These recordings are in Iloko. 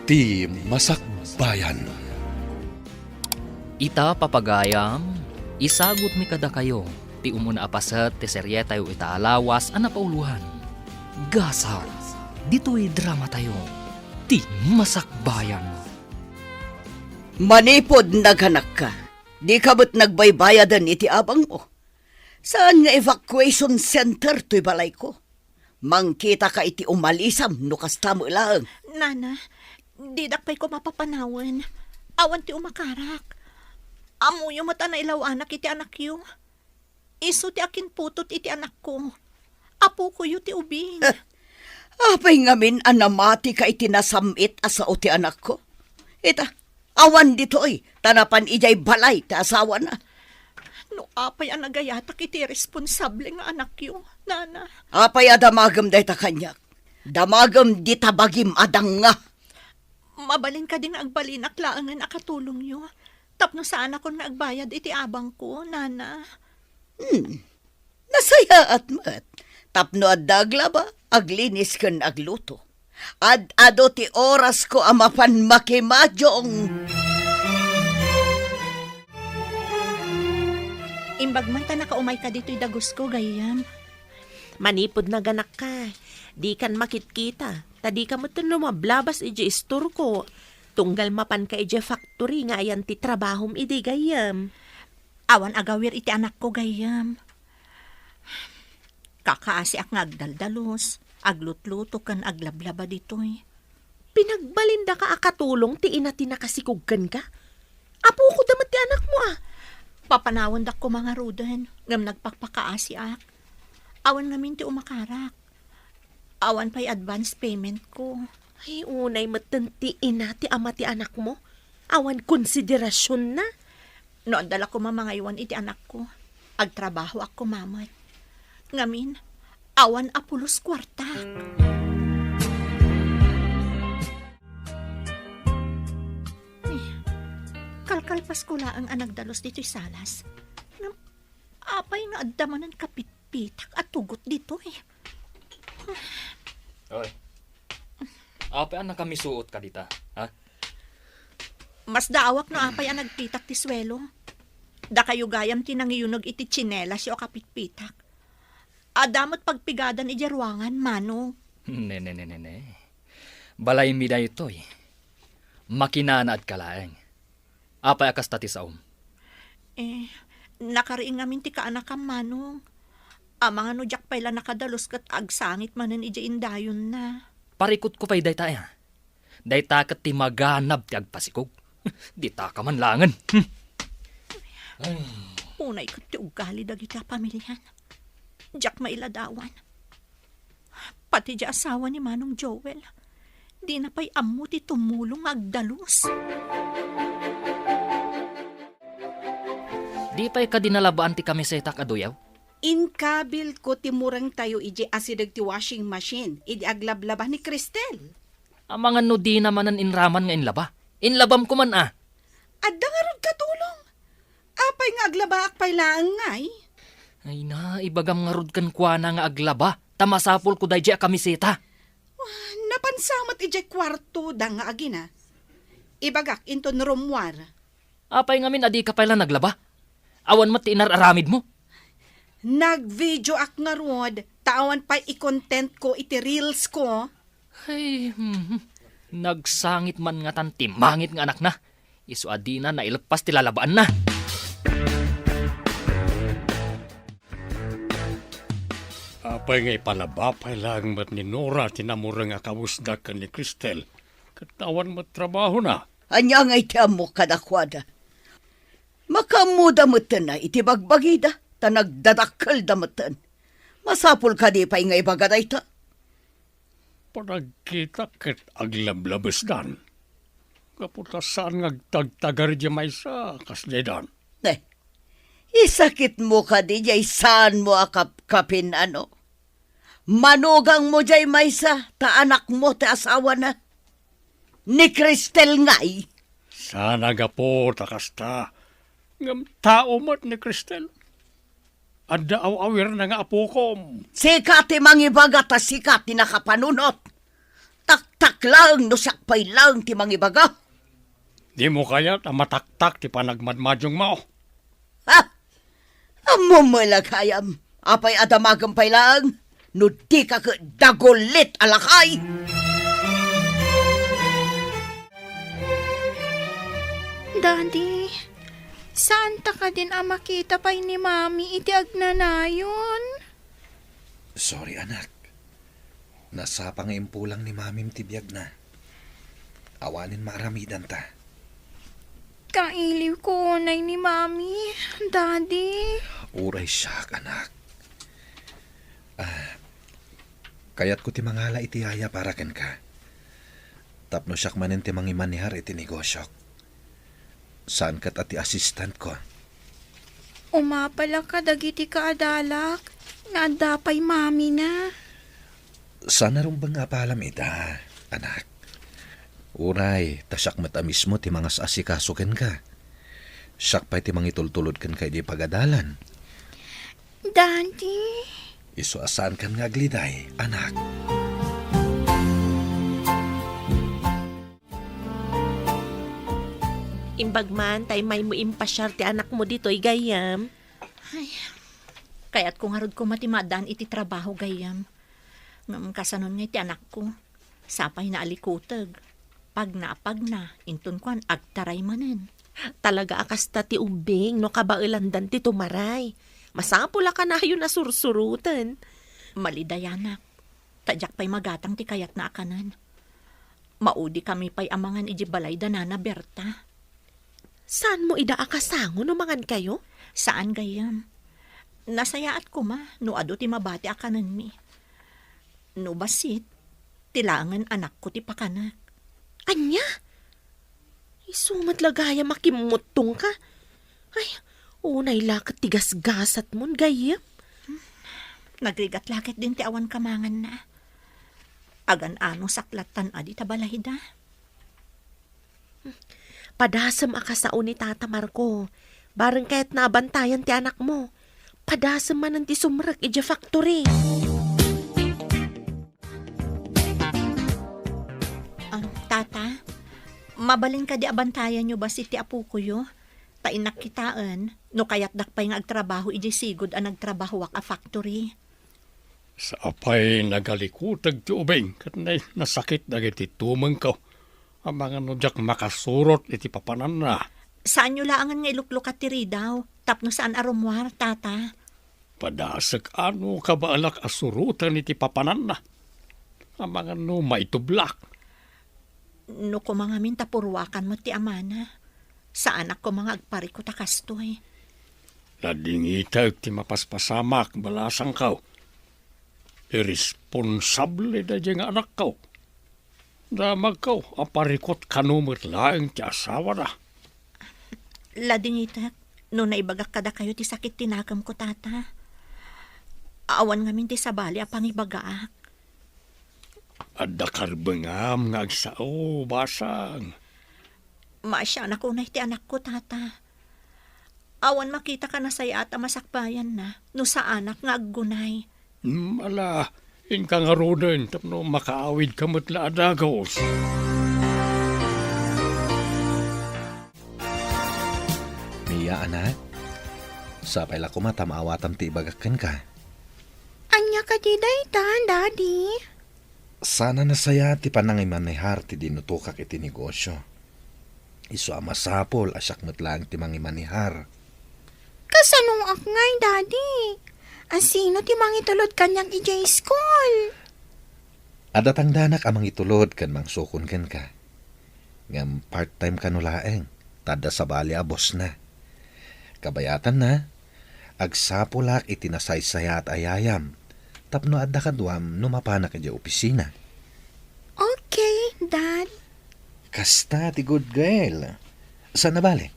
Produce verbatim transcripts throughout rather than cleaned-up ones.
Ti Masakbayan. Ita, papagayam, isagutmi kadakayo ti umuna a paset ti serietayo ita a lawas a napauloan. Gasat, ditoy dramatayo, Ti Masakbayan. Manipud naganakka, dika met nagbaybayaden iti abangmo. Saan nga evacuation center toy balayko. Mangkitaka iti umalisam no kasta met laeng. Nana, didak pay koma papanawen. Awan ti umakarak. Ammoyo met a nailaw-anak iti anakyo. Isu ti akinputot iti anakko. Apokoyo ti ubing. Apay ngamin a namatika iti nasam-it a sao ti anakko? Ita, awan ditoy, ta napan idiay balay ti asawana. No apay a nagayatak iti irresponsable nga anakyo, Nana? Apay a damagem dayta kaniak? Damagem dita bagim a danga. Mabalin kadi nga agbalinak laengen a katulongyo tapno saanakon nga agbayad iti abangko, Nana? Hmm. Nasayaat met. Tapno adda aglaba, aglinis ken agluto. Ad-adu ti orasko a mapan makimadiong. Imbag man ta nakaumayka ditoy dagusko, gayyem. Manipud naganakka, dikan makitkita, ta dika metten lumablabas idiay istorko. Tunggal mapanka idiay factory nga ayan ti trabahom idi, gayyem. Awan agawir iti anakko, gayyem. Kakaasiak nga agdaldalus, aglutluto ken aglablaba ditoy. Pinagbalindaka a katulong ti ina ti nakasikog kenka? Apoko da met ti anakmo, a. Papanawendak koma ngaruden, ngem nagpakpakaasiak. Awan ngamin ti umakarak. Awan pay advance payment ko. Ay, unay metten ti ina ti ama ti anakmo. Awan konsiderasionna. No adda la koma mangaywan iti anakko, agtrabahoak koma met. Ngamin, awan a pulos kuarta. Eh, kalkalpasko laeng a nagdalus ditoy salas. Ngem, apay nga adda manen kapitpitak a tugot ditoy? Oy. Apay a nakamisuotka dita, ha? Masdaawak no apay a nagpitak ti suelo. Dakayo gayam ti nangiyuneg iti tsinelasyo a kapitpitak. Adda met pagpigadan idiay ruangan, Manong. Ne, ne, ne, ne, ne. Balaymi daytoy. Makinanaadka laeng. Apay a kasta ti saom? Eh, nakariing ngamin ti kaanakam, Manong. Amangan no diak pay la nakadalus ket agsangit manen idiay indayonna. Parikutko pay dayta, a. Dayta ket ti maganab ti agpasikog. Ditaka man laengen. Hmm. Ay. Unay ket ti ugali dagiti a pamilian. Diak mailadawan. Pati di asawa ni Manong Joel, dina pay ammo ti tumulong nga agdalus. Di pay kadi nalabaan ti kamisetak a duyaw? Inkabilko ti murengtayo idiay asideg ti washing machine idi aglablaba ni Cristel. Amangan no dina manen inraman nga inlaba. Inlabam koman, a. Adda ngarud katulong. Apay nga aglabaak pay laeng ngay? Ay na, ibagam ngarud kenkuana nga aglaba, ta masapulko daydiay a kamiseta. Wah, napansa met idiay kuartoda nga agina. Ibagak inton rummuar. Apay ngamin a dika pay la naglaba? Awan met ti inar-aramidmo? Nag-videoak ngarud, ta awan pay i-contentko iti reelsko. Ay, hmm. Nagsangit man ngatan ti mangit nga anakna. Isu a dina naileppas ti lalabaanna. Apay nga ipalaba pay laeng met ni Nora ti namureng a kawesda ken ni Cristel, ket awan met trabahona? Ania ngay ti ammok kadakuada? Makaammoda metten iti bagbagida, ta nagdadakkelda metten. Masapul kadi pay nga ibaga dayta? Panagkitak ket aglablabesdan. Gapu ta saan nga agtagtagar diay maysa a kas daydan. Ne, isakitmo kadi diay saanmo a kapkapin, ano? Manugangmo diay maysa ta anakmo ti asawana? Ni Cristel ngay? Saan a gapu ta kasta, ngem tao met ni Cristel. Adda aw-awirna nga apokom. Sika ti mangibaga ta sika ti nakapanunot. Taktak laeng no siak pay laeng ti mangibaga. Dimo kayat a mataktak ti panagmadmadiongmo? Ha? Ammom met la gayam, apay a damagem pay laeng no dika ket dagulit a lakay? Daddy, saanta kadin a makita pay ni Mami iti agnanayon? Sorry, anak. Nasapa nga impulang ni Mamim ti biagna. Awanen maaramidanta. Kailiwko unay ni Mami, Daddy. Uray siak, anak. Ah, kayatko ti mangala iti yaya para kenka. Tapno siak manen ti mangimanehar iti negosiok. Saan ket a ti assistantko. Umapalak kadagiti kaadalak nga adda pay mamina. Saan a rumbeng nga apalam ida, anak. Uray, ta siak met a mismo ti mangas-asikaso kenka. Siak pay ti mangitultulod kenka idiay pagadalan. Daddy? Isu a saankan nga agliday, anak. Imbag man ta immaymo impasiar ti anakmo ditoy, gayyem. Ay, kayatko ngarud koma ti maaddaan iti trabaho, gayyem. Ngem kasanon nga iti anakko? Sapay naalikuteg. Pagna a pagna, inton kuan, agtaray manen. Talaga a kasta ti ubbing no kabaelandan ti tumaray. Masapul a kanayon a sursuroten. Malidayanak, ta diak pay magatang ti kayatna a kanen. Maudikami pay a mangan idiay balay da Nana Berta. Saanmo ida a kasango no mangankayo? Saan, gayyem. Nasayaat koma no adu ti mabati a kanenmi. No bassit, ti laengen anakko ti pakanek. Ania? Isu met la gayam a kimmuttongka. Ay, unay la ket ti gasgasatmon, gayyem. Nagrigat la ketdin ti awan kamanganna. Agan-anosak lattan a dita balayda. Padasem a kasao ni Tata Marco. Bareng kayatna a bantayan ti anakmo. Padasem manen ti sumrek idiay factory. Ah, Tata, mabalin kadi a bantayanyo bassit ti apokoyo? Ta innak kitaen, no kayatdak pay nga agtrabaho idiay sigud a nagtrabahoak a factory. Sapay nagalikuteg ti ubing ket nay-, nasakit dagiti tumengko. Amangan no diak makasurot iti papananna. Saanyo laengen nga iluklukat ti ridaw tapno saan a rummuar, Tata. Padasek a no kabaelak a suroten iti papananna. Amangan no maitublak. No koma ngamin ta purwakan met ti amana, saanak koma nga agparikut a kastoy. Nadingitek ti mapaspasamak, balasangko. Irresponsable daydiay nga anakko. Damagko a parikut kano met laeng ti asawana. Ladingitek no naibagak kadakayo ti sakit ti nakemko, Tata. Awan ngamin ti sabali a pangibagaak. Adda karbengam nga agsao, basang. Maasianak unay ti anakko, Tata. Awan makita a nasayaat a masakbayanna no saanak nga aggunay. Hmm, ala, inka ngaruden tapno makaawidka met la a dagus. Mia, anak, sapay la koma ta maawatam ti ibagak kenka. Ania kadi dayta, Daddy? Saan a nasayaat ti panangimanehar ti dinutokak iti negosio. Isu a masapul a siak met laeng ti mangimanehar. Kasanoak ngay, Daddy? A sino ti mangitulod kaniak idiay school? Adda tangdanak a mangitulod ken mangsukon kenka. Ngem part-time kano laeng, ta adda sabali a bossna. Kabayatanna, agsapulak iti nasaysayaat a yayam, tapno adda kaduam no mapanak idiay opisina. Okay, Dad. Kasta ti good girl. Saan a bale,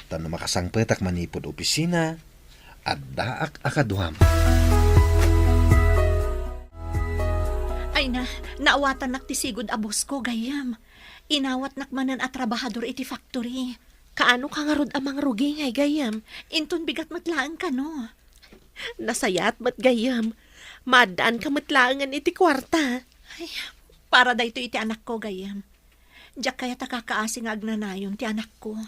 ta no makasangpetak manipud opisina, addaak a kaduam. Ay na, naawatannak ti sigud a boss ko, gayyem. Inawatnak manen a trabahador iti factory. Kaano ka ngarud a mangrugi ngay, gayyem? Inton bigat met laeng kano. Nasayaat met, gayyem. Maaddaanka met laengen iti kuarta. Ay, Para daytoy iti anakko, gayyem. Diak kayat a kakaasi nga agnanayon ti anakko.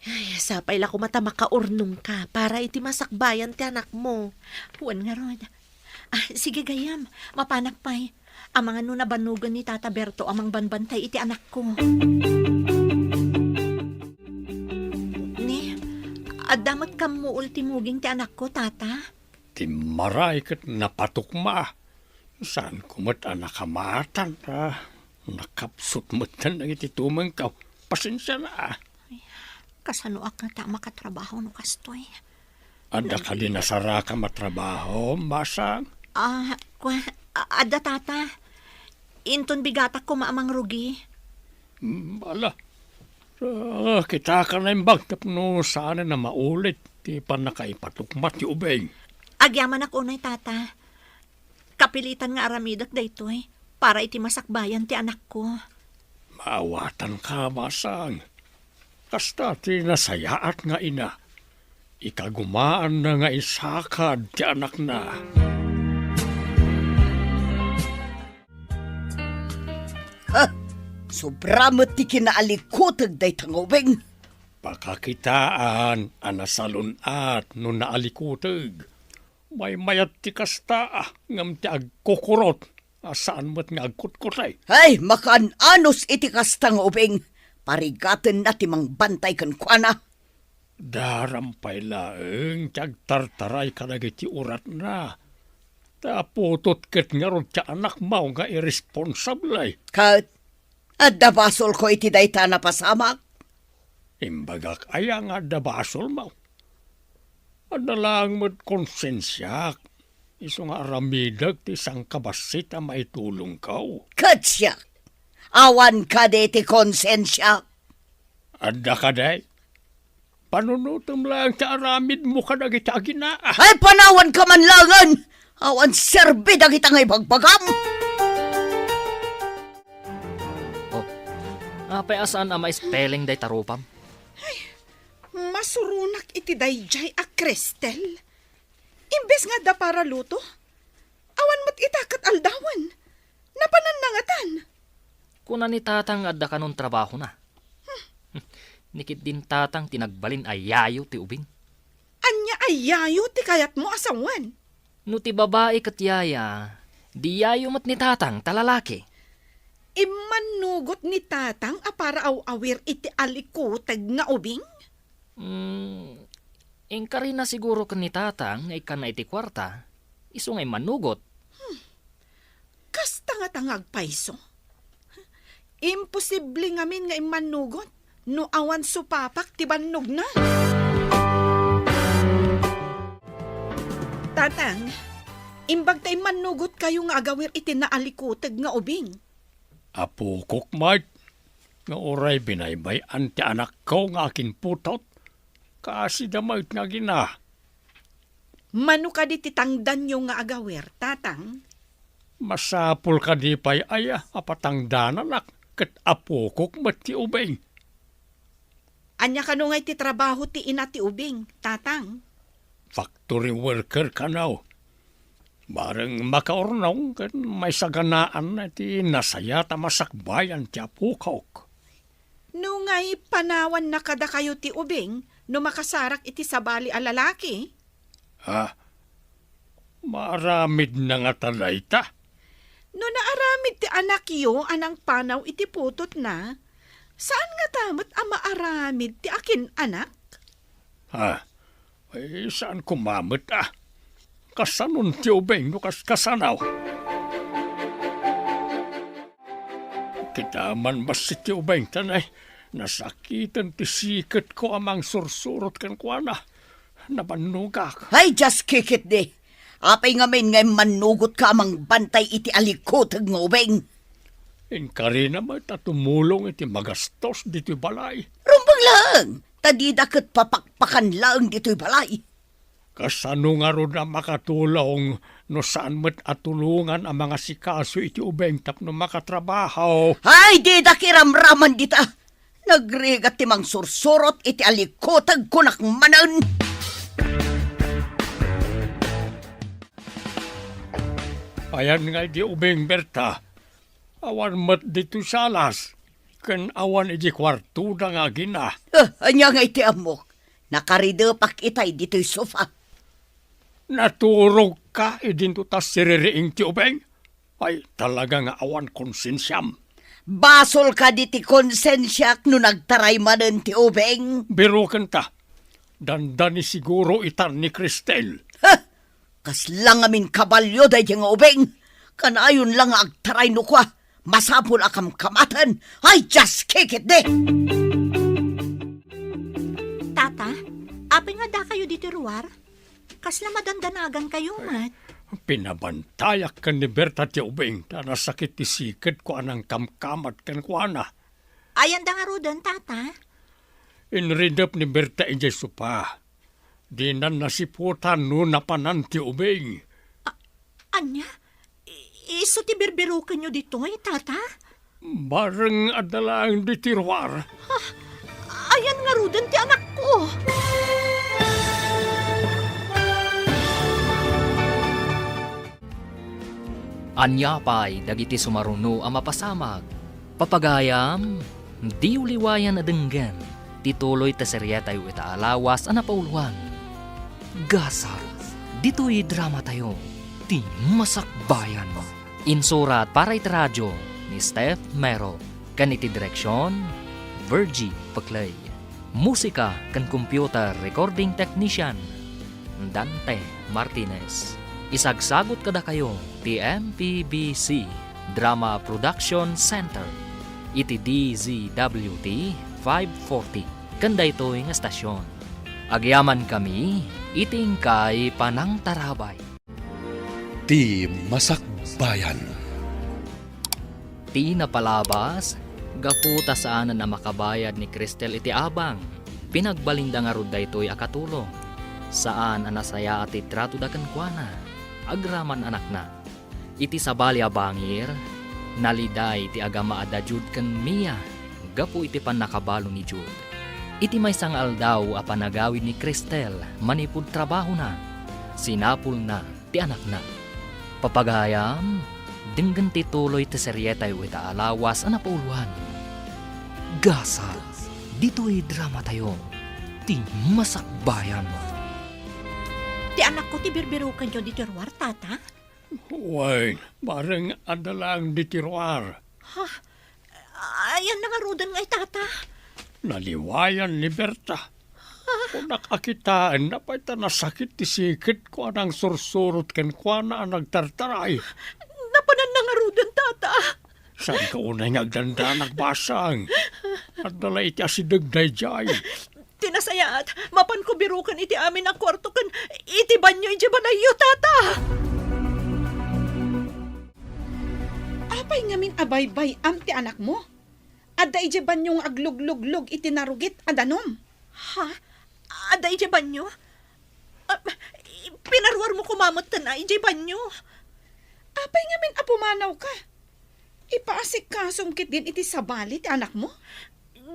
Ay, sapay la koma ta makaurnongka para iti masakbayan ti anakmo. Wen ngarud. Ah, sige, gayyem, mapanak pay. Amangan no nabannogen ni Tata Berto a mangbanbantay iti anakko. Ni, adda met kammuol ti muging ti anakko, Tata? Timmaray ket napatukma. Saanko met a nakamatan ta nakapsut metten dagiti tumengko. Pasensiana. Ay, kasanoak ngata a makatrabaho no kastoy? Adda kadi nasarakam a trabaho, Masang? Ah, kua-, a-, adda, Tata. Inton bigatak koma a mangrugi. Mm, ala. Ah, kitaka naimbag tapno saanen a maulit ti pannakaipatukma ti ubing. Agyamanak unay, Tata. Kapilitan nga aramidek daytoy para iti masakbayan ti anakko. Maawatanka, Masang. Kasta ti nasayaat nga ina. Ikagumaanna nga isakad ti anakna. Ha! Sobra met ti kinaalikuteg dayta nga ubing. Pakakitaan a nasalun-at no naalikuteg. Maymayat ti kasta, ngem ti agkukurot a saan met nga agkutkutay. Ay, makaan-anos iti kasta nga ubing. Parigatenna ti mangbantay kenkuana. Daram pay laeng ti agtartaray kadagiti uratna. Ta putot ket ngarud ti anakmo nga irresponsable. Ket adda basolko iti dayta a napasamak? Imbagak aya nga adda basolmo? Adda laeng met konsensiak, isu nga aramidek ti sangkabassit a maitulongko. Ket siak, awan kadi ti konsensiak? Adda kadi? Panunotem laeng ti aramidmo kadagiti agina. Ay, panawanka man laengen! Awan serbi dagita nga ibagbagam! Oh, apay a saan a ma-spelling dayta rupam? Ay, masuronak iti daydiay a Cristel. Imbes nga adda para luto, awan met ita ket aldawen. Napananna ngatan. Kuna ni Tatang nga adda kanon trabahona. Hmm. Ni ketdin Tatang ti nagbalin a yayo ti ubing. Ania a yayo ti kayatmo a sawen? No ti babai ket yaya, di yayo met ni Tatang ta lalaki. Immannugot ni Tatang a para aw-awir iti alikuteg nga ubing? Hmm, inkarina siguro ken ni Tatang nga ikkanna iti kuarta, isu nga immannugot. Hmm. Kasta ngata nga agpayso? Imposible ngamin nga immannugot no awan supapak ti bannogna. Tatang, imbag ta immannugotkayo nga agawir iti naalikuteg nga ubing. Apokok met, nga uray binaybay-an ti anakko nga akinputot, kaasida met nga agina. Mano kadi ti tangdanyo nga agawir, Tatang? Masapul kadi pay aya a patangdananak ket apokok met ti ubing? Ania kano ngay ti trabaho ti ina ti ubing, Tatang? Factory worker kano. Bareng makaurnong ken maisaganaanna ti nasayaat a masakbayan ti apokok. No ngay panawanna kadakayo ti ubing no makasarak iti sabali a lalaki? Ha? Maaramidna ngata dayta? No naaramid ti anakyo a nangpanaw iti putotna, saan ngata met a maaramid ti akin-anak? Ha? Ay, saan koma met a? Kasanon ti ubing no kas-, kasano? Kita man bassit ti ubing, ta nay, nasakiten ti siketko a mangsursurot kenkuana. Nabannogak. Ay, dias kikitdi! Apay ngamin nga immannugotka a mangbantay iti alikuteg nga ubing? Inkarina met a tumulong iti magastos ditoy balay. Rumbeng laeng, ta dida ket papakpakan laeng ditoy balay. Kasano ngarud a makatulong no saan met a tulongan a mangasikaso iti ubing tapno makatrabaho? Ay, didak iramraman dita! Nagrigat ti mangsursurot iti alikuteg, kunak manen! Ayan nga idi ubing, Berta. Awan met ditoy salas, ken awan idiay kuartoda nga agina. Eh, ania nga iti ammok? Nakaridepak itay ditoy sofa. Naturogka idinto ta siririing ti ubing? Ay, talaga nga awan konsensiam. Basol kadi ti konsensiak no nagtaray manen ti ubing? Birokenta. Dandani siguro itan ni Cristel. Ha! Kasla ngamin kabalio daydi nga ubing. Kanayon la nga agtaray no kua, masapul a kamkamaten. Ay, just kick it, di! Tata, apay nga dakayo ditoy ruar? Kasla madandanagan kayo met? Pinabantayak ken ni Berta ti ubing, ta nasakit ti sikedko a nangkamkamat kenkuana. Ayanda ngaruden, Tata? Inridep ni Berta idiay sopa. Dinan nasiputan no napanan ti ubing. A-, ania? I-, isu ti birbirokenyo ditoy, Tata? Bareng adda laeng ditoy ruar. Ha? Ayan ngaruden ti anakko. Ania pay dagiti sumaruno a mapasamak? Papagayam, diyo liwayan a denggen ti tuloy ti serietayo ita a lawas a napauloan. Gasat, ditoy dramatayo, ti Masakbayan. Insurat para iti radio ni Steph Mero, ken iti direksion, Virgie Peclay. Musika ken computer recording technician, Dante Martinez. Isagsagut kadakayo ti M P B C Drama Production Center iti D Z W T five forty ken daytoy nga estasion. Agyamankami iti inkay panangtarabay. Ti Masakbayan. Ti napalabas, gapu ta saanen a makabayad ni Cristel iti abang, pinagbalinda ngarud daytoy a katulong. Saan a nasayaat ti tratoda kenkuana, agraman anakna. Iti sabali a bangir, naliday ti agama a da Jude ken Mia gapu iti pannakabalo ni Jude. Iti maysa nga aldaw a panagawid ni Cristel manipud trabahona, sinapulna ti anakna. Papagayam, denggen ti tuloy ti serietayo ita a lawas a napauloan. Gasat, ditoy dramatayo, ti Masakbayan. Ti anakko ti birbirokenyo ditoy ruar, Tata? Wen, bareng adda laeng ditoy ruar. Ha? Ayan na ngaruden nga itata? Naliwayan ni Berta. Kunak a kitaenna pay ta nasakit ti sikedko a nangsursurot kenkuana a nagtartaray. Napananna ngaruden, tata. Saanka unay nga agdandanak, basang? Adda la iti asideg daydiay. Ti nasayaat, mapanko biroken iti amin a kuarto ken iti banio idiay balayyo, tata. Apay ngamin a baybay-am ti anakmo? Adda idiay banio nga aglugluglug iti narugit a danum. Ha? Adda idiay banio? Ah, pinaruarmo koma metten a idiay banio. Apay ngamin a pumanawka? Ipaasikasom ketdin iti sabali ti anakmo?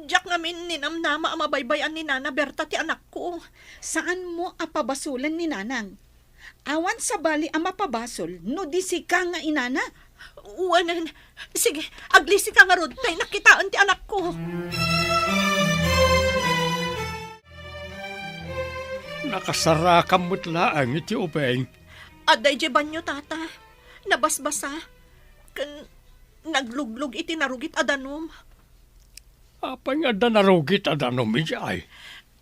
Diak ngamin ninamnama a mabaybay-an ni Nana Berta ti anakko. Saanmo a pabasolen ni Nanang? Awan sabali a mapabasol no di sika nga inana. Wen, sige, aglisika ngarud ta innak kitaen ti anakko. Nakasarakam met laeng iti ubing. Adda idiay banio, tata. Nabasbasa. Ken nagluglug iti narugit a danum. Apay nga adda narugit a danum idiay?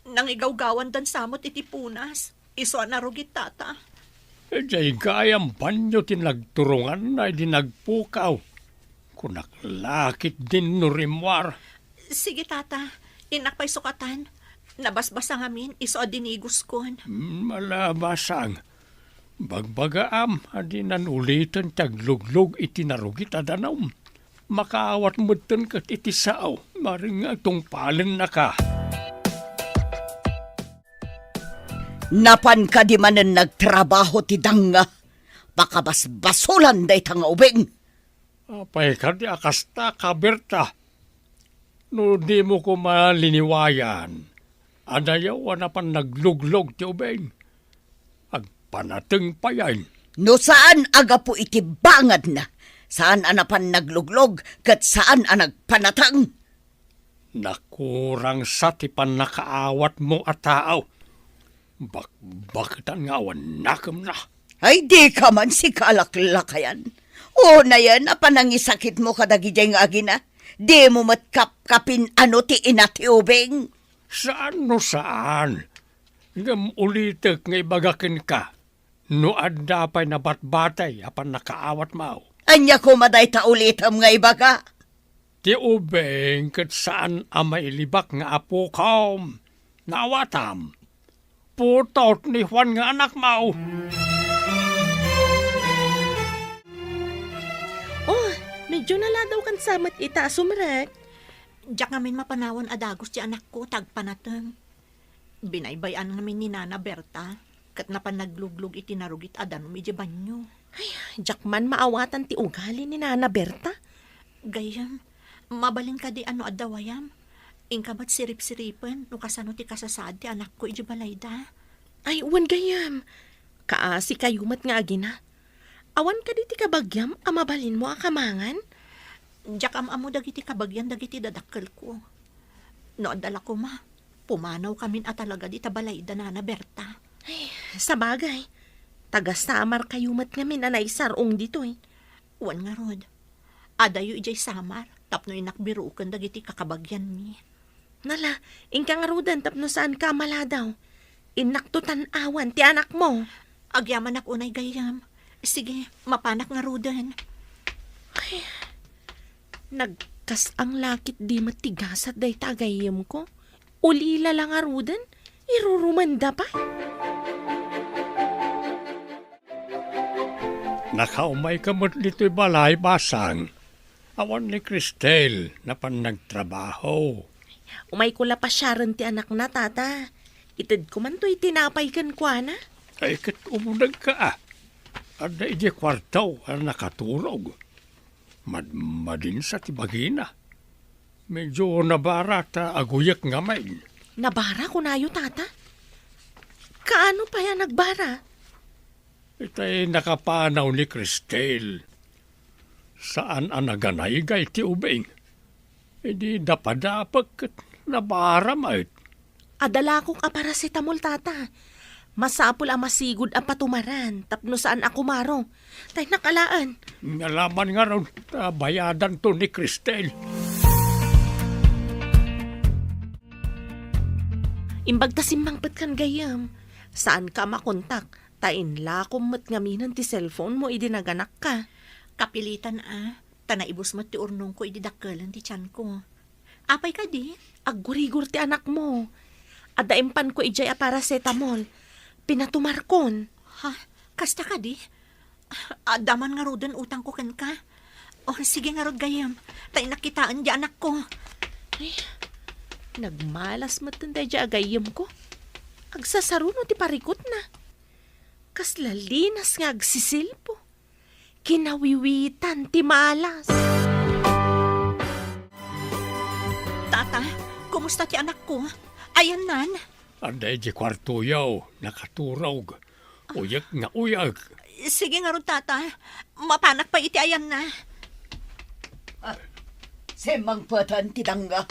Nangigawgawandan sa met iti punas. Isu a narugit, tata. Idiay gayam banio ti nagturonganna idi nagpukaw. Kunak la ketdin no rimmuar. Sige, tata. Innak pay sukatan. Nabasbasa ngamin, isu a dinigoskon. Hmm, ala, basang. Bagbagaam a dinan uliten ti agluglug iti narugit a danum. Makaawat metten ket iti sao, bareng nga tungpalennaka. Napan kadi manen nagtrabaho ti danga, pakabasbasolan dayta nga ubing. Apay kadi a kasta, Berta? No dimo koma liniwayan, adayaw a napan nagluglug ti ubing. Agpanateng payen. No saan a gapu iti bangadna, Saan a napan nagluglog ket saan a nagpanateng. Nakurangsa ti pannakaawatmo a tao. Bakbaketan nga awan nakemna. Ay, dika man sikalaklakayan. Unayen a panangisakitmo kadagidiay nga agina, dimo met kapkapin-ano ti ina ti ubing. Saan no saan. Ngem ulitek nga ibaga kenka, no adda pay nabatbatay a pannakaawatmo. Ania koma dayta ulitem nga ibaga? Ti ubing ket saan a mailibak nga apokom. Naawatam. Putot ni Juan nga anakmo. Oh, medyo naladawkan sa met ita a sumrek. Diak ngamin mapanawan a dagus ti anakko ta agpanateng. Binaybay-an ngamin ni Nana Berta, ket napan nagluglog iti narugit a danum idiay banio. Ay, diak man maawatan ti ugali ni Nana Berta. Gayyem, mabalin kadi a no adda wayam? Inka met siripsiripen no kasano ti kasasaad ti anakko idiay balayda. Ay, wen gayyem. Kaasi kayo met nga agina. Awan kadi ti kabagiam a mabalinmo a kamangan? Diak am-ammo dagiti kabagian dagiti dadakkelko. No adda la koma, pumanawkamin a talaga dita balayda Nana Berta. Ay, sabagay. Taga-Samar kayo met ngamin a naisar-ong ditoy. Wen ngarud, adayo idiay Samar tapno innak biruken dagiti kakabagianmi. Nala, inka ngaruden tapno saanka a maladaw. Innakto tan-awan ti anakmo. Agyamanak unay gayyem. Sige, mapanak ngaruden. Ay, nagkas-ang lakit di met ti gasat dayta a gayyemko. Ulila la ngaruden, irurumenda pay. Nakaumayka met ditoy balay, Basang. Awan ni Cristel, napan nagtrabaho. Umayko la pasiaren ti anakna, Tata. Itedko man toy tinapay kenkuana. Ay, ket umdagka, a. Adda idiay kuarto a nakaturog. Madmadinsa ti bagina. Medyo nabara ta aguyek ngamin. Nabara, kunayo, Tata? Kaano pay a nagbara? Itay nakapanaw ni Cristel. Saan a naganaygay ti ubing. Idi dapadapek ket nabara met. Adda lakok a paracetamol, Tata. Masapul a masigud a patumaran tapno saan a kumaro. Tay nakalaan. Ngalaman ngarud, ta bayadanto ni Cristel. Imbag ta simmangpet kan gayyem. Saanka a makontak, ta inlakom met ngaminen ti cellphone mo idi naganakka. Kapilitan a, ta naibus met ti urnongko idi dakkelen ti tianko. Apay kadi? Aggurigur ti anakmo. Adda impanko idiay a paracetamol. Pinatumarkon. Ha? Kasta kadi? Adda man ngaruden utangko kenka. O, sige ngarud gayyem. Ta innak kitaen di anakko. Ay, nagmalas metten daydi a gayyemko. Agsasaruno ti parikutna. Kasla linas nga agsisilpo. Kinawiwitan ti malas. Tata, kumusta ti anakko? Ayannan? Adda idiay kuartoyo, nakaturog. Uyek nga uyek. Sige ngarud, Tata. Mapanak pay iti ayanna. Ah, simmangpeten ti dangga.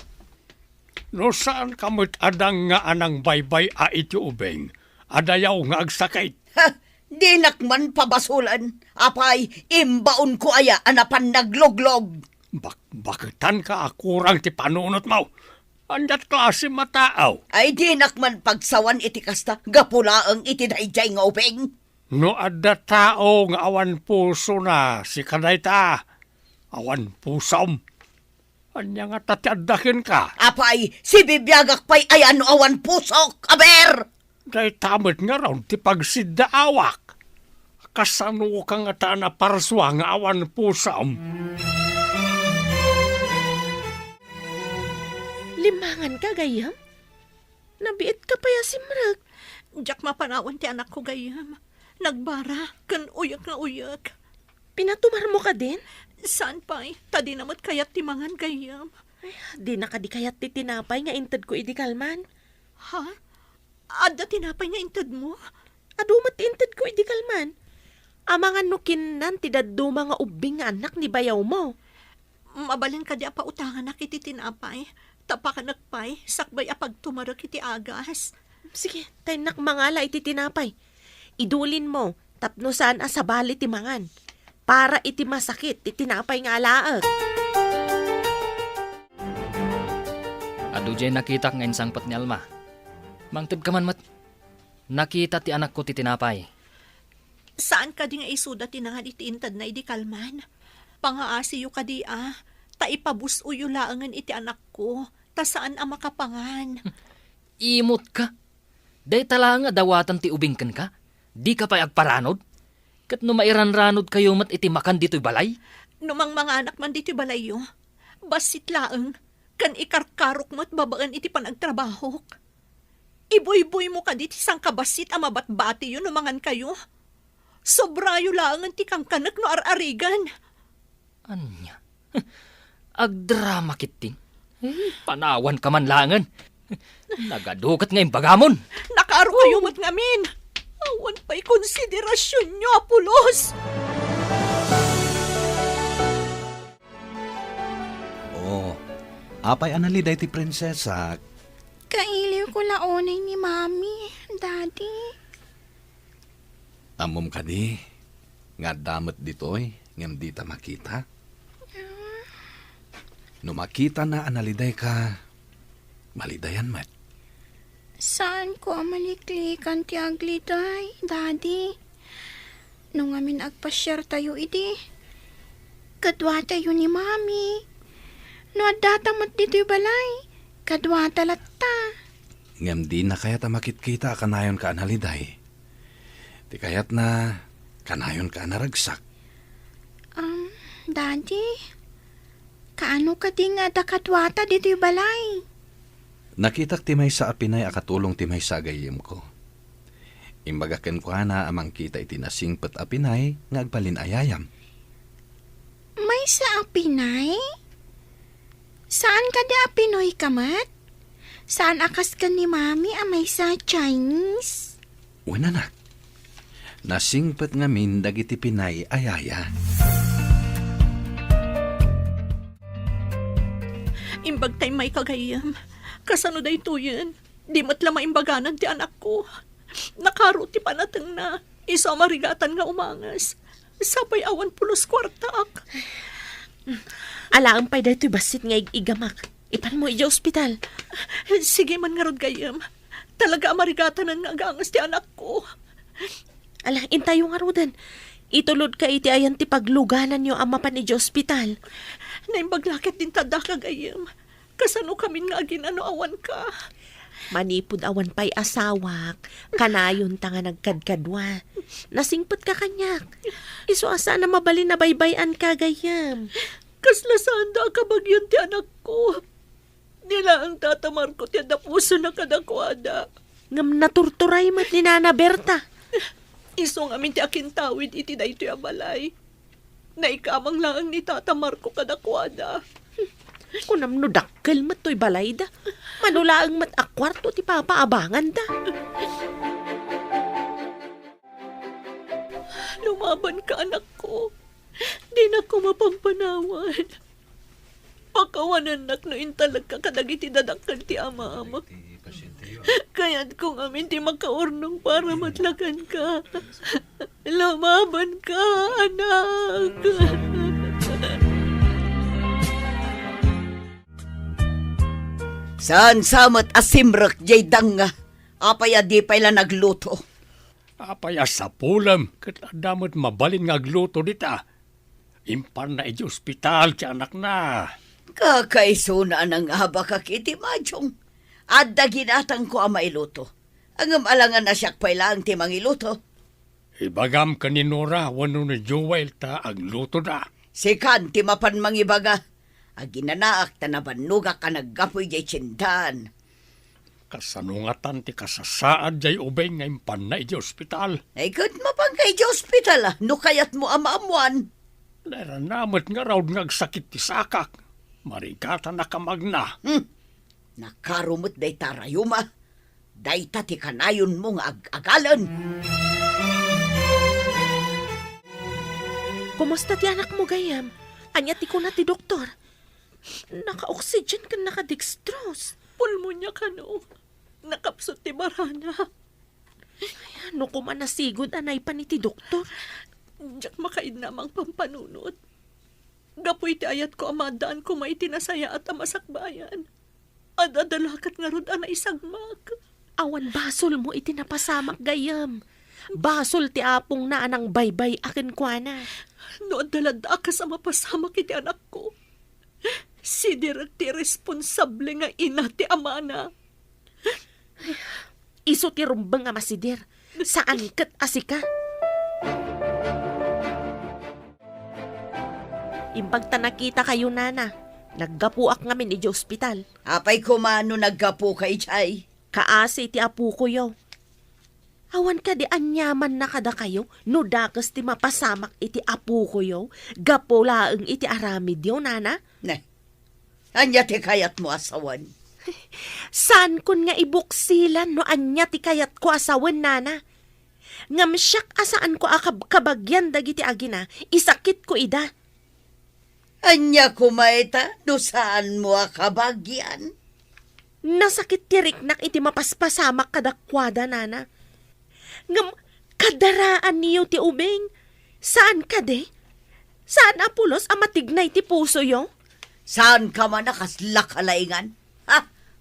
No saanka met a dangga a nangbaybay-a iti ubing, adayo nga agsakit. Ha! Dinak man pabasolen. Apay, imbaonko aya a napan nagluglog? Bakbaketanka a kurang ti panunotmo. Ania't klase a tao? Ay, dinak man pagsawan iti kasta, gapu laeng iti daydiay nga ubing. No adda tao nga awan pusona, sika dayta, awan pusom. Ania ngata ti adda kenka? Apay, sibibiagak pay aya no awan pusok, aber! Dayta met ngarud ti pagsiddaawak. Kasanoka ngata a naparsua nga awan pusom? Limmanganka, gayyem? Nabiitka pay a simrek. Diak mapanawan ti anakko, gayyem. Nagbara ken uyek nga uyek. Pinatumarmo kadin? Saan pay, ta dina met kayat ti mangan, gayyem. Ay, dina kadi kayat ti tinapay nga intedko idi kalman? Ha? Adda tinapay nga intedmo? Adu met ti intedko idi kalman. Amangan no kinnan ti dadduma nga ubbing nga annak ni bayawmo. Mabalin kadi a pautanganak iti tinapay, ta pakanak pay, sakbay a pagtumarek iti agas. Sige, ta innak mangala iti tinapay. Idulinmo, tapno saan a sabali ti mangan. Para iti masakit ti tinapay nga alaek. Adu jay nakitak nga insangpet ni Alma. Mangted ka man met. Nakita ti anakko ti tinapay. Saan kadi nga isuda ti nangan iti intedna idi kalman? Pangaasiyo kadi a, ta ipabus-oyo laengen iti anakko, ta saan a makapangan. Imot ka? Dayta laeng a dawatan ti ubing kenka? Dika pay agparanod? Ket no mairanranod kayo met iti makan ditoy balay? No mangmanganak man ditoy balayyo, bassit laeng, ken ikarkarok met babaen iti panagtrabahok. Ibuybuymo kadi ti sangkabassit a mabatbatiyo no mangan kayo? Sobrayo laengen ti kankanek no ar-arigan. Ania? Agdrama ketdin? Eh, panawan ka man laengen. Nagaduket nga imbagamon. Nakaaro kayo met ngamin. Awan pay konsiderasionyo a pulos. Oh, apay a naliday ti prinsesak? Kailiwko la unay ni Mami, Daddy. Ammom kadi nga adda met ditoy ngem dita makita? No makitana a nalidayka, malidayan met. Saanko a maliklikan ti agliday, Daddy. No ngamin agpasiartayo idi, kaduatayo ni Mami. No addata met ditoy balay, kaduata latta. Ngem dina kayat a makitkita a kanayonka a naliday. Ti kayatna, kanayonka a naragsak. Um, Daddy, kaano kadi nga adda kaduata ditoy balay? Nakitak ti maysa a pinay a katulong ti maysa a gayyemko. Imbaga kenkuana a mangkita iti nasingpet a pinay nga agbalin a yayam. Maysa a pinay? Saan kadi a Pinoy ka met? Saan a kas ken ni Mami a maysa a Chinese? Wen, anak. Nasingpet ngamin dagiti pinay a yaya. Imbag tay mayka gayyem. Kasano daytoyen? Di met la maimbaganan ti anakko. Nakaro ti panatengna. Isu a marigatan nga umanges. Sapay awan pulos kuartaak. Alaem pay daytoy bassit nga ig-igamak. Ipanmo idiay ospital. Sige man ngarud gayyem. Talaga a marigatanan nga aganges ti anakko. Ala, intayo ngaruden. Itulodka iti ayan ti paglugananyo a mapan idiay ospital. Naimbag la ketdin ti addaka gayyem. Kasano kamin nga aginano awan ka? Manipud awan pay asawak, kanayonta nga nagkadkadua. Nasingpetka kaniak. Isu a saan a mabalin a baybay-anka gayyem. Kasla saanda a kabagian ti anakko. Di laeng Tata Marco ti adda pusona kadakuada. Ngem naturturay met ni Nana Berta. Isu ngamin ti akintawid iti daytoy a balay. Naikamang laeng ni Tata Marco kadakuada. Kunam no dakkel met toy balayda. Mano laeng met a kuarto ti papaabanganda. Lumabanka, anakko. Dinakko mapampanawan. Pakawanennak no intalekka kadagiti dadakkel ti amam. Kayatko ngamin ti makaurnong para matlakenka. Lumabanka, anak. Saan sa met a simrek jay danga. Apay a di pay la nagluto? Apay a sapulem ket adda met mabalin nga agluto dita? Impanna idiay ospital ti anakna. Kakaisuna a nangabakak iti majong. Adda ginatangko a mailuto. Ngem alangan a siak pay laeng ti mangiluto. Ibagam ken ni Nora wenno ni Joel ta aglutoda. Sikan ti mapan mangibaga. Aginanaak ta nabannogak a naggapu idiay tiendahan. Kasano ngatan ti kasasaad jay ubing nga impanna idiay ospital? Ay, ket mapanka idiay ospital, a, no kayatmo a maammoan. Nairana met ngarud nga agsakit ti sakak. Marigatanak a magna. Hmm. Nakaro met dayta rayuma. Dayta ti kanayonmo nga ag-agalen. Kumusta ti anakmo, gayyem? Ania ti kuna ti doktor? Naka-oxygen ken naka-dextrose. Pulmonya kano. Nakapsut ti barana. Ay, no koma nasigud a naipan iti doktor? Diak makainnamang pampanunot. Gapu iti ayatko a maaddaan koma iti nasayaat a masakbayan. Ad-adda la ket ngarud a naisagmak. Awan basolmo iti napasamak, gayyem. Basol ti apongna a nangbaybay-a kenkuana. No adda la dakes a mapasamak iti anakko, sidirek ti iresponsable nga ina ti amana. Isu ti rumbeng a masider, saan ket a sika. Imbag ta nakitakayo, nana, naggapuak ngamin idiay ospital. Apay koma no naggapuka idiay? Kaasi ti apokoyo. Awan kadi aniamanna kadakayo no dakes ti mapasamak iti apokoyo gapu laeng iti aramidyo, nana? Ne, ania ti kayatmo a sawen? Saankon nga ibuksilan no ania ti kayatko a sawen, nana. Ngem siak a saanko a kab-, kabagian dagiti agina, isakitko ida. Ania koma ita no saanmo a kabagian? Nasakit ti riknak iti mapaspasamak kadakuada, nana. Ngem kadaraanyo ti ubing. Saan kadi? Saan a pulos a matignay ti pusoyo? Saanka man a kasla kalaingan? Ha?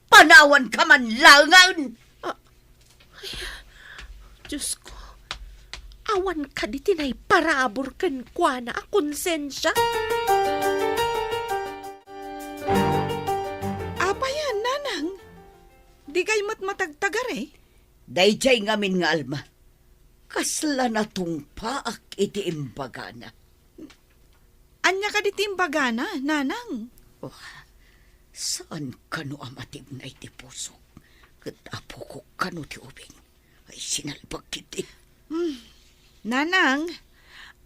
Panawanka man laengen! Ah, ay, Diosko, awan kadi ti naiparabur kenkuana a konsensia? Apayan, nanang? Dikay met matagtagari? Daydiay ngamin nga Alma, kasla natungpaak iti imbagana. Ania kadi ti imbagana, nanang? Oh, saan kano a matignay ti pusok, ket apokok kano ti ubing. Ay, sinalbag ketdi. Hmm. Nanang,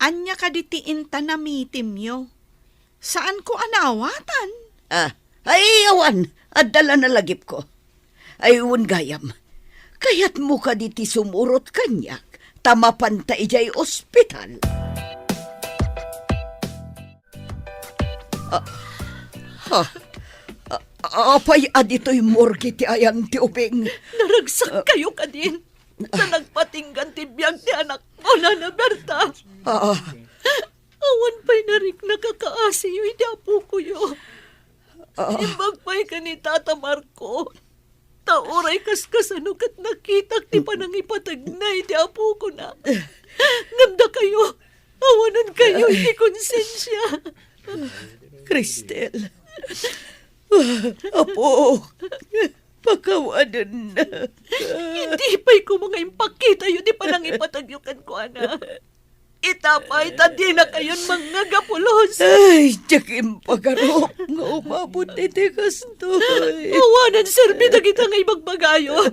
ania kadi ti inta namitimyo? Saanko a naawatan. Ah, ay, awan. Adda la nalagipko. Ay, wen gayam. Kayatmo kadi ti sumurot kaniak ta mapanta idiay ospital? Ah, ha? Ah, apay a ditoy morgue ti ayan ti ubing? Naragsak kayo kadin. Ta nagpatinggan ti biag ti anakmo, Nana Berta. Ah. Awan pay nariknak a kaasiyo iti apokoyo. Ah. Imbag pay ken ni Tata Marco. Ta uray kaskasano ket nakitak ti panangipategna iti apokona. Ngem dakayo, awanan kayo iti konsensia. Cristel. Apo, pakawanennak. Idi pay koma nga impakitayo ti panangipategyo kenkuana. Ita pay ta dinakayon mangngeg a pulos. Ay, diak impagarup nga umabot iti kastoy. Awanan serbi dagita nga ibagbagayo.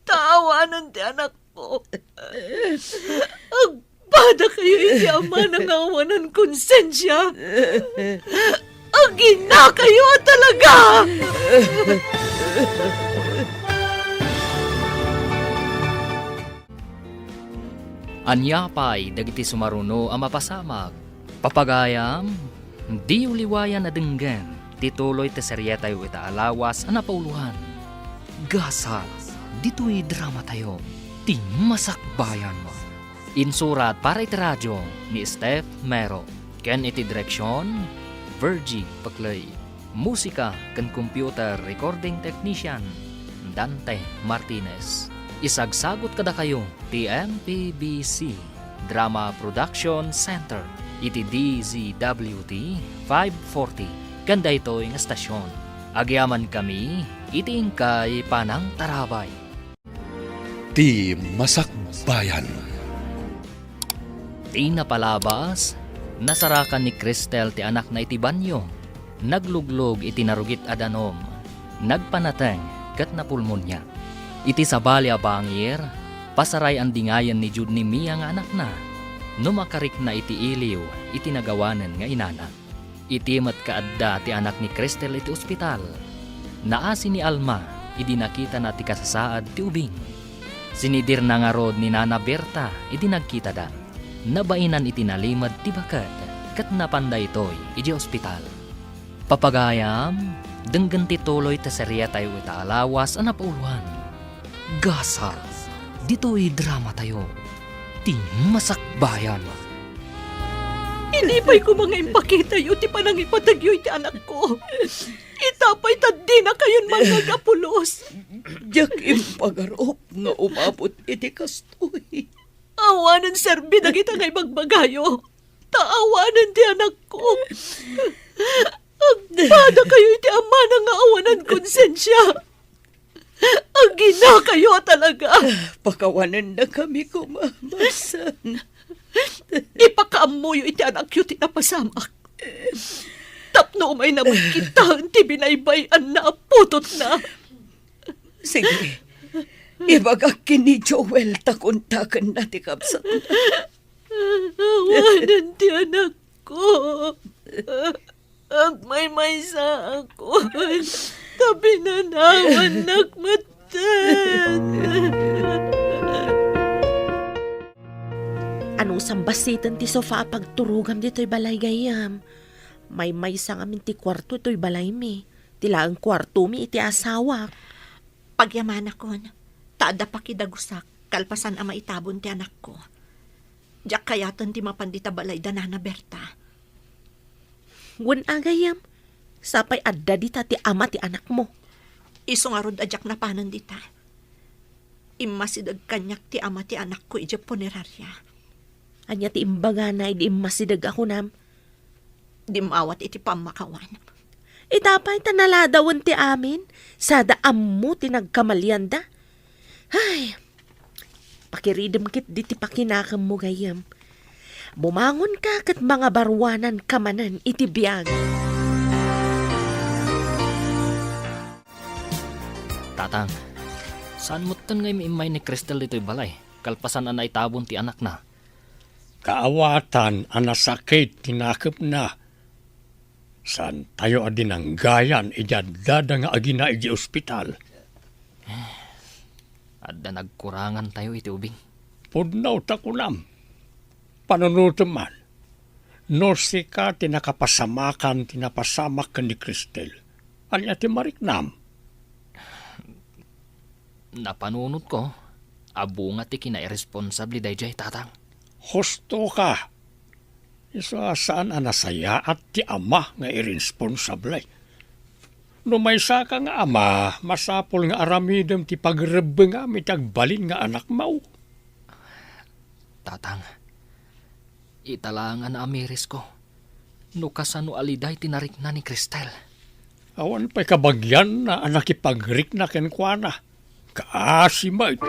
Ta awanan ti anakko. Agpada kayo iti amana nga awanan konsensia. Agina kayo a talaga! Ania pay dagiti sumaruno a mapasamak? Papagayam, diyo liwayan a denggen ti tuloy ti serietayo ita a lawas a napauloan. Gasat ditoy dramatayo, ti Masakbayan. Insurat para iti radio ni Steph Mero, ken iti direksion, Virgie Paclay. Musika ken computer recording technician, Dante Martinez. Isagsagut kadakayo ti M P B C Drama Production Center iti D Z W T five forty ken daytoy nga stasyon. Agyamankami iti inkay panangtarabay. Ti Masakbayan. Ti napalabas, nasarakan ni Cristel ti anakna iti banio. Nagluglog iti narugit a danum. Nagpanateng ket napulmonia. Iti sabali a bangir, pasaray-an dingayen ni Jude ni Mia nga anakna no makarikna iti iliw iti nagawanen nga inana. Iti met kaadda ti anak ni Cristel iti ospital, naasi ni Alma idi nakitana ti kasasaad ti ubing. Sinidirna ngarud ni Nana Berta idi nagkitada. Nabainan iti nalimed ti baket Ket napan daytoy idiay ospital. Papagayam, denggen ti tuloy ti seriatayo ita a lawas a napauluan, Gasat. Ditoy dramatayo, ti masakbayan. Idi pay koma nga impakitayo ti panangipategyo iti anakko, ita pay ta dinakayon mangngeg a pulos. Diak impagarup nga umabot iti kastoy. Awanen serbi dagita nga ibagbagayo. Ta awanen ti anakko. Agpadakayo iti amana nga awanan konsensia. Aginakayo a talaga. Pakawanennakami koma, Masan. Ipakaammoyo iti anakyo ti napasamak. Tapno umayna met kitaen ti binaybay-anna a putotna. Sige, ibagak ken ni Joel ta kontakenna ti kabsatna. Awanen ti anakko. Agmaymaysaakon, ta pinanawannak metten. Anusam bassiten ti sofa a pagturogam ditoy balay gayyem? Maymaysa ngamin ti kuarto toy balaymi. Ti laeng kuartomi iti asawak. Pagyamanakon, ta adda pakidagusak kalpasan a maitabon ti anakko. Diak kayaten ti mapan dita balay da Nana Berta. Wen a gayyem, sapay adda dita ti ama ti anakmo. Isu ngarud a diak napanen dita. Immasideg kaniak ti ama ti anakko idiay puneraria. Ania ti imbagana idi immasideg a kunam? Dimmawat iti pammakawan. Ita pay ta naladawen ti amin, sada ammo ti nagkamalianda. Ay, pakiridem ketdi ti pakinakemmo gayyem. Bumangonka ket mangabaruananka manen iti biag. Tatang, saan metten nga im-immay ni Cristel ditoy balay, kalpasan a naitabon ti anakna? Kaawatan a nasakit ti nakemna. Saantayo a dinanggayan idi addada nga agina idiay ospital. Adda nagkurangantayo iti ubing. Pudno ta kunam. Panunotem man. No sika ti nakapasamakan ti napasamak ken ni Cristel, ania ti mariknam? Napanunotko a bunga ti kinairresponsable daydiay, Tatang. Husto ka. Isu a saan a nasayaat ti ama nga irresponsable. No maysaka nga ama, masapul nga aramidem ti pagrebbengam iti agbalin nga anakmo. Tatang, ita laeng a naamirisko no kasano a liday ti narikna ni Cristel. Awan pay kabagianna a nakipagrikna kenkuana. Kaasi met.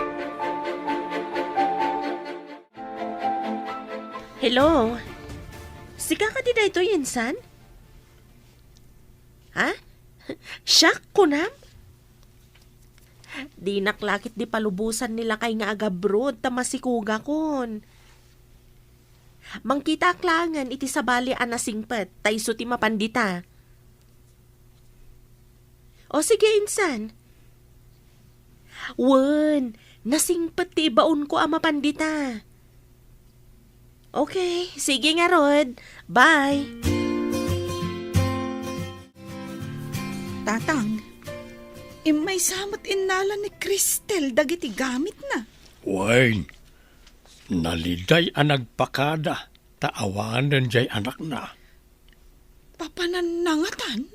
Hello? Sika kadi daytoy, insan? Ha? Siak, kunam? Dinak la ketdi palubosan ni lakay nga agabroad ta masikugakon. Mangkitaak laengen iti sabali a nasingpet ta isu ti mapan dita. O sige, insan. Wen, nasingpet ti ibaonko a mapan dita. Okay, sige ngarud. Bye. Tatang, immaysa met innala ni Cristel dagiti gamitna. Wen, naliday a nagpakada ta awanen diay anakna. Papananna ngatan?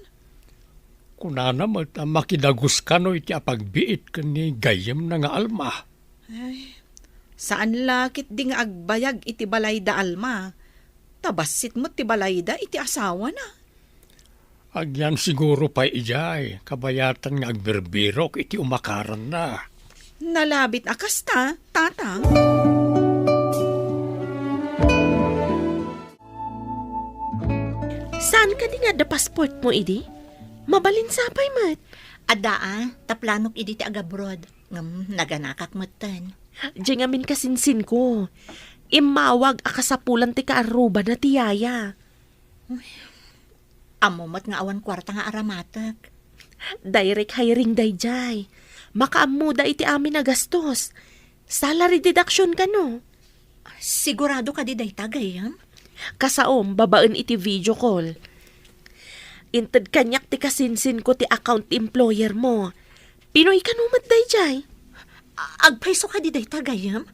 Kunana met a makidagus kano iti apagbiit ken ni gayyemna nga Alma. Ay, saan la ketdi nga agbayag iti balay da Alma. Ta bassit met ti balayda iti asawana. Agyan siguro pay idiay, kabayatan nga agbirbirok iti umakaranna. Nalabit a kasta, Tatang? Saan kadi nga adda passport mo idi? Mabalin sapay met. Adda a, ta planok idi ti agabroad. Ngem naganakak metten. Diay ngamin kasinsinko. Immawag a kasapulan ti kaarrubana ti yaya. Uy, ammo met nga awan kuarta nga aramatek. Direct hiring daydiay. Makaammoda iti amin a gastos. Salary deduction kano. Sigurado kadi dayta, gayyem? Kasaom, babaen iti video call. Inted kaniak ti kasinsinko ti account ti employer mo. Pinoy kano met daydiay? A-, agpayso kadi dayta, gayyem?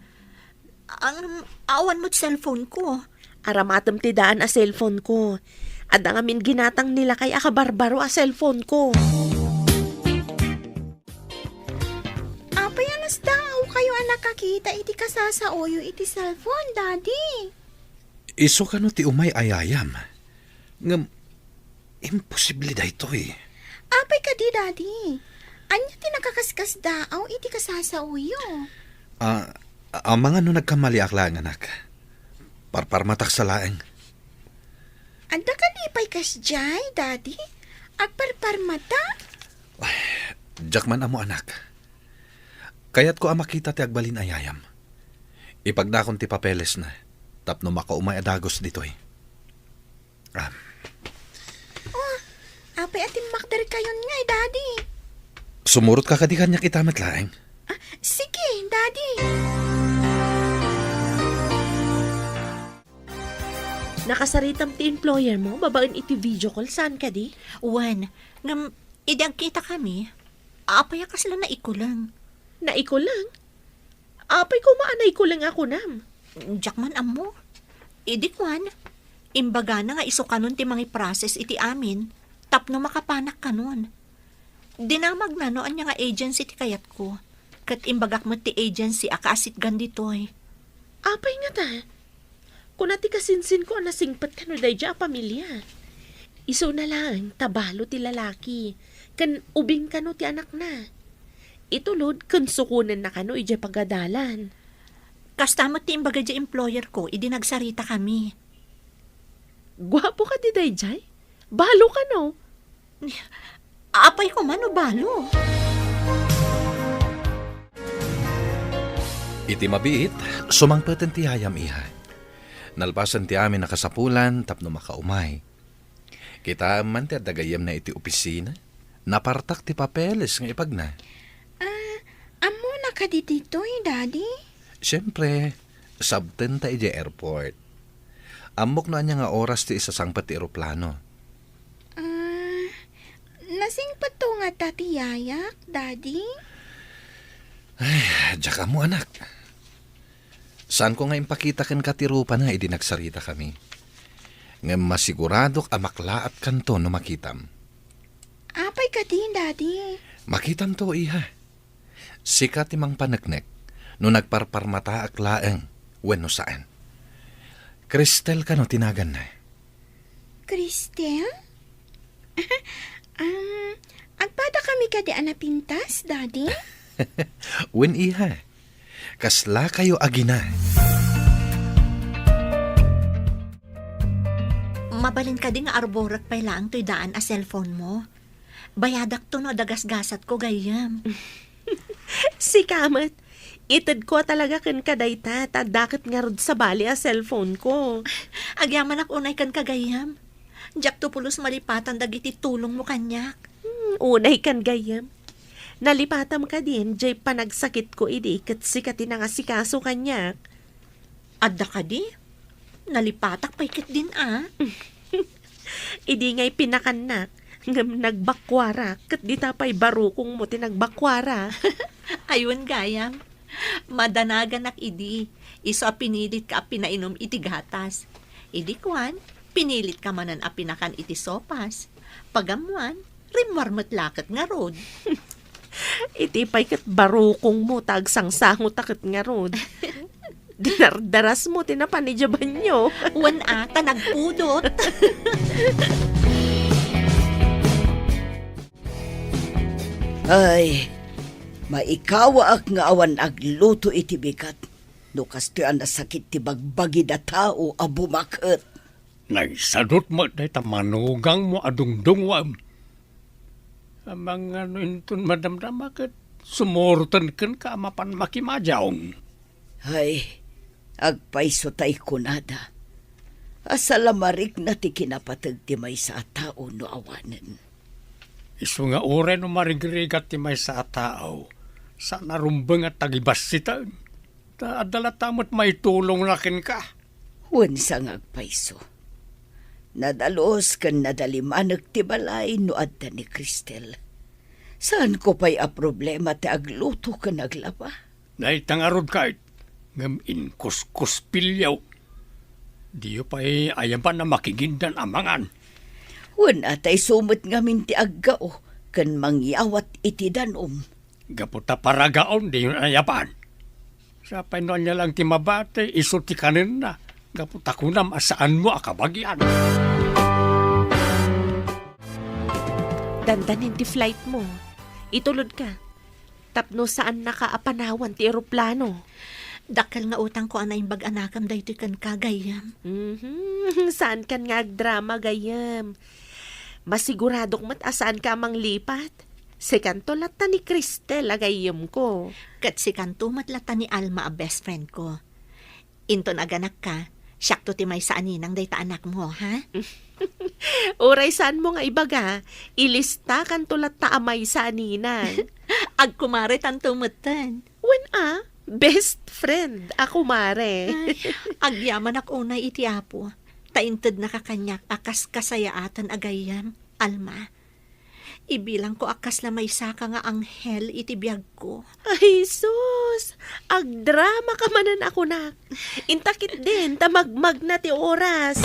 Ang awan met cellphone ko. Aramatem ti daan a cellphone ko. Adda ngamin ginatang ni lakay a kabarbaro a cellphone ko. Apay a nasdaaw kayo a nakakita iti kasasaoyo iti cellphone, Daddy? Isu kano ti umay a yayam? Ngem, imposible daytoy. Apay kadi, Daddy? Ania ti nakakaskasdaaw iti kasasaoyo? Ah, amangan no nagkamaliak laeng, anak. Parparmatak sa laeng. Adda kadi pay kasdiay, Daddy? Agparparmata? Ay, diak man ammo, anak. Kayatko a makita ti agbalin a yayam. Ipagnakon ti papelesna tapno makaumay a dagus ditoy. Ah. Oh, apay a timmakder kayon ngay, Daddy? Sumurotka kadi kaniak ita met laeng? Ah, sige, Daddy. Nakasaritam ti employer mo babaen iti video call, saan kadi? Wen, ngem, idi agkita kami, apay a kasla naikuleng? Naikuleng? Apay koma a naikuleng a kunam? Diak man ammo. Idi kuan, imbagana nga isu kanon ti mangiprocess iti amin tapno makapanak kanon. Dinamagna no ania nga agency ti kayatko, ket imbagak met ti agency a kaasitgan ditoy. Apay ngata? Kuna ti kasinsinko a nasingpet kano daydiay a pamilia. Isuna laeng ta balo ti lalaki, ken ubing kano ti anakna. Itulod ken sukonenna kano idiay pagadalan. Kasta met ti imbaga diay employer ko idi nagsaritakami. Guapo kadi daydiay? Balo kano? Apay koma no balo? Iti mabiit, sumangpeten ti yayam, iha. Nalpasen ti amin a kasapulan tapno makaumay. Kitaem man ti adda gayyemna iti opisina. Napartak ti papeles nga ipagna. Ah, ammona kadi ditoy, Daddy? Siempre, sabtenta idiay airport. Ammok no ania nga oras ti isasangpet ti eroplano. Ah, nasingpetto ngata ti yayak, Daddy? Ay, diak ammo, anak. Saanko nga impakita kenka ti rupana idi nagsaritakami. Ngem masiguradok a maklaatkanto no makitam. Apay kadi, Daddy? Makitamto, iha. Sika ti mangpaneknek no nagparparmataak laeng wenno saan. Cristel kano ti naganna? Cristel? Um, agpada kami kadi a napintas, Daddy? Wen, iha. Kasla kayo agina. Mabalin kadi nga arborek pay laeng toy daan a cellphone mo? Bayadakto no adda gasgasatko, gayyem. Sika met, itedko a talaga kenka dayta, ta adda ket ngarud sabali a cellphone ko. Agyamanak unay kenka, gayyem. Diakto pulos malipatan dagiti tulongmo kaniak. Hmm, unay kan gayyem. Nalipatam kadin, jay panagsakitko idi, ket sika ti nangasikaso kaniak. Adda kadi? Nalipatak pay ketdin a. Idi ngay pinakannak, ngem nagbakuarak, ket dita pay barukongmo ti nagbakuarak. Ay wen, gayyem. Madanaganak idi, isu a pinilitka a pinainom iti gatas. Idi kuan, pinilitka manen a pinakan iti sopas. Pagammoan, rimmuar met laket ngarud. Iti pay ket barukongmo ta agsangsangotak ket ngarud. Dinardarasmo ti napan idiay banio. Wen a, ta nagpudot. Ay, maikawaak nga awan agluto iti bigat no kastoy a nasakit ti bagbagid a tao a bumaket. Naisadut met dayta manugangmo a dungdungngoem. Amangan no inton madamdama ket sumuroten kenka a mapan makimadiaw. Ay, agpayso tay kunada a salamarikna ti kinapateg ti maysa a tao no awanen. Isu nga uray no marigrigat ti maysa a tao, saan a rumbeng a tagibassiten. Ta adda latta met maitulongna kenka. Wen sa nga agpayso. Nadalus ken nadalimanek ti balay no adda ni Cristel. Saanko pay a problema ti agluto ken aglaba. Dayta ngarud, Kate, ngem inkuskuspilyo. Diyo pay ayaban a makigindan a mangan. Wen, atayso met ngamin ti aggao ken mangyawat iti danum. Gapu ta paragaon, diyon ayaban. Sapay no ania lang ti mabati, isu ti kanenna. Gapu ta kunam a saanmo a kabagian. Dandanin ti flight mo. Itulod ka. Tapno saannaka a panawan ti eroplano. Dakkel nga utangko a naimbag a nakam daytoy kenka, gayyem. Mhm. Saankan nga agdrama, gayyem. Masiguradok met a saanka a manglipat. Sikanto latta ni Cristel a gayyemko. Ket sikanto met latta ni Alma a best friend ko. Inton aganakka, siakto ti maysa a ninang dayta anakmo, ha? Uray saanmo nga ibaga, ilistakanto latta a maysa a ninang. Agkumaretanto metten. Wen a, best friend a kumare. Ay, agyamanak unay iti Apo, ta intednaka kaniak a kas kasayaatan a gayyem, Alma. Ibilangko a kasla maysaka nga anghel iti biagko. Ay, sus! Agdramaka manen a kunak. Inta ketdin, ta magmagna ti oras.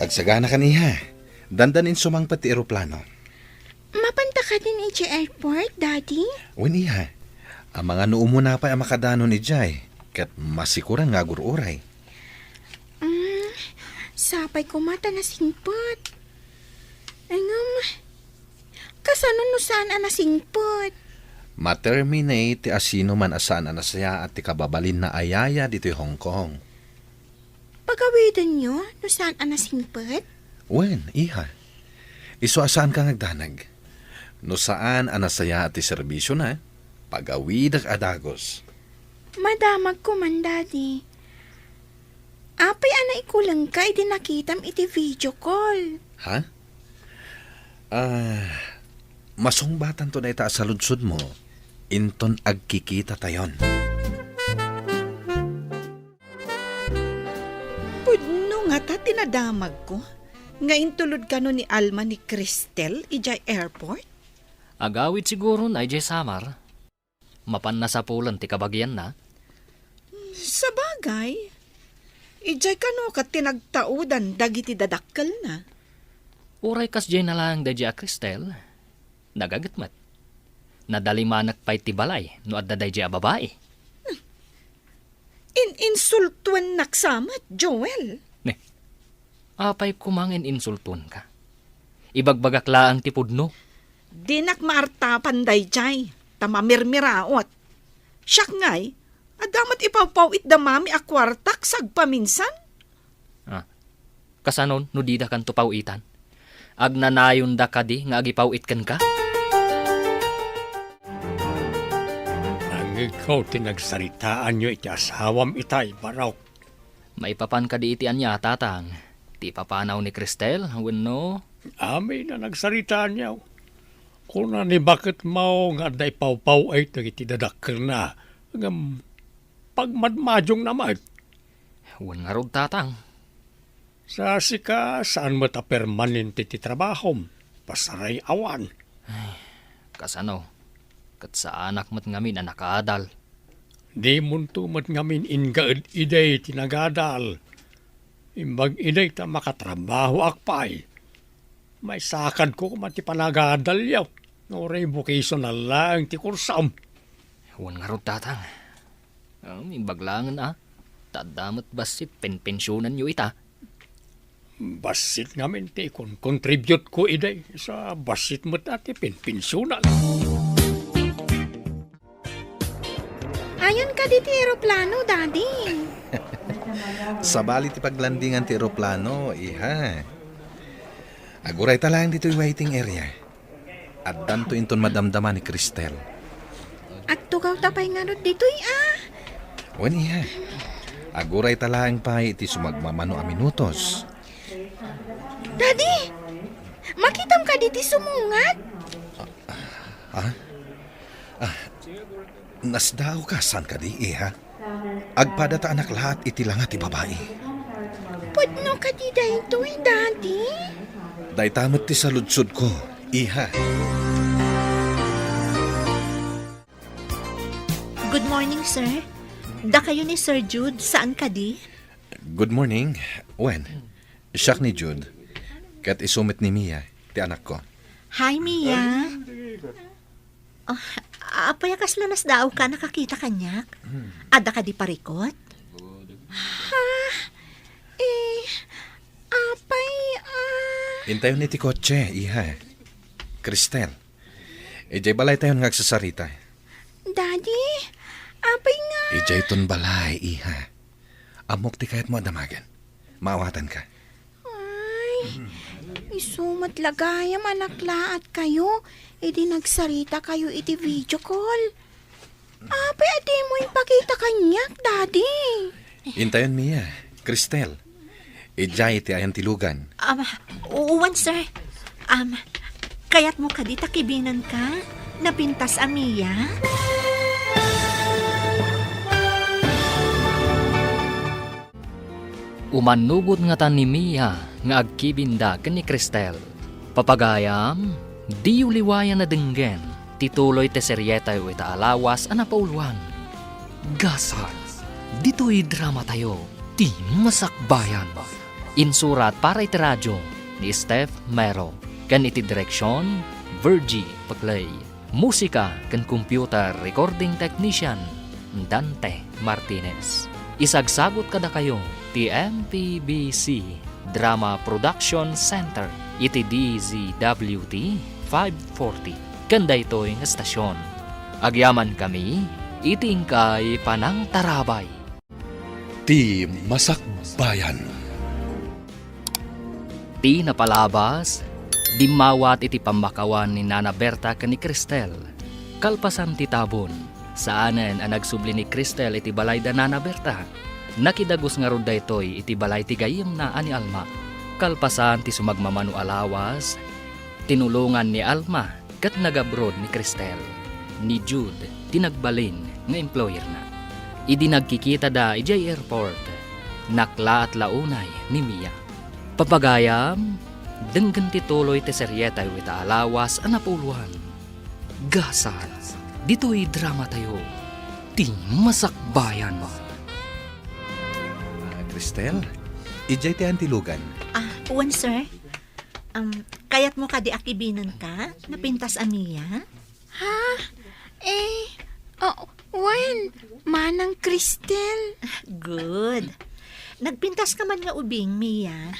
Agsaganaka, iha. Dandanin sumangpet ti eroplano. Mapanta kadin idiay airport, Daddy? Wen, iha. Amangan no umuna pay a makadanon idiay, ket masikuran nga agur-uray. Mm, sapay koma ta nasingpet. Ngem, kasano no saan a nasingpet? Ma-terminate ti asinoman a saan a nasayaat ti kababalinna a yaya ditoy Hong Kong. Pagawidenyo no saan a nasingpet? Wen, iha. Isu a saanka nga agdanag. No saan a nasayaat ti serbisiona, pagawidek a dagus. Madamagko man, Daddy. Apay a naikulengka idi nakitam iti video call? Ha? Ah, masungbatanto dayta a saludsodmo inton agkikitatayon. Pudno ngata ti nadamagko nga intulod kano ni Alma ni Cristel idiay airport? Agawid siguro na idiay Samar. Mapan nasapulan ti kabagianna. Sabagay, idiay kano ket ti nagtaudan dagiti dadakkelna. Uray kasdiay nalaeng daydiay a Cristel, nagaget met. Nadalimanek pay ti balay no adda daydiay a babai. In-insultuennak sa met, Joel. Ne, apay koma nga in-insultuenka? Ibagbagak laeng ti pudno. Dinak maartapan daydiay, ta mamirmiraot. Siak ngay, adda met ipawpaw-it da mami a kuartak sagpaminsan. Ah, kasano no didakanto paw-itan? Agnanayonda kadi nga agipaw-it kenka? Nangngegko ti nagsaritaanyo iti asawam itay, Barok. Maipapan kadi iti ania, Tatang? Ti ipapanaw ni Cristel wenno? Amin a nagsaritaanyo. Kuna ni baketmo nga adda ipawpaw-it dagiti dadakkelna, ngem pagmadmadiongna met. Wen ngarud, Tatang. Sa sika, saan met a permanente ti trabahom. Pasaray-awan. Ay, kasano? Ket saanak met ngamin a nakaadal. Dimonto met ngamin ingaed idi ti nagadal. Imbag idi ta makatrabahoak pay. Maisakadko koma ti panagadalyo. Uray vocational laeng ti kursom. Wen ngarud, Tatang. Um, imbag laengen a. Ta adda met bassit penpensionanyo ita. Bassit ngamin ti ikon-contribute ko idi. Sa bassit met a ti penpensionan. Ayon kadi ti eroplano, Daddy. Sabali ti paglandingan ti eroplano, iha. Agurayta laeng ditoy waiting area. Addanto inton madamdama ni Cristel. Agtugawta pay ngarud ditoy, a? Wen, iha. Agurayta laeng pay iti sumagmamano a minutos. Daddy! Makitam kadi ti sumungad? Ah? Ah, nasdaawka, saan kadi, iha? Agpadata a naklaat iti langa ti babai. Pudno kadi daytoy, Daddy? Dayta met ti saludsodko, iha. Good morning, sir. Dakayo ni Sir Jude, saan kadi? Good morning. Wen, siak ni Jude. Ket isu met ni Mia, ti anakko. Hi, Mia. Oh, apay a kasla nasdaawka a nakakita kaniak? Adda kadi parikut? Ha? Eh, apay, ah. Intayon iti kotse, iha. Cristel, idiay balaytayon nga agsasarita. Daddy, apay nga? Idiayton balay, iha. Ammok ti kayatmo a damagen. Maawatanka. Ay, isu met la gayam a naklaatkayo idi nagsaritakayo iti video call. Apay a dimo impakita kaniak, Daddy? Intayon, Mia, Cristel. Idiay ti ayantilugan. Um, wen, sir. Um, kayatmo kadi ta kibinenka? Napintas a Mia? Umannubot ngata ni Mia nga agkibinda ken ni Cristel. Papagayam, diyo liwayan a denggen ti tuloy ti serietayo ita a lawas a napauluan. Gasat, ditoy dramatayo, Ti Masakbayan. Insurat para iti radio ni Steph Mero, ken iti direksion, Virgie Paclay. Musika ken computer recording technician, Dante Martinez. Isagsagut kadakayo ti M P B C Drama Production Center iti D Z W T five forty ken daytoy nga estasion. Agyamankami iti inkay panangtarabay. Ti Masakbayan. Ti napalabas, dimmawat iti pammakawan ni Nana Berta ken ni Cristel. Kalpasan ti tabon, saanen a nagsubli ni Cristel iti balay da Nana Berta. Nakidagus ngarud daytoy iti balay ti gayyemna a ni Alma. Kalpasan ti sumagmamano a lawas, tinulongan ni Alma ket nagabrod ni Cristel. Ni Jude ti nagbalin nga employerna. Idi nagkikitada idiay airport, naklaat la unay ni Mia. Papagayam, denggen ti tuloy ti serietayo ita a lawas a napauluan. Gasat, ditoy dramatayo, Ti Masakbayan. Ah, Cristel, idiay ti ayantilugan. Ah, wen, sir. Um, kayatmo kadi a kibinenka? Napintas a Mia? Ha? Eh, oh, wen, manang Cristel. Good. Nagpintaska man nga ubing, Mia?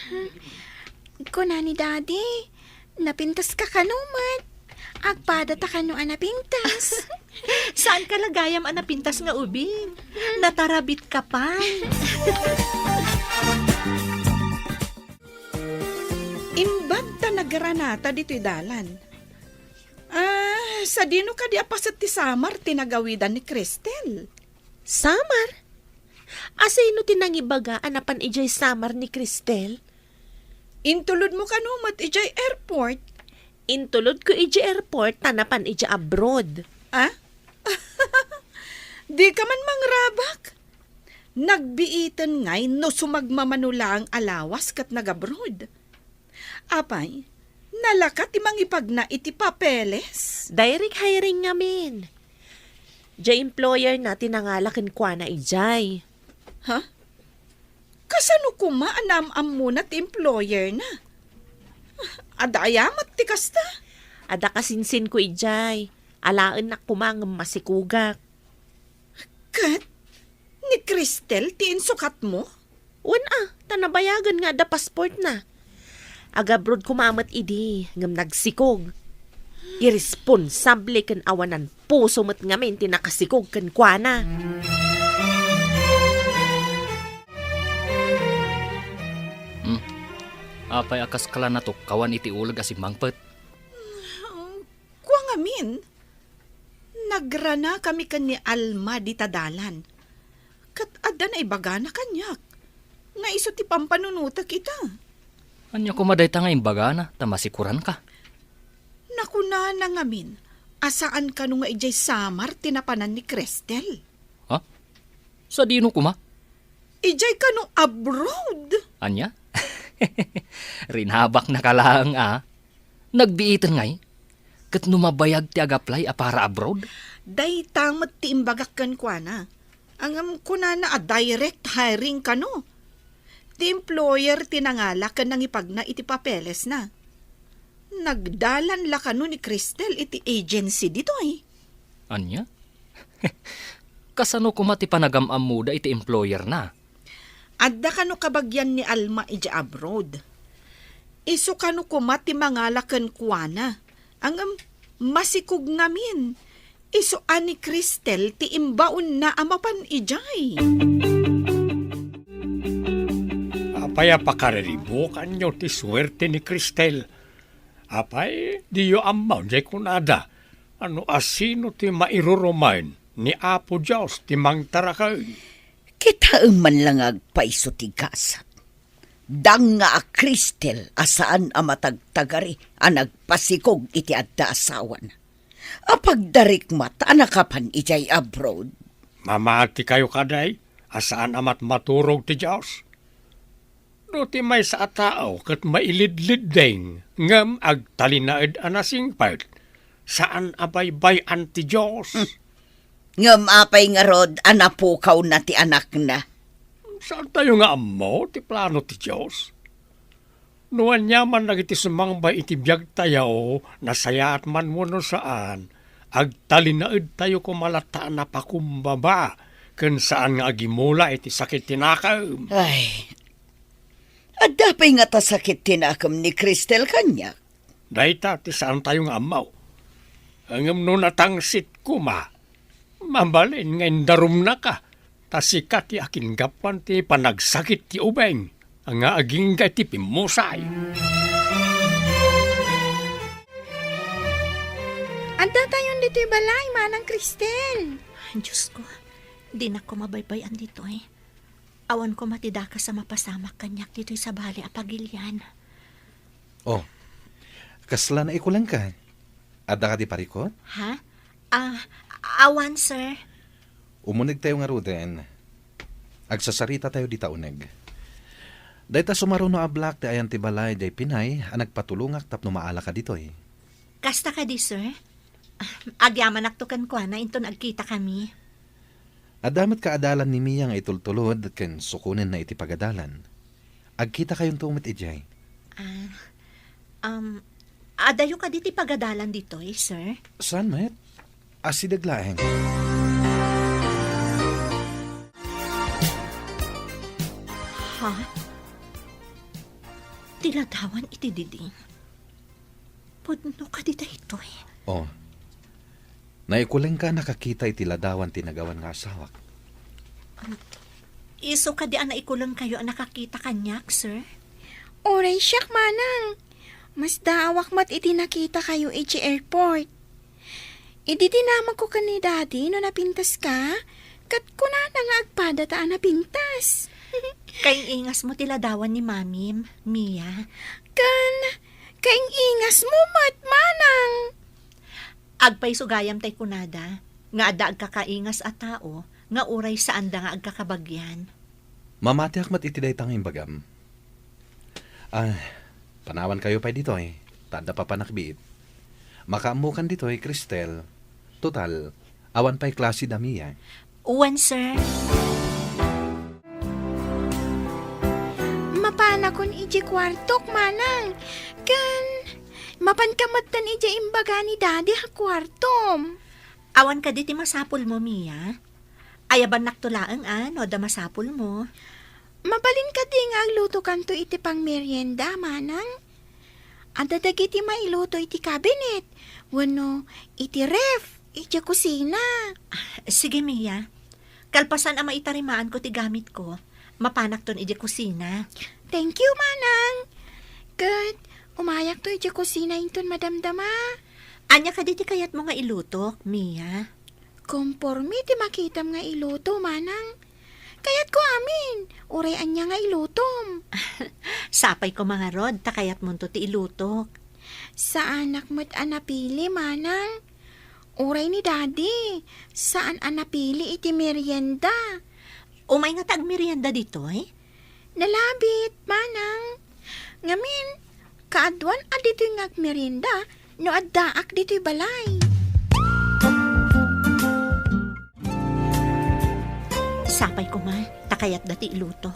Kuna ni Daddy, napintaska kano met? Agpadata kano a napintas? Saanka la gayam a napintas nga ubing? Natarabit ka pay. Imbag ta nagranata ditoy dalan. Ah, sadino kadi a paset ti samar ti nagawidan ni Cristel? Samar? Asino ti nangibaga a napan idiay samar ni Cristel? Intulodmo kano met idiay airport? Intulodko idiay airport ta napan idiay abroad. Ah? Dika man mangrabak? Nagbiiten ngay no sumagmamano laeng a lawas ket nagabroad. Apay, nalaka ti mangipagna iti papeles? Direct hiring ngamin. Diay employer na ti nangala kenkuana idiay. Ha? Kasano koma a naam-ammona ti employer na? Adda aya met ti kasta? Adda kasinsinko idiay. Alaennak koma ngem masikogak. Ket ni Cristel ti insukatmo? Wen a, ta nabayagen nga adda passportna. Agabroad koma met idi, ngem nagsikog. Irresponsable ken awanan puso met ngamin ti nakasikog kenkuana. Hmm. Apay a kaskala natukkawan iti uleg a simmangpet? Kua ngamin, nagranakami ken ni Alma dita dalan. Ket adda naibagana kaniak nga isu ti pampanunotek ita. Ania koma dayta nga imbagana ta masikuranka? Nakunana ngamin a saan kano nga idiay samar ti napanan ni Cristel. Ha? Sadino koma? Idiay kano abroad? Ania? Rinabaknaka laeng a. Nagbiiten ngay? Ket no mabayag ti ag-apply a para abroad? Dayta met ti imbagak kenkuana. Ngem kunana a direct hiring kano. Ti employer ti nangala ken nangipagna iti papelesna. Nagdalan la kano ni Cristel iti agency ditoy. Ania? Kasano koma ti panagam-ammoda iti employerna? Adda kano kabagian ni Alma idiay abroad. Isu kano koma ti mangala kenkuana. Ngem masikog ngamin. Isu a ni Cristel ti imbaonna a mapan idiay. Apay a pakariribukanyo ti suerte ni Cristel? Apay, diyo ammo diay kunada a no asino ti mairurumen ni Apo Dios ti mangtarakay? Kitaem man la nga agpayso ti gasat. Dang nga a Cristel a saan a matagtagari a nagpasikog iti adda asawana. Apagdarikmat a nakapan idiay abroad. Mamatikayo kadi a saan a matmaturog ti Dios? No ti maysa a tao ket mailidlidding ngem agtalinaed a nasingpet, saan a baybay-an ti Dios. Hmm. Ngem apay ngarud a napukawna ti anakna? Saantayo nga ammo ti plano ti Dios. No aniaman dagiti sumangbay iti biagtayo, nasayaat man wenno saan, agtalinaedtayo koma latta a napakumbaba ken saan nga agimula iti sakit ti nakem. Ay, adda pay ngata sakit ti nakem ni Cristel kaniak? Dayta ti saantayo nga ammo. Ngem no natangsit koma, mabalin nga indarumnaka, ta sika ti akingapuan ti panagsakit ti ubing nga agingga iti pimmusay. Addatayon ditoy balay, Manang Cristel. Diosko, dinak koma baybay-an ditoy. Awan koma ti dakes a mapasamak kaniak ditoy sabali a pagilian. Oh, kasla naikulengka? Adda kadi parikut? Ha? Ah, awan, sir. Umunegtayo ngaruden. Agsasaritatayo dita uneg. Dayta sumaruno a Black ti ayan ti balay diay pinay a nagpatulongak tapno maalaka ditoy. Kasta kadi, sir? Agyamanakto kenkuana inton agkitakami. Adda met kaadalan ni Mia nga itultulod ken sukonenna iti pagadalan. Agkitakayonto met idiay. Ah, um, adayo kadi ti pagadalan ditoy, sir? Saan met? Asideg laeng. Ha? Ti ladawan iti diding? Pudno kadi daytoy? Oh. Naikulengka a nakakita iti ladawan ti nagawan nga asawak. Um, isu kadi a naikulengkayo a nakakita kaniak, sir? Uray siak, manang. Masdaawak met iti nakitakayo iti airport. Idi dinamagko ken ni Daddy no napintaska, ket kunana nga agpadata a napintas. Kaing-ingasmo ti ladawan ni Mamim, Mia. Ken kaing-ingasmo met, manang. Agpayso gayam tay kunada nga adda agkakaingas a tao nga uray saanda nga agkakabagian. Mamatiak met iti dayta nga imbagam. Ah, panawankayo pay ditoy, ta adda papanakbiit. Makaammokan ditoy, Cristel. Total, awan pay klase da Mia. Wen, sir. Mapanakon idiay kuartok, manang. Ken, mapanka metten idiay imbaga ni Daddy a kuartom. Awan kadi ti masapulmo, Mia? Ayabannakto laeng a no adda masapulmo. Mabalin kadi nga aglutokanto iti pangmerienda, manang? Adda dagiti mailuto iti cabinet wenno iti ref idiay kusina. Sige, Mia. Kalpasan a maitarimaanko ti gamitko, mapanakton idiay kusina. Thank you, manang. Ket umayakto idiay kusina inton madamdama. Ania kadi ti kayatmo nga ilutok, Mia? Konporme ti makitam nga iluto, manang. Kayatko amin, uray ania nga ilutom. Sapay koma ngarud ta kayatmonto ti ilutok. Saanak met a napili, manang. Uray ni Daddy, saan a napili iti merienda. Umay ngata agmerienda ditoy? Nalabit, manang. Ngamin, kaaduan a ditoy nga agmerienda no addaak ditoy balay. Sapay koma, ta kayatda ti iluto.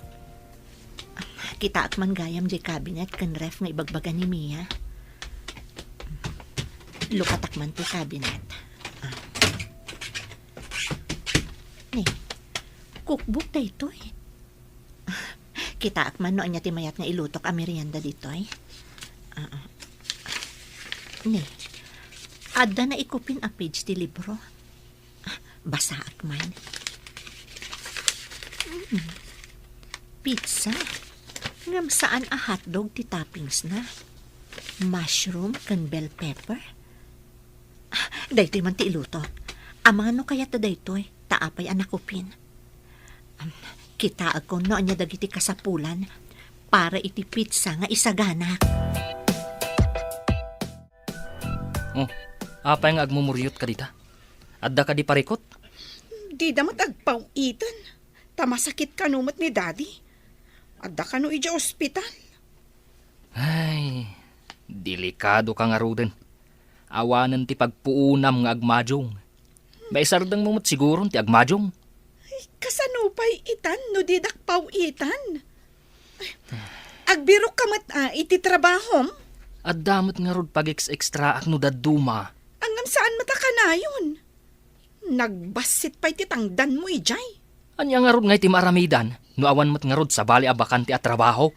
Kitaak man gayam diay cabinet ken ref nga ibagbaga ni Mia. Lukatak man ti cabinet. Ah. Ni, cookbook daytoy. Kitaak man no ania ti mayat nga ilutok a merienda ditoy. Ah, ah. Ni, adda naikupin a page ti libro. Basaak man. Mm. Pizza. Ngem saan a hotdog ti toppings na. Mushroom ken bell pepper. Ah, daytoy man ti iluto. Amangan no kayatda daytoy, ta apay a nakupin. Am, kitaek no ania dagiti kasapulan para iti pizza nga isaganak. Oh, apay nga agmumuriot ka dita? Adda kadi parikut? Dida met agpaw-itan. Ta masakit kano met ni Daddy. Adda kano idiay ospital. Ay, delikado ka ngaruden. Awanen ti pagpuonam nga agmadiong. Maisardengmo met siguron ti agmadiong. Ay, kasano pay itan no didak paw-itan? Agbirok ka met, ah, iti trabahom? Adda met ngarud pag-ex-extraak no dadduma. Ngem saan met a kanayon? Nagbassit pay ti tangdanmo idiay. Ania ngarud nga iti maaramidan no awan met ngarud sabali a bakante a trabaho?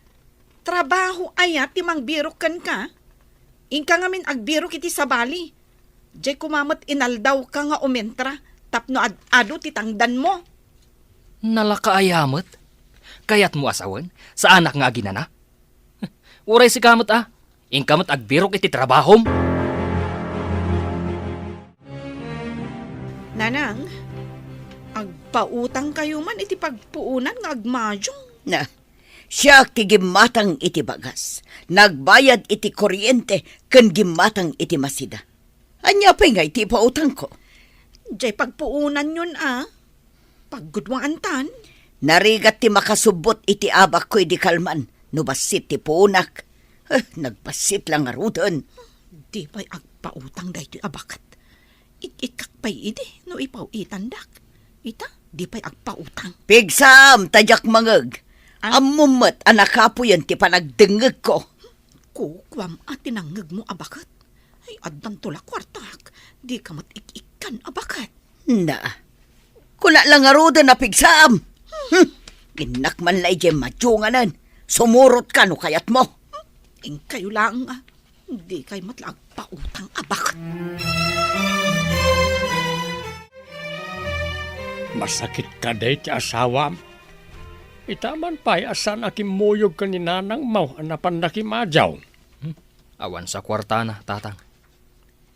Trabaho aya ti mangbirok kenka? Inka ngamin agbirok iti sabali. Diay koma met inaldawka nga umentra tapno ad-adu ti tangdanmo. Nalaka aya met? Kayatmo a sawen, saanak nga aginana? Uray sika met a, inka met agbirok iti trabahom. Nanang, agpautangkayo man iti pagpuonan nga agmadiong. Na, siak ti gimmatang iti bagas. Nagbayad iti kuryente ken gimmatang iti masida. Ania pay ngay ti ipautangko? Diay pagpuonanyon a. Pagguduantan. Narigat ti makasubbot iti abakko idi kalman no bassit ti puonak. Eh, nagbassit la ngaruden. Di pay agpautang daytoy a baket. Ik-ikkak pay idi no ipaw-itandak. Ita, di pay agpautang. Pigsam, ta diak mangeg. Ah? Ammom met a nakapuyen ti panagdengngegko. Kukuam a ti nangngegmo a baket. Ay, addanto la kuartak. Dika met ik-ikkan a baket. Na, kuna la ngaruden a pigsam. Hmm, innak man la idiay madionganen. Sumurotka no kayatmo. Inkayo laeng a, dikay met la agpautang a baket. Masakit kadi ti asawam? Ita man pay a saan a kimmuyog ken ni nanangmo a napan nakimadiaw. Hmm, awan sa kuartana, tatang.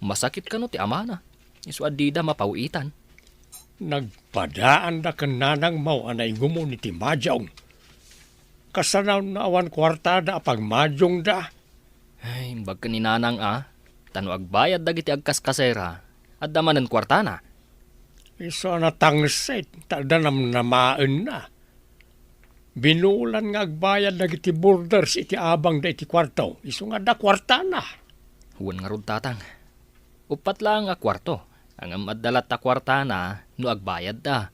Masakit kano ti amana, isu a dida mapaw-itan. Nagpadaanda ken nanangmo a naigumon iti madiong. Kasano no awan kuartada a pagmadiongda? Ay, imbag ken ni nanang a, ta no agbayad dagiti agkaskasera, adda manen kuartana. Isu a natangsit, ta adda namnamaenna. Binulan nga agbayad dagiti boarders iti abangda iti kuarto, isu nga adda kuartana. Wen ngarud, tatang. Uppat laeng a kuarto, ngem adda latta kuartana no agbayadda.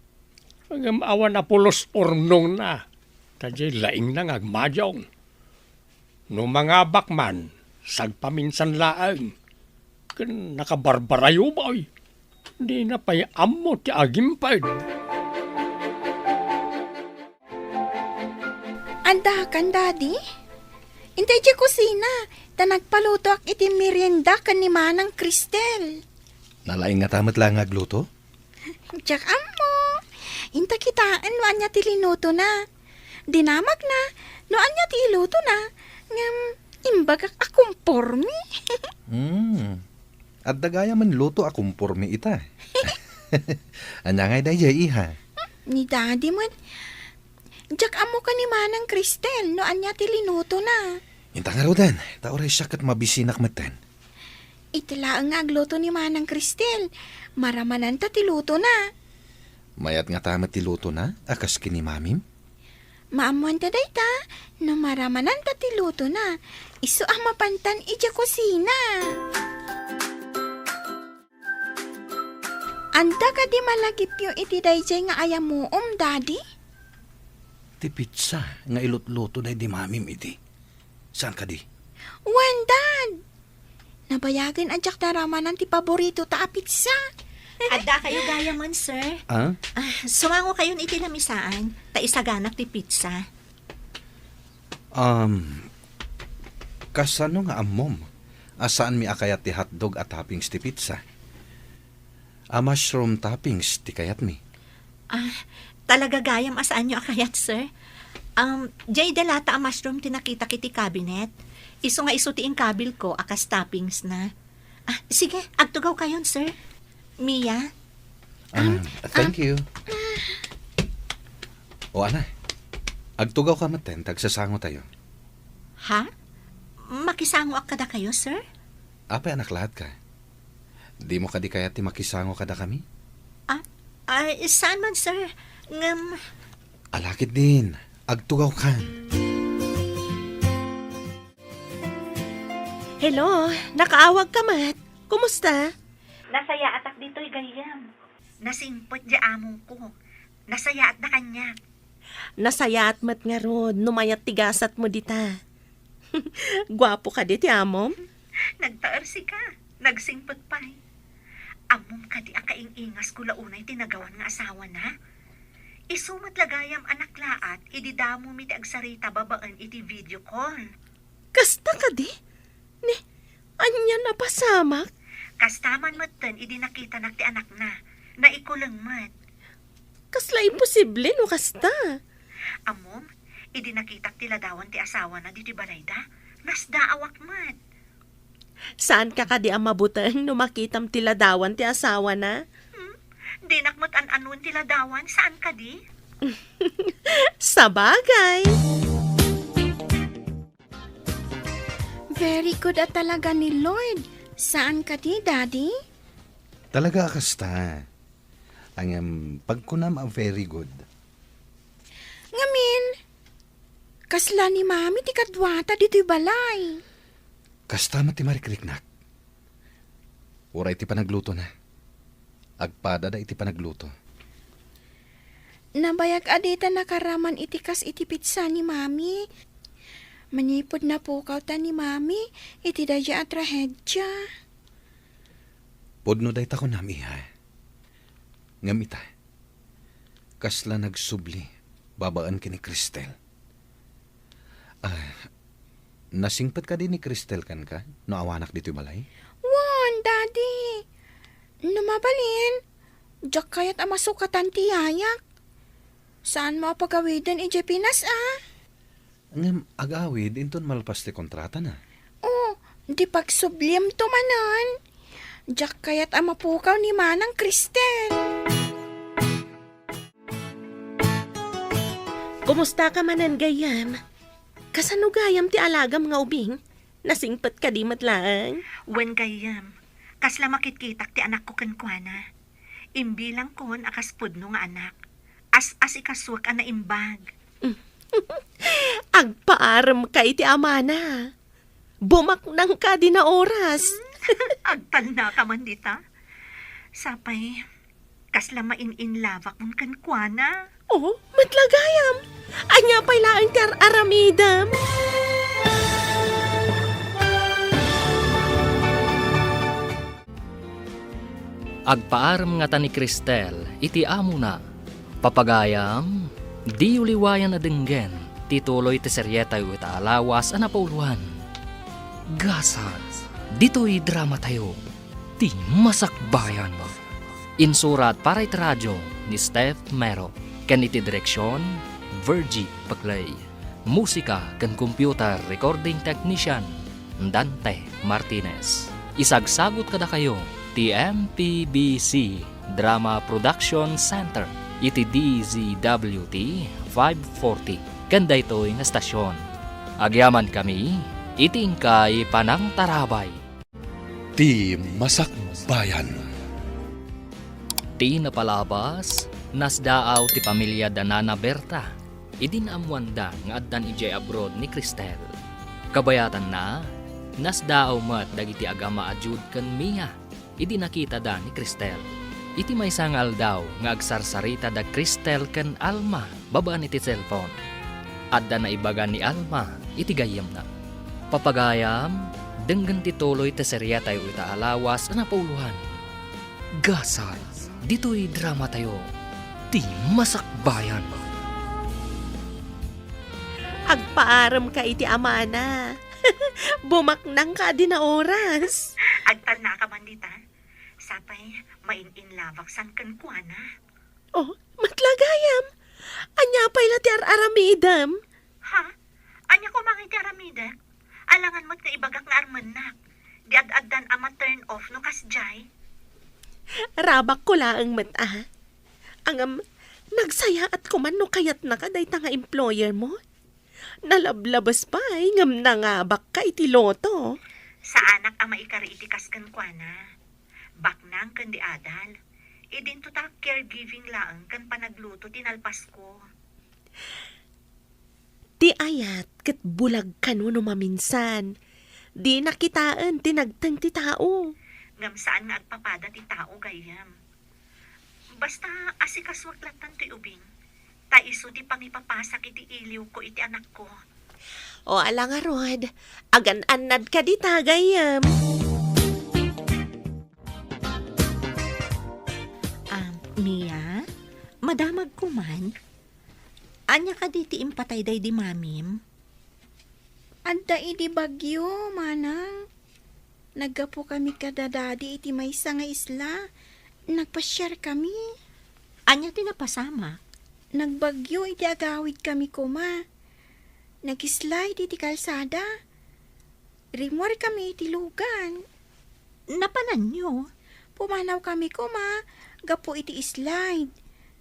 Ngem awan a pulos urnongna, ta diay laingna nga agmadiong. No mangabak man, sagpaminsan laeng. Ken nakabarbarayo, bay. Dina pay ammo ti agimped. Addakan, Daddy? Inta idiay kusina, ta nagpalutoak iti merienda ken ni Manang Cristel. Nalaing ngata met la nga agluto? Diak ammo. Inta kitaen no ania ti linutona. Dinamagna no ania ti ilutona. Ngem imbagak a komporme. Hmm. Adda gayamen luto a komporme ita. Ania ngay daydiay, iha? Ni Daddy met. Diak ammo ken ni Manang Cristel no ania ti linutona. Inta ngaruden, ta uray siak ket mabisinak metten. Iti laeng nga agluto ni Manang Cristel, maramananta ti lutona. Mayat ngata met ti lutona a kas ken ni Mamim? Maammoanta dayta, no maramananta ti lutona, isu a mapantan idiay kusina. Anda kadi malagipyo iti daydiay nga ayamuom, Daddy? Ti pizza nga ilutluto daydi Mamim idi. Saan kadi? Wen, Dad! Nabayagen a diak naramanan ti paboritota a pizza. Adda kayo gayam, sir. Ah? Ah, sumango kayon iti lamisaan, ta isaganak ti pizza. Um, kasano nga ammom a saanmi a kayat ti hotdog a toppings ti pizza? A mushroom toppings ti kayatmi. Ah, talaga gayam a saanyo a kayat, sir? Um, diay dalata a mushroom ti nakitak iti cabinet. Isu nga isu ti inkabilko a kas toppings na. Ah, sige, agtugaw kayon, sir. Mia? Ah, Um, thank ah, you. O, ana, agtugaw ka metten, ta agsasango tayo. Ha? Makisangoak kadakayo, sir? Apay a naklaat ka? Dimo kadi kayat ti makisango kadakami? Ah, ay, saan man, sir? Ngem Alakit din, agtugaw kan. Hello, nakaawag ka met. Kumusta? Nasayaatak ditoy gayyem. Nasingpet di amongko. Nasayaatda kaniak. Nasayaat met ngarud no mayat ti gasatmo dita. Guapo kadi ti amom? Nagtaersika, nagsingpet pay. Ammom kadi a kaing-ingasko la unay ti nagawan nga asawana? Isu met la gayam a naklaat idi damomi ti agsarita babaen iti video call. Kasta kadi? Ni, ania napasamak? Kasta man metten idi nakitanak ti anakna, naikuleng met. Kasla imposible no kasta. Ammom, idi nakitak ti ladawan ti asawana ditoy balayda, nasdaawak met. Saan ka kadi a mabuteng no makitam ti ladawan ti asawana? Hmm? Dinak met an-anuen ti ladawan, saan kadi? Sabagay. Very good a talaga ni Lord. Saan kadi, Daddy? Talaga a kasta. Ngem, pagkunam a very good. Ngamin, kasla ni Mami ti kaduata ditoy balay. Kasta met ti marikriknak. Uray ti panaglutona. Agpadada iti panagluto. Nabayag a dita nakaraman iti kas iti pizza ni Mami. Manipud napukawta ni Mami iti daydiay a trahedia. Pudno dayta kunam, iha. Ngem ita, kasla nagsubli babaen ken ni Cristel. Ah, nasingpet kadi ni Cristel kenka no awanak ditoy balay? Wen, Daddy. No mabalin, diak kayat a masukatan ti yayak. Saanmo a pagawiden idiay Pinas, a? Ngem agawid inton malpas ti kontratana. O, di pagsubliamto manen. Diak kayat a mapukaw ni Manang Cristel. Kumusta ka manen, gayyem? Kasano gayam ti alagam nga ubing? Nasingpet kadi met laeng? Wen, gayyem, kasla makitkitak ti anakko kenkuana. Imbilangkon a kas pudno nga anak. As-asikasuek a naimbag. Agpaarem ka iti amana. Bumaknang ka dina oras. Agtalna ka man dita. Sapay, kasla main-inlabakon kenkuana. Oh, met la gayam. Ania pay laeng ti ar-aramidem? Agpaarem ngata ni Cristel iti amona. Papagayam, diyo liwayan a denggen ti tuloy ti serietayo ita a lawas a napauloan. Gasat, ditoy dramatayo, ti Masakbayan. Insurat para iti radio ni Steph Mero, ken iti direksion, Virgie Paclay. Musika ken computer recording technician, Dante Martinez. Isagsagut kadakayo ti M P B C Drama Production Center iti D Z W T five forty ken daytoy nga stasyon. Agyamankami iti inkay panangtarabay. Ti Masakbayan. Ti napalabas, Nasdaaw ti pamilia da Nana Berta idi naammoanda nga addan idiay abroad ni Cristel. Kabayatanna, nasdaaw met dagiti agama a Jude ken Mia idi nakitada ni Cristel. Iti maysa nga aldaw nga agsarsarita da Cristel ken Alma babaen iti cellphone, adda naibaga ni Alma iti gayyemna. Papagayam, denggen ti tuloy ti seriatayo ita a lawas a napauloan. Gasat, ditoy dramatayo, ti Masakbayan. Agpaarem ka iti amana. Bumaknang ka adi na oras. Agtalna ka man dita. Sapay, main-in labak san kenkuana. Oh, met la gayam. Ania pay la ti ar-aramidem? Ha? Ania koma nga iti aramidek? Alangan met nga ibagak nga armennak. Di ad-addan a ma-turn off no kasdiay. Rabakko laeng met a. Ngem, nagsayaat koman no kayatnaka dayta nga employer mo. Nalablabas pay ngem nangabakka iti loto. Saanak a maikari iti kas kenkuana. Baknang ken di adal. Idinto ta caregiving laeng ken panagluto ti nalpasko. Ti ayat ket bulag kano no maminsan. Dina kitaen ti nagteng ti tao. Ngem saan nga agpapada ti tao, gayyem. Basta asikasuak lattan toy ubing, ta isu ti pangipapasak iti iliwko iti anakko. O, ala ngarud, agan-annad ka dita, gayyem. Ah, Mia, madamagko man. Ania kadi ti impatay daydi mamim? Adda idi bagyo, manang. Naggapukami kada dadi iti maysa nga isla. Nagpasiarkami. Ania ti napasamak? Nagbagyo iti agawidkami koma. Nag-slide iti kalsada. Rimmuarkami iti lugan. Napananyo? Pumanawkami koma gapu iti slide.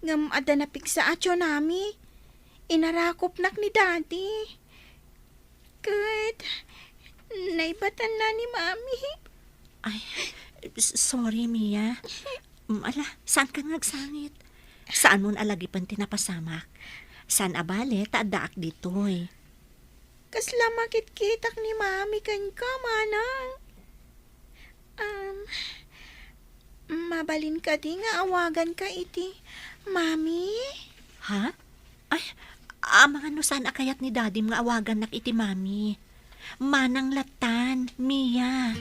Ngem adda napigsa a tsunami. Inarakupnak ni Daddy. Ket naibatanna ni Mami. Ay, s-, sorry, Mia. Mm, ala, saanka nga agsangit? Saanmon a lagipen ti napasamak. Saan a bale ta addaak ditoy. Kasla makitkitak ni Mami kenka, manang. Um, mabalin kadi nga awaganka iti Mami? Ha? Ay, amangan no saan a kayat ni Dadim nga awagannak iti Mami. Manang lattan, Mia.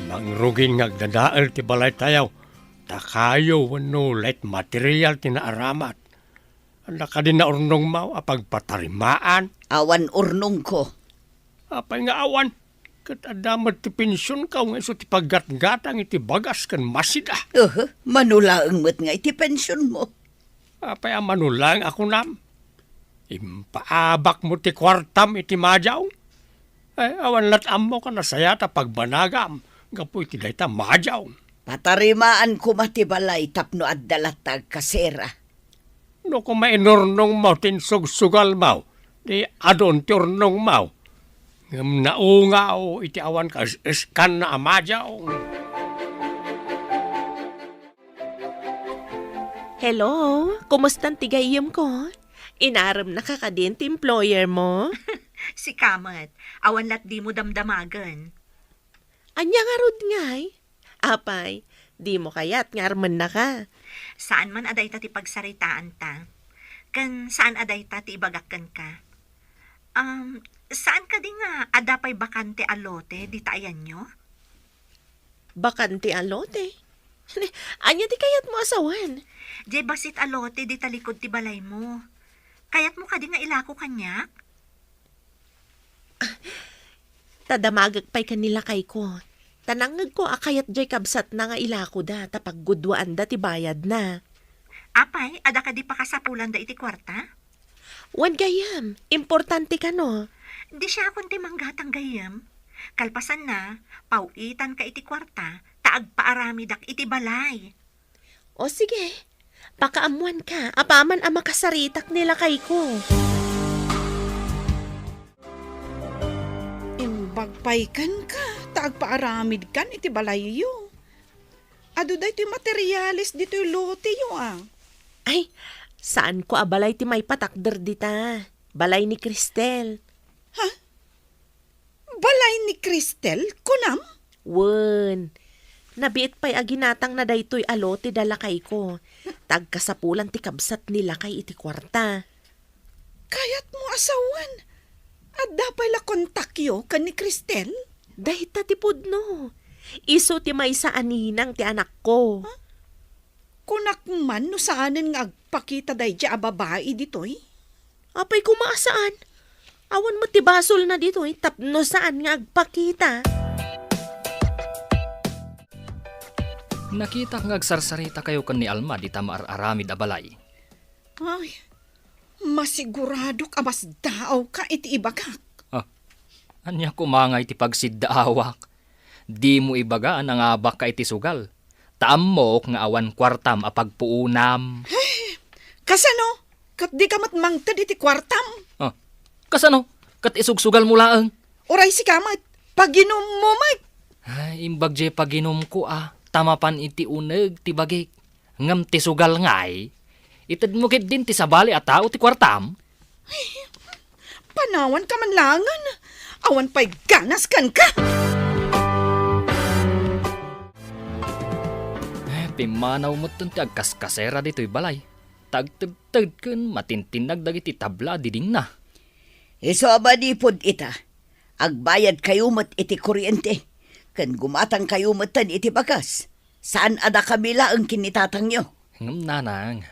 Nangrugin nga agdadael ti balaytayo, ta kayo wenno light material ti naaramat. Adda kadi naurnongmo a pagpatarimaan? Awan urnongko. Apay nga awan? Ket adda met ti pensionko nga isu ti paggatgatang iti bagas ken masida. Uhu, mano laeng met nga iti pensionmo. Apay a mano laeng a kunam? Impaabakmo ti kuartam iti madiaw. Ay, awan lat ammok a nasayaat a pagbanagam gapu iti dayta madiaw. Patarimaan koma ti balay tapno adda latta agkasera. No koma inurnongmo ti insugsugalmo, di adun ti urnongmo. Ngem naungaw iti awan kaes-eskanna a madiaw. Hello, kumustan ti gayyemko? Inaremnaka kadin ti employer mo? Sika met, awan lat dimo damdamagen. Ania ngarud ngay? Apay, dimo kayat nga armennaka? Saan man a dayta ti pagsaritaanta. Ken saan a dayta ti ibagak kenka. Um, saan kadi nga adda pay bakante a lote dita ayanyo? Bakante a lote? Ania ti kayatmo a sawen? Diay bassit a lote dita likud ti balaymo. Kayatmo kadi nga ilako kaniak? Ta damagek pay ken ni lakayko. Ta nangngegko a kayat diay kabsatna nga ilakoda ta pagguduaanda ti bayadna. Apay, adda kadi pakasapulanda iti kuarta? Wen gayyem, importante kano. Di siakon ti manggatang gayyem. Kalpasanna, paw-itanka iti kuarta ta agpaaramidak iti balay. O sige, pakaammoanka apaman a makasaritak ni lakayko. Imbag pay kenka ta agpaaramidkan iti balayyo. Adu daytoy materiales ditoy loteyo, a. Ay, saanko a balay ti maipatakder dita. Balay ni Cristel. Ha? Balay ni Cristel, kunam? Wen, nabiit pay a ginatangna daytoy a lote da lakayko. Ta agkasapulan ti kabsat ni lakay iti kuarta. Kayatmo a sawen, adda pay la kontakyo ken ni Cristel? Dayta ti pudno. Isu ti maysa a ninang ti anakko. Ha? Kunak man no saanen nga agpakita daydiay a babai ditoy? Apay koma a saan? Awan met ti basolna ditoy tapno saan nga agpakita. Nakitak nga agsarsaritakayo ken ni Alma dita maar-aramid a balay. Ay, masiguradok a masdaawka iti ibagak. Ah, ania koma ngay ti pagsiddaawak? Dimo ibaga a nangabakka iti sugal. Ta ammok nga awan kuartam a pagpuonam. Kasano? Ket dika met mangted iti kuartam? Ah, kasano? Ket isugsugalmo laeng? Uray sika met, paginummo met. Ay, imbag diay paginumko a, ta mapan iti uneg ti bagik. Ngem ti sugal ngay, itedmo ketdin ti sabali a tao ti kuartam? Panawanka man laengen. Awan pay ganas kenka. Eh, pimmanaw metten ti agkaskasera ditoy balay. Ta agtedted ken matintinnag dagiti tabla a didingna. Isu a manipud ita, agbayadkayo met iti kuryente, ken gumatangkayo metten iti bakas. Saan a dakami laeng ken ni tatangyo? Ngem, nanang,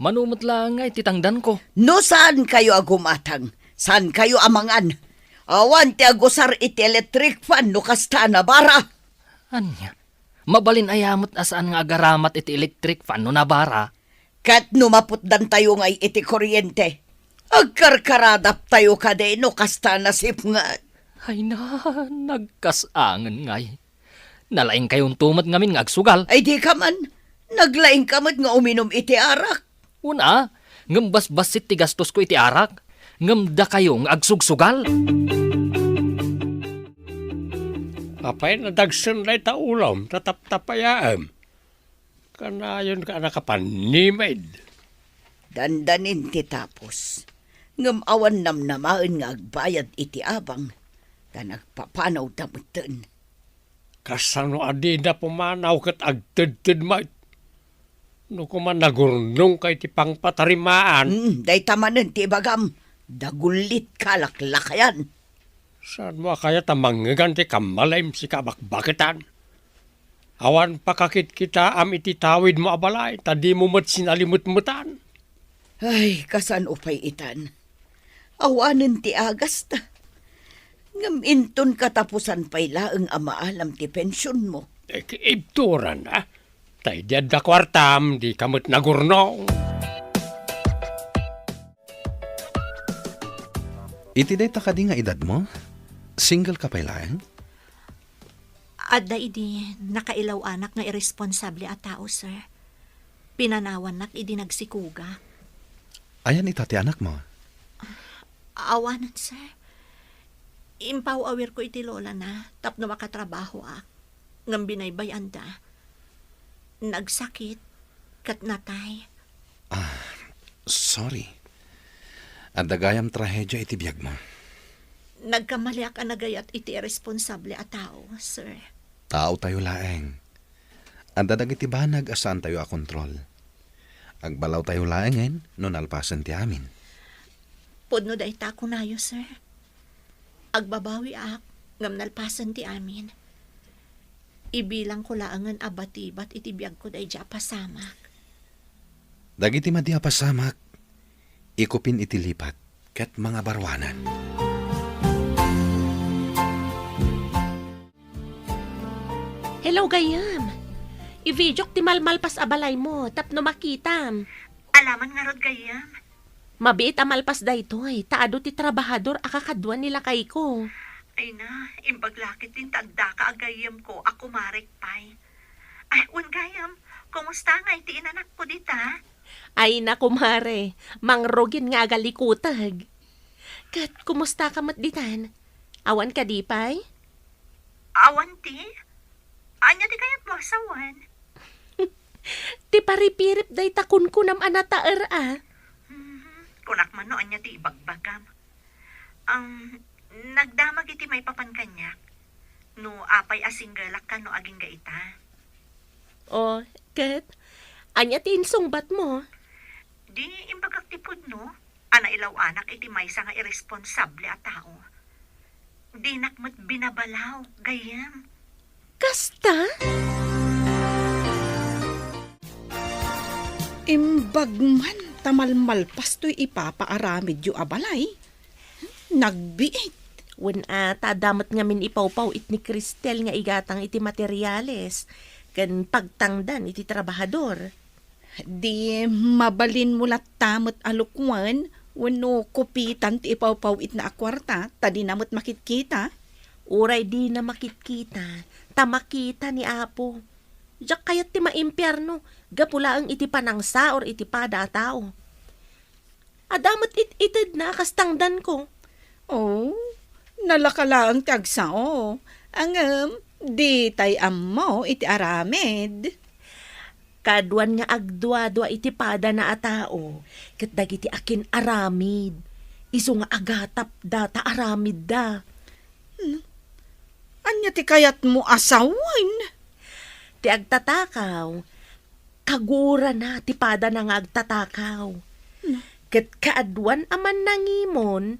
mano met laeng nga iti tangdanko? No saankayo a gumatang, saankayo a mangan. Awan ti agusar iti electric fan no kasta a nabara. Ania? Mabalin aya met a saan nga agaramat iti electric fan no nabara? Ket no maputdantayo ngay iti kuryente, agkarkaradaptayo kadi no kasta a nasipnget? Ay na, nagkasangen ngay. Nalaingkayonto met ngamin nga agsugal. Ay, dika man. Naglaingka met nga uminum iti arak. Una, ngem basbassit ti gastosko iti arak, ngem dakayo nga agsugsugal. Apay, nadagsen dayta ulom, ta taptapayaem. Kanayonka a nakapannimed. Dandanin ti tapos, ngem awan namnamaen nga agbayad iti abang, ta nagpapanawda metten. Kasano a dida pumanaw ket agtedted met? No koma nagurnongka iti pangpatarimaan. Hmm, dayta manen ti ibagam, dagullitka a laklakayan. Saanmo a kayat a mangngegan ti kammalem, sika a bakbaketan? Awan pakakitkitaam iti tawidmo a balay, ta dimo met sinalimetmetan. Ay, kasano pay itan? Awanen ti agasta. Ngem inton katapusan pay laeng a maalam ti pensionmo. Eh, ibturan, a? Ta idi adda kuartam, dika met nagurnong. Iti dayta kadi nga edadmo, single ka pay laeng? Adda idi nakailaw-anak nga irresponsable a tao, sir. Pinanawannak idi nagsikogak. Ayan ita ti anakmo? Awanen, sir. Impaw-awirko iti lolana tapno makatrabahoak. Ngem binaybay-anda. Nagsakit ket natay. Ah, sorry. Adda gayam trahedia iti biagmo. Nagkamaliak a nagayat iti irresponsable a tao, sir. Taotayo laeng. Adda dagiti banag a saantayo a kontrol. Agbalawtayo laengen no nalpasen ti amin. Pudno dayta a kunayo, sir. Agbabawiak ngem nalpasen ti amin. Ibilangko laengen a batibat iti biagko daydiay a pasamak. Dagiti madi a pasamak, ikupin iti lipat ket mangabaruanan. Hello, gayyem. I-videok ti malmalpas a balaymo tapno makitam. Alaman ngarud, gayyem. Mabiit a malpas daytoy, ta adu ti trabahador a kakadua ni lakayko. Ay na, imbag la ketdin ta addaka a gayyemko a kumarek pay. Ay, wen gayyem, kumusta ngay ti inanakko dita? Ay na, kumare, mangrugin nga agalikuteg. Ket kumusta ka met ditan? Awan kadi pay? Awan ti? Ania ti kayatmo a sawen? Ti paripirip dayta kunkunam a nataer a. Mhm. Kunak man no ania ti ibagbagam. Ang nagdamag iti maipapan kaniak. No apay a singgelak kano agingga ita. O, ket ania ti insungbatmo? Di imbagak ti pudno a nailaw-anak iti maysa nga irresponsable a tao. Dinak met binabalaw, gayyem. Kasta? Imbag man ta malmalpas toy ipapaaramidyo a balay. Nagbiit. Wen a, ta adda met ngamin ipawpaw-it ni Cristel nga igatang iti materiales ken pagtangdan iti trabahador. Di mabalinmo latta met a lukwan wenno kupitan ti ipawpaw-itna a kuarta, ta dina met makitkita? Uray dina makitkita, ta makita ni Apo. Diak kayat ti maimpierno gapu laeng iti panangsaor iti pada a tao. Adda met it-itedna a kas tangdanko. Oh, nalaka laeng ti agsao. Ngem, ditay ammo iti aramid. Kaduan nga agduadua iti padana a tao, ket dagiti akin-aramid, isu nga agatapda ta aramidda. Hmm? Ania ti kayatmo a sawen? Ti agtatakaw, kagurana ti padana nga agtatakaw. Hmm. Ket kaaduan a mannangimon,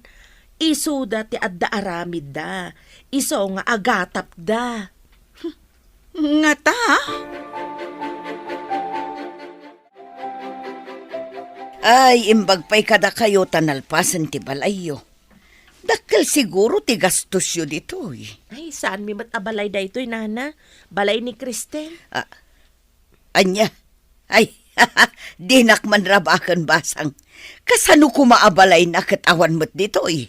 isuda ti adda aramidda, isu nga agatapda. Ngata? Ay, imbag pay kadakayo ta nalpasen ti balayyo. Dakkel siguro ti gastosyo ditoy. Ay, saanmi met a balay daytoy, Nana. Balay ni Cristel. Ah, ania? Ay, dinak man rabaken basang. Kasano koma a balayna ket awan met ditoy?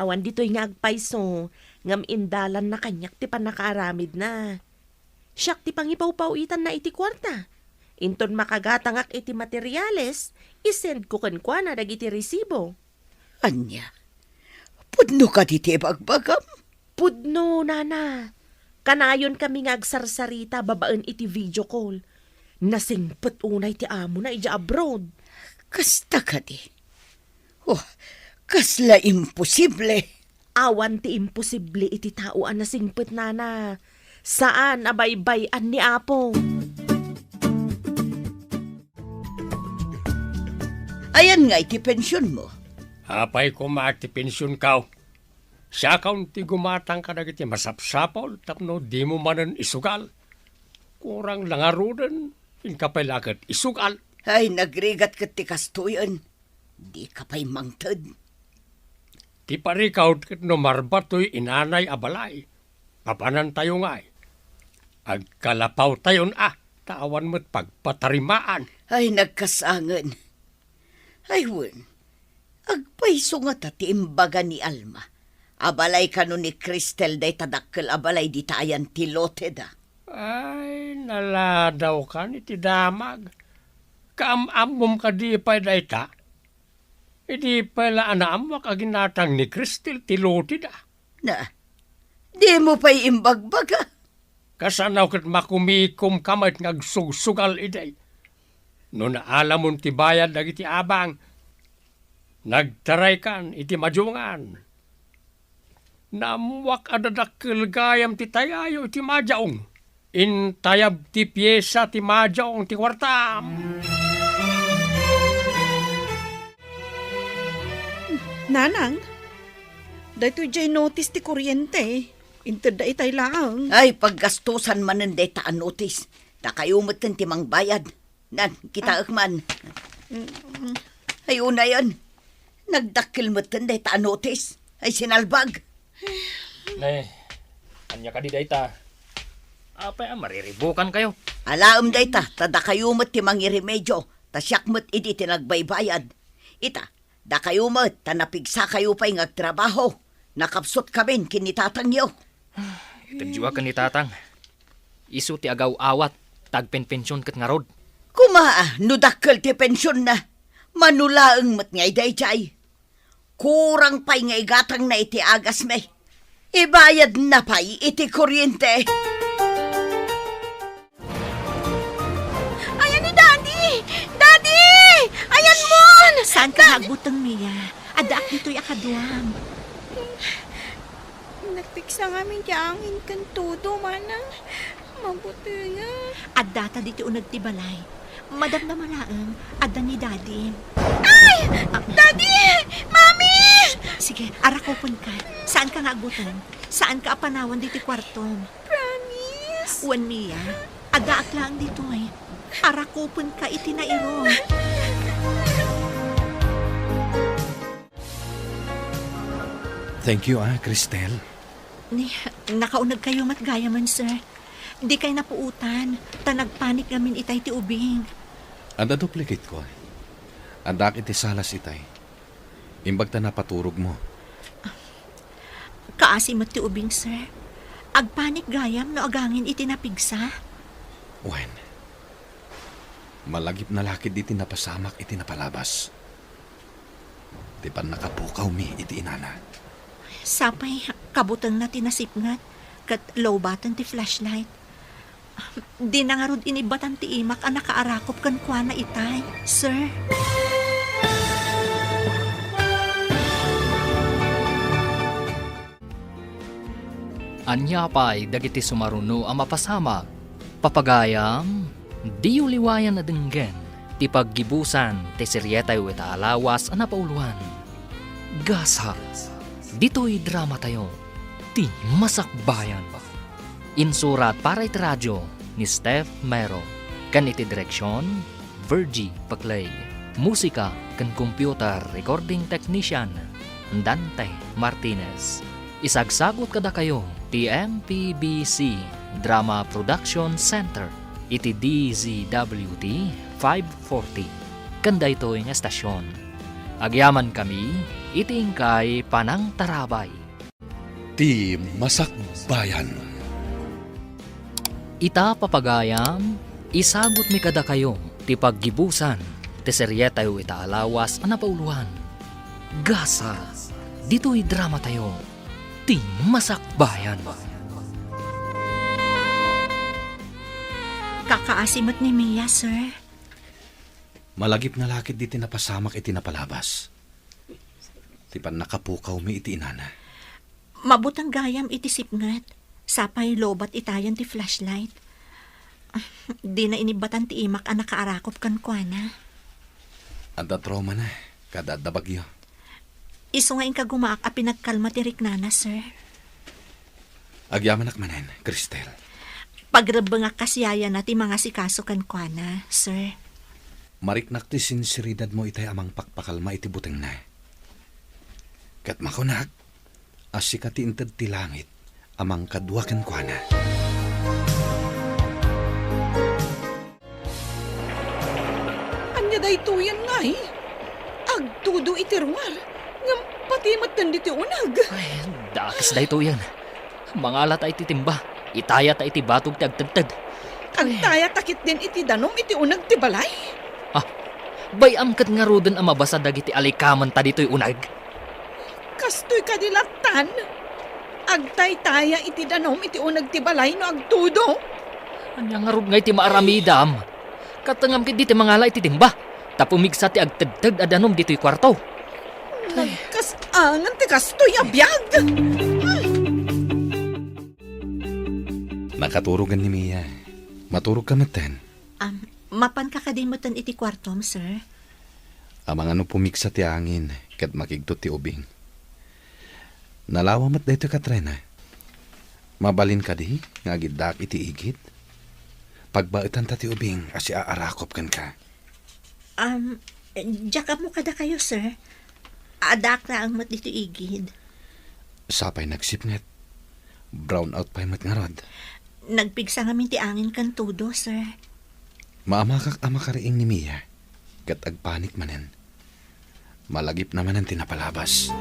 Awan ditoy nga agpayso, ngem indalanna kaniak ti pannakaaramidna. Siak ti pangipawpaw-itanna iti kuarta. Inton makagatangak iti materiales, isendko kenkuana dagiti resibo. Ania? Pudno kadi ti ibagbagam? Pudno, Nana. Kanayonkami nga agsarsarita babaen iti video call. Nasingpet unay ti amona idiay abroad. Kasta kadi? Oh, kasla imposible. Awan ti imposible iti tao a nasingpet, Nana. Saan a baybay-an ni Apo. Ayan nga iti pensionmo? Apay koma ti pensionkaw? Siakon ti gumatang kadagiti masapsapul tapno dimo manen isugal. Kurang la ngaruden, inka pay la ket isugal. Ay, nagrigat ket ti kastoyen. Dika pay mangted. Ti parikaw ket no marba toy inanay a balay, papanantayo ngay. Agkalapawtayon a, ta awan met pagpatarimaan. Ay, nagkasangen. Ay, wen, agpayso ngata ti imbaga ni Alma a balay kano ni Cristel dayta dakkel a balay dita ayan ti loteda. Ay, naladawkan iti damag. Kaam-ammom kadi pay dayta? Idi pay la a naammoak a ginatang ni Cristel ti loteda. Na, dimo pay imbagbaga? Kasano ket makumikomka met nga agsugsugal idi? No naalamon ti bayad dagiti abang, nagtaraykan iti madiongan. Naammoak a dadakkel gayam ti tayayo iti madiaong. Intayab ti piesa ti madiaong ti kuartam. Nanang, daytoy jay notice ti kuryente. Intedda itay laeng. Ay, paggastusan manen dayta a notice. Dakayo metten ti mangbayad. Nan, kitaek man. Mm. Ay, unayen. Nagdakkel metten dayta a notice. Ay, sinalbag. Ne, ania kadi dayta? Apay a mariribukankayo? Alaem dayta, ta dakayo met ti mangiremedio, ta siak met idi ti nagbaybayad. Ita, dakayo met, ta napigsakayo pay nga agtrabaho. Nakapsutkamin ken ni tatangyo. Itedyo a ken ni tatang. Isu ti agaw-awat, ta agpenpension ket ngarud. Kuma, no dakkel ti pensionna, mano laeng met ngay daydiay. Kurang pay nga igatangna iti agasmi. Ibayadna pay iti kuryente. Ayan, Saanka nga agbuteng, Mia. Addaak ditoy a kaduam. Nagpigsa ngamin ti angin ken todo, manang. Mabutenga. Addata ditoy uneg ti balay. Madamdama laeng, adda ni Daddy. Ay! Ah. Daddy! Mami! Sige, arakupenka. Saanka nga agbuteng. Saanka a panawan ditoy kuartom. Promise? Wen, Mia. Addaak laeng ditoy. Arakupenka iti nairum. Thank you, ah, Cristel. Ni, nakaunegkayo met gayamen, sir. Dikay napuotan, ta nagpanik ngamin itay ti ubing. Adda duplicate ko. Addaak iti salas itay. Imbag ta napaturogmo. Kaasi met ti ubing, sir. Agpanik gayam no agangin iti napigsa. Wen, malagipna la ketdi ti napasamak iti napalabas. Ti pannakapukawmi iti inana. Sapay, kabutengna ti nasipnget, ket lowbaten ti flashlight. Dina ngarud inibbatan ti imak a nakaarakop kenkuana itay, sir. Ania pay dagiti sumaruno a mapasamak? Papagayam, diyo liwayan a denggen ti paggibusan ti serietayo ita a lawas a napauloan. Gasat, ditoy dramatayo, ti Masakbayan. Insurat para iti radio ni Steph Mero, ken iti direksion, Virgie Paclay. Musika ken computer recording technician, Dante Martinez. Isagsagut kadakayo ti M P B C Drama Production Center iti D Z W T five forty. Ken daytoy nga estasion, agyamankami iti inkay panangtarabay. Ti Masakbayan. Ita, papagayam, isagutmi kadakayo ti paggibusan ti serietayo ita a lawas a napauloan. Gasat, ditoy dramatayo, ti Masakbayan. Kakaasi met ni Mia, sir. Malagipna la ketdi ti napasamak iti napalabas. Ti pannakapukawmi iti inana. Mabuteng gayam iti sipnget. Sapay lowbat itayan ti flashlight. Dina inibbatan ti imak a nakaarakop kenkuana. Adda traumana, kada adda bagyo. Isu nga inkagumaak a pinagkalma ti riknana, sir. Agyamanak manen, Cristel. Pagrebbengak kas yayana ti mangasikaso kenkuana, sir. Mariknak ti sinseridadmo itay a mangpakpakalma iti butengna. Ket makunak a sika ti inted ti langit a mangkadua kenkuana. Ania daytoyen, ngay? Agtudo iti ruar, ngem pati metten ditoy uneg. Ay, dakes daytoyen. Mangalata iti timba. Itayata iti batog ti agtedted. Agtayata ketdin iti danum iti uneg ti balay? Ha? Bay-am ket ngaruden a mabasa dagiti alikamenta ditoy uneg? Kastoy kadi lattan? Agtaytaya iti danum iti uneg ti balay no agtudo? Ania ngarud ngay ti maaramidam? Katengam ketdi ti mangala iti timba, ta pumigsa ti agtedted a danum ditoy kuarto. Nagkas-angan ti kastoy a biag! Nakaturogen ni Mia. Maturogka metten. Am, mapanka kadi metten iti kuartom, sir? Amangan no pumigsa ti angin ket makigtot ti ubing. Nalawa met daytoy, Katrina. Mabalin kadi nga agiddaak iti igid? Pagbaetanta ti ubing a siaarakop kenka. Am, diak ammo kadakayo, sir. Addaak laeng met ditoy igid. Sapay nagsipnget. Brown out pay met ngarud. Nagpigsa ngamin ti angin ken todo, sir. Maamakak a makariing ni Mia, ket agpanik manen. Malagipna manen ti napalabas.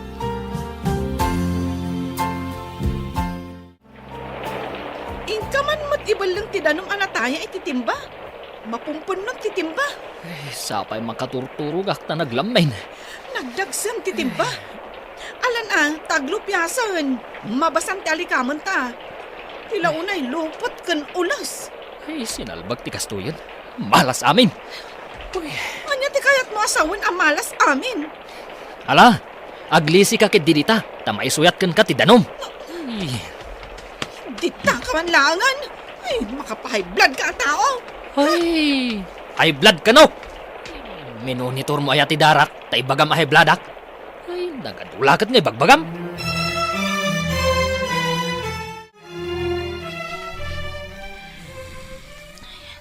Inka man met ibelleng ti danum a nataya iti timba. Mapumpunnot ti timba. Ay, sapay makaturturogak ta naglammin. Nagdagsem ti timba. Alan a, taglupiasen. Mabasan ti alikamenta. Ti la unay lupot ken ules. Ay, sinalbag ti kastoyen. Malas amin. Uy. Ania ti Kayatmo a sawen a malas amin. Ala, aglisika ketdi dita, ta maisuyat kenka ti danum. Ay. Dita ka man laengen. Ay, makapa-high blood ka a tao. Ay, high blood kano? Minonitormo aya ti darak, ta ibagam a high bloodak? Ay, nagadulaket nga ibagbagam.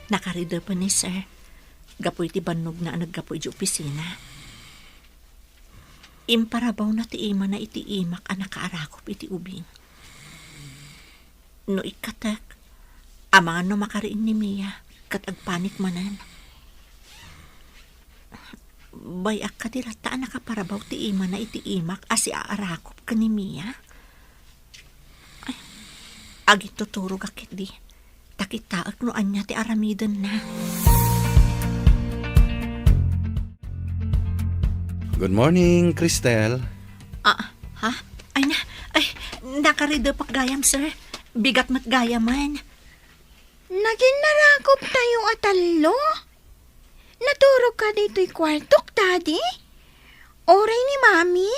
Nakaridepen ni Sir, gapu iti bannogna a naggapu iti opisina. Imparabawna ti imana iti imak a nakaarakup iti ubing. No ikkatek, amangan no makariing ni Mia ket agpanik manen. Bay-ak kadi latta a nakaparabaw ti imana iti imak a siaarakup ken ni Mia? Ay, agintuturogak ketdi, ta kitaek no ania ti aramidenna. Good morning, Cristel. Ah, ha? Ay na, ay, nakaridepak gayam, sir. Bigat met gayamen. Naginnarakup tayo a tallo? Naturog ka ditoy kwartok, Daddy? Uray ni Mami,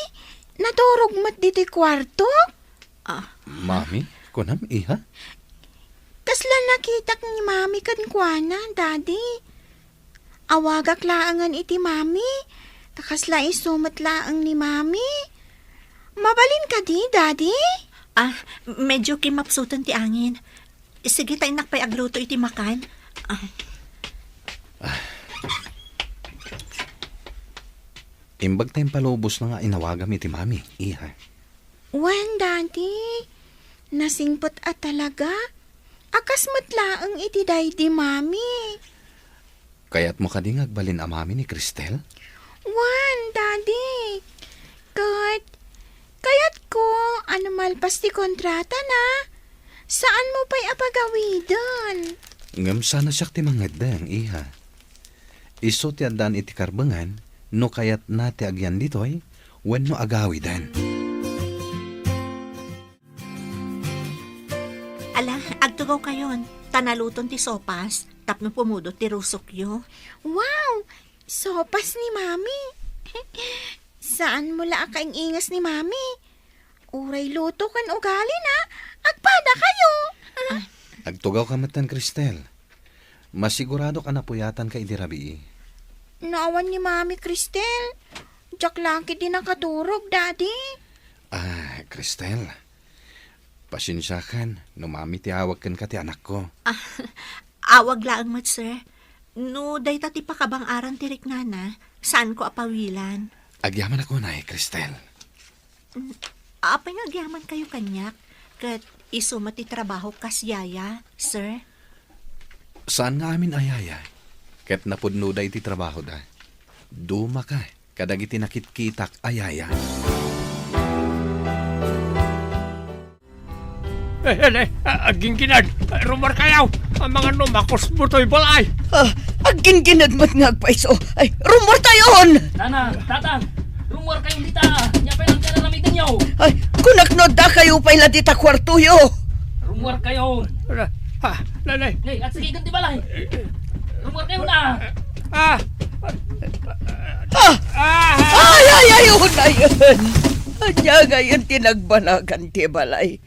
naturog met ditoy kwartok? Ah. Mami, kunam, iha? Kasla nakitak ni Mami kenkuana, Daddy. Awagak laengen iti Mami, ta kasla isu met laeng ni Mami. Mabalin kadi, Daddy? Ah, medyo kimapsuten ti angin. Sige, ta innak pay agluto iti makan. Ah. Imbag ta impalubosna nga inawagam iti Mami, iha. Wen, Daddy. Nasingpet a talaga. A kas met laeng iti daydi, Mami. Kayatmo kadi nga agbalin a Mami ni Cristel? Wen, Daddy. Ket kayatko a no malpas ti kontratana, saanmo pay a pagawiden. Ngem saan a siak ti mangeddeng, iha. Isu ti addaan iti karbengan no kayatna ti agyan ditoy wenno agawiden. Ala, agtugawkayon, ta naluton ti sopas tapno pumudot ti rusokyo. Wow! Sopas ni Mami. Saanmo la a kaing-ingas ni Mami. Uray luto ken ugalina, agpadakayo. Ah. Agtugawka metten, Cristel. Masiguradok a napuyatanka idi rabii. No awan ni Mami, Cristel, diak la ketdi nakaturog, Daddy. Ah, Cristel, pasensiakan no Mami ti awag kenka ti anakko. Ah, awag laeng met, sir. No dayta ti pakabang-aran ti riknana, saanko a pawilan. Agyamanak unay, Cristel. Mm, apay nga agyamankayo kaniak, ket isu met ti trabaho kas yaya, sir? Saan nga amin a yaya, ket napudnoda iti trabahoda. Dumaka kadagiti nakitkitak a yaya. Eh, eh, eh, ah, aggingginad. Ah, rummuarkayo. Amangan no makusbo toy balay. Ah, aggingginad met nga agpayso. Ay, rummuartayon! Nana, Tatang, rummuarkayon dita. Ania pay lang ti aramidenyo? Ay, kunak no addakayo pay la dita kuartoyo. Rummuarkayon. Ala, ha, nanay. Nay, agsagigen ti balay. Rummuarkayon na. Ah! Ah! Ah! Ay, ay, ay, unayen! Ania ngayen ti nagbanagan ti balay?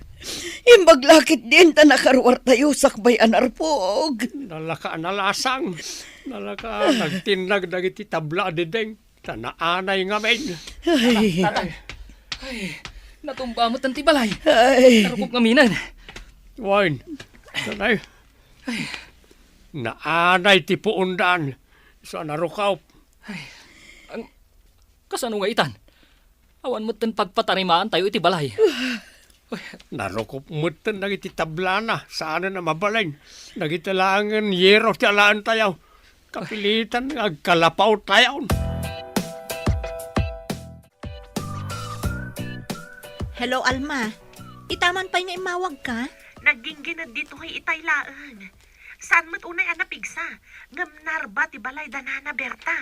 Imbag la ketdin ta nakaruartayo sakbay a narpog. Nalaka a nalasang. Nalaka a nagtinnag dagiti tabla a diding. Ta naanay ngamin. Ay. Tatang. Ay, natumba met ti balay. Ay. Narukop ngaminen. Wen, tatay. Ay. Naanay ti puondan. Sa narukop. Ay. Ang, kasano nga itan? Awan met ti pagpatarimaantayo iti balay. Narukop metten dagiti tablana, saanen a mabalin. Dagiti laengen yero ti alaentayo. Kapilitan nga agkalapawtayon. Hello, Alma. Itaman pay nga immawagka? Nagginggined ditoy itay laeng. Saan met unay a napigsa, ngem narba ti balay da Nana Berta.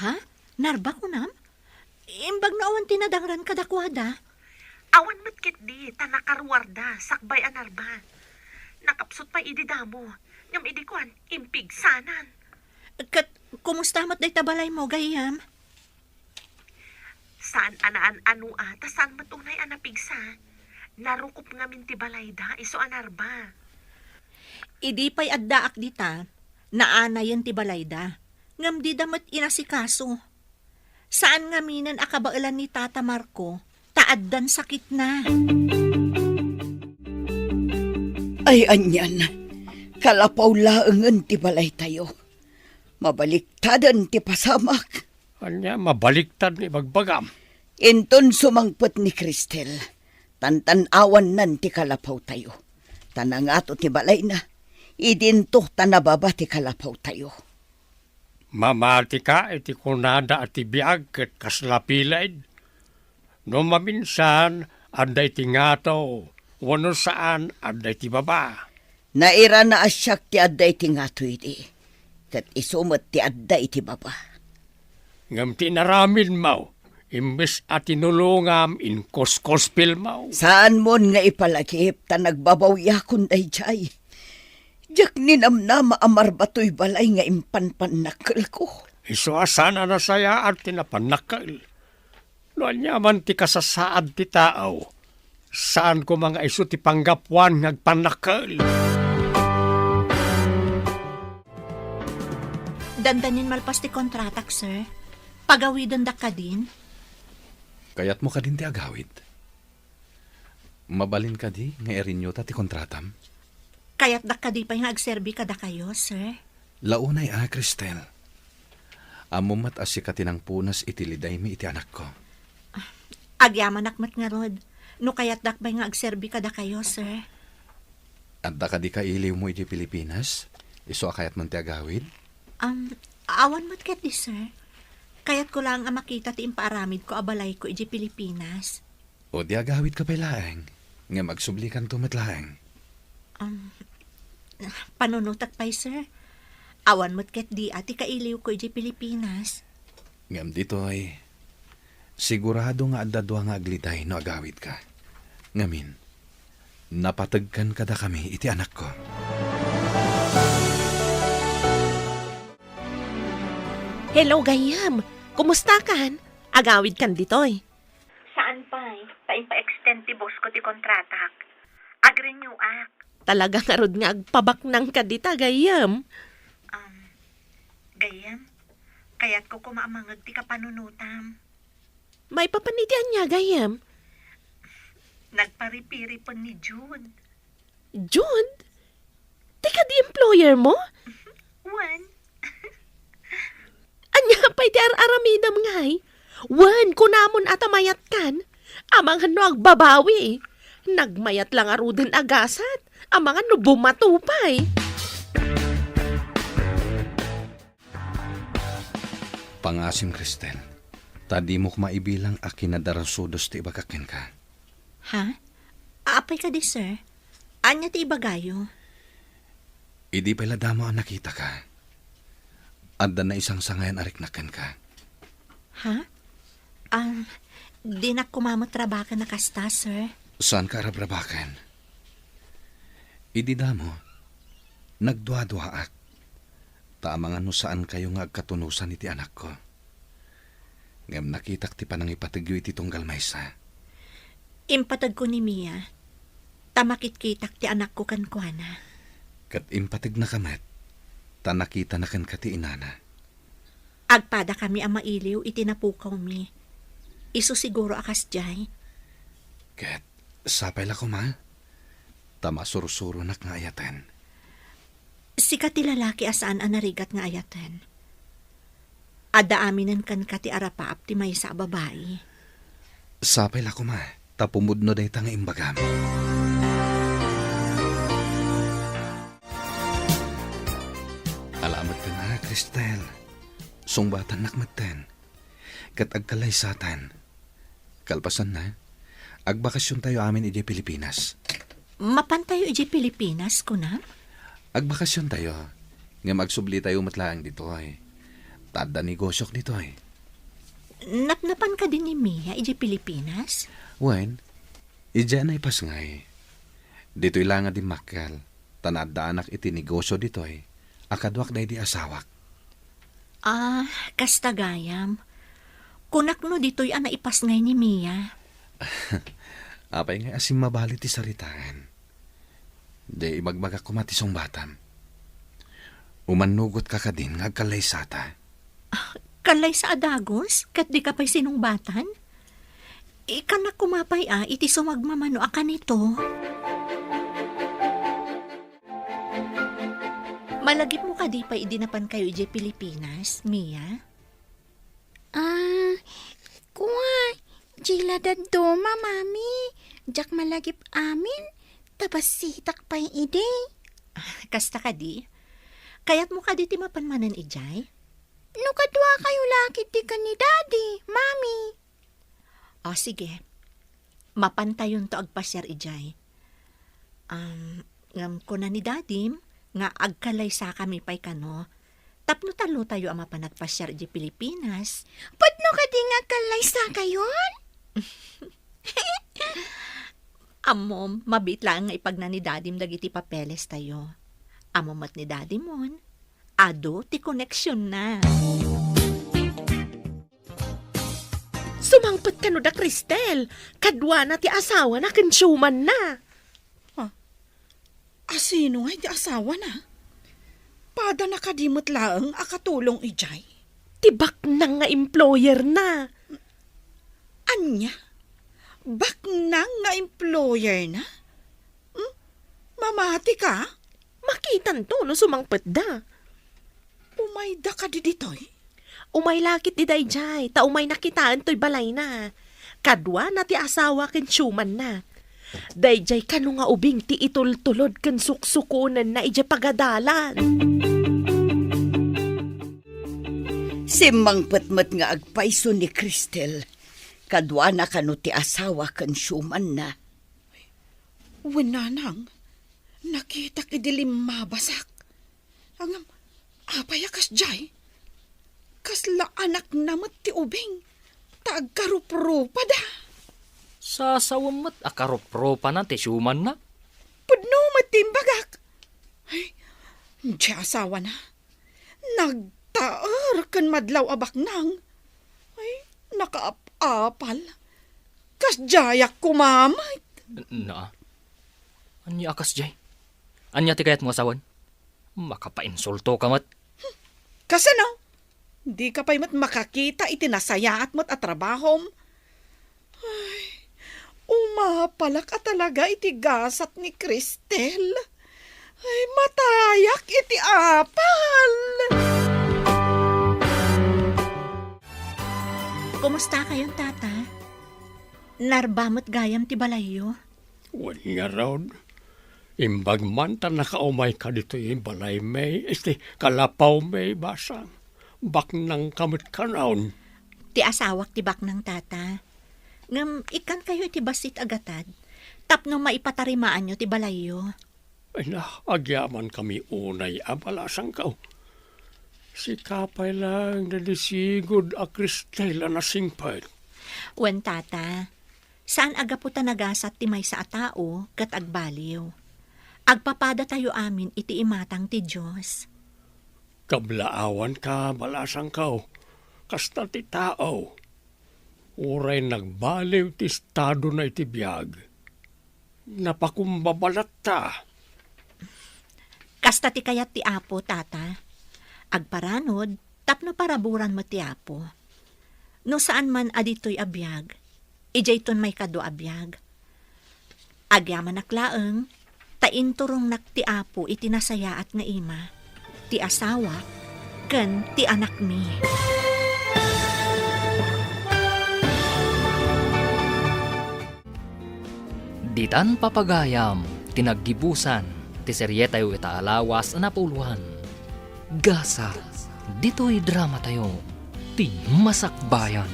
Ha? Narba kunam? Imbag no awan ti nadangran kadakuada? Awan met ketdi ta nakaruarda sakbay a narba. Nakapsut pay idi damo, ngem idi kuan, impigsanan. Ket kumusta met dayta balaymo, gayyem? Saan a naan-ano a, ta saan met unay a napigsa. Narukup ngamin ti balayda, isu a narba. Idi pay addaak dita, naanayen ti balayda, ngem dida met inasikaso. Saan ngaminen a kabaelan ni Tata Marco, ta addan sakitna. Ay, anian, kalapaw laengen ti balaytayo. Mabaliktaden ti pasamak. Ania, mabaliktad nga ibagbagam? Inton sumangpet ni Cristel, tantan-awannan ti kalapawtayo. Ta nangato ti balayna, idinto ta nababa ti kalapawtayo. Mamatika iti kunada a ti biag ket kasla piled. No maminsan, adda iti ngato, wenno saan, adda iti baba. Nairana a siak ti adda iti ngato idi, ket isu met ti adda iti baba. Ngem ti inaramidmo, imbes a tinulongam, inkuskospilmo. Saanmon nga ipalagip ta nagbabawiakon daydiay. Diak ninamnama a marba toy balay nga impanpannakkelko. Isu a saan a nasayaat ti napannakkel. No aniaman ti kasasaad ti tao, saan koma nga isu ti panggapuan nga agpannakkel. Dandanin malpas ti kontratak, sir. Pagawidendak kadin. Kayatmo kadin ti agawid? Mabalin kadi nga i-renew ta ti kontratam? Kayatdak kadi pay nga agserbi kadakayo, sir? Launay a, Cristel. Ammom met a sika ti nangpunas iti lidaymi iti anakko. Agyamanak met ngarud, no kayatdak pay nga agserbi kadakayo, sir. Adda kadi kailiwmo iti Pilipinas? Isu a kayatmon ti agawid? Um, awan met ketdi, sir. Kayatko laeng a makita ti impaaramidko a balayko iti Pilipinas. O di agawidka pay laeng, ngem agsublikanto met laeng. Um, panunotak pay, sir. Awan met ketdi a ti kailiwko idiay Pilipinas. Ngem ditoy, sigurado nga adda dua nga agliday no agawidka. Ngamin, napategkan kadakami iti anakko. Hello, gayyem. Kumustakan? Agawidkan ditoy. Saan pay, ta impa-extend ti boss ko ti kontratak. Ag-renew ak. Talaga ngarud nga agpabaknangka dita, gayyem. Um, gayyem, kayatko koma a mangeg ti kapanunotam. Maipapan iti ania, gayyem? Nagparipiripen ni Jude. Jude? Ti kadi employer mo? Wen. Ania pay ti ar-aramidem ngay? Wen, kunamon a ta mayatkan. Amangan no agbabawi. Nagmayat la ngaruden a gasat. Amangan no bumato pay. Pangasim, Cristel, ta dimo koma ibilang a kinadarasudos ti ibagak kenka. Ha? Apay kadi, sir? Ania ti ibagayo? Idi pay la damo a nakitaka, adda naisangsangayan a riknak kenka. Ha? Ah, dinak koma met rabaken a kasta, sir. Saanka a rabrabaken? Idi damo, nagduaduaak. Ta amangan no saankayo nga agkatunosan iti anakko. Ngem nakitak ti panangipategyo iti tunggal maysa. Impategko ni Mia, ta makitkitak ti anakko kenkuana. Ket impategnaka met, ta nakitana kenka ti inana. Agpadakami a mailiw iti napukawmi. Isu siguro a kasdiay. Ket sapay la koma, ta masursuronak nga ayaten. Sika ti lalaki a saan a narigat nga ayaten. Adda aminen kenka ti arapaap ti maysa a babai. Sapay la koma, ta pumudno dayta nga imbagam. Ala metten a, Cristel. Sungbatannak metten. Ket agkalaysatan. Kalpasanna, agbakasiontayo amin idiay Pilipinas. Mapantayo idiay Pilipinas, kunam? Agbakasiontayo, ngem agsublitayo met laeng ditoy. Ta adda negosiok ditoy. Napnapan kadi ni Mia idiay Pilipinas? Wen, idiay a naipasngay. Ditoy la nga dimmakkel, ta naaddaanak iti negosio ditoy a kaduak daydi asawak. Ah, kasta gayam. Kunak no ditoy a naipasngay ni Mia. Apay nga asin mabali ti saritaen. Di ibagbagak koma ti sungbatam. Umannugot ka kadin nga agkallaysata. Ah, kallaysa a dagus? Ket di ka pay sinungbatan? Ikana koma pay a iti sumagmamano a kanito. Malagipmo kadi pay idi napankayo idiay Pilipinas, Mia? Ah, kua, di la dadduma, Mami. Diak malagip amin, ta bassitak pay idi. Ah, kasta kadi? Kayatmo kadi ti mapan manen idiay? No kaduakayo la ketdi ken ni Daddy, Mami. O, sige. Mapantayonto agpasiar idiay. Am, ngem kuna ni Dadim nga agkallaysakami pay kano tapno tallotayo a mapan agpasiar idiay Pilipinas. Pudno kadi nga agkallaysakayon? Ammom, mabiit laeng nga ipagna ni Dadim dagiti papelestayo. Ammom met ni Dadimon, adu ti koneksionna. Sumangpet kano da Cristel, kaduana ti asawana ken siumanna. Ah, asino ngay ti asawana? Padana kadi met laeng a katulong idiay? Ti baknang nga employerna. Ania? Baknang nga employerna? Hmm? Mamati ka? Makitanto no sumangpetda. Umayda kadi ditoy? Umay la ketdi daydiay, ta umayna kitaen toy balayna. Kaduana ti asawa ken siumanna. Daydiay kano nga ubing ti itultulod ken suksukonenna idiay pagadalan. Simmangpet met nga agpayso ni Cristel. Kaduana kano ti asawa ken siumanna. Wen nanang, nakitak idi limmabasak. Ngem, apay a kasdiay? Kasla anakna met ti ubing, ta agkarupropada. Sasawem met a karupropana ti siumanna. Pudno met ti imbagak. Ay, diay asawana. Nagtaer ken madlaw a baknang. Ay, nakaap-apal. Kasdiayak koma met. Na, ania a kasdiay? Ania ti kayatmo a sawen? Makapainsulto ka met. Kasano? Dika pay met makakita iti nasayaat met a trabahom? Ay, umapalak a talaga iti gasat ni Cristel. Ay, matayak iti apal! Kumustakayon, Tata? Narba met gayam ti balayyo? Wen ngarud, imbag man ta nakaumayka ditoy balaymi, iti kalapawmi, basang. Baknangka met kanon. Ti asawak ti baknang, Tata. Ngem ikkankayo iti bassit a gatad tapno maipatarimaanyo ti balayyo. Ay na, agyamankami unay a balasangko. Sika pay laeng daydi sigud a Cristel a nasingpet. Wen, Tata, saan a gapu ta nagasat ti maysa a tao ket agbaliw. Agpapadatayo amin iti imatang ti Dios. Kablaawanka, balasangko, kasta ti tao. Uray nagbaliw ti estadona iti biag, napakumbaba latta. Kasta ti kayat ti Apo, Tata. Agparanud tapno paraburan met ti Apo. No saan man a ditoy a biag, idiayton maikadua a biag. Agyamanak laeng, ta inturongnak ti Apo iti nasayaat nga ima, ti asawak, ken ti anakmi. Ditan papagayam ti naggibusan ti serietayo ita a lawas a napuloan. Gasat ditoy dramatayo, ti Masakbayan.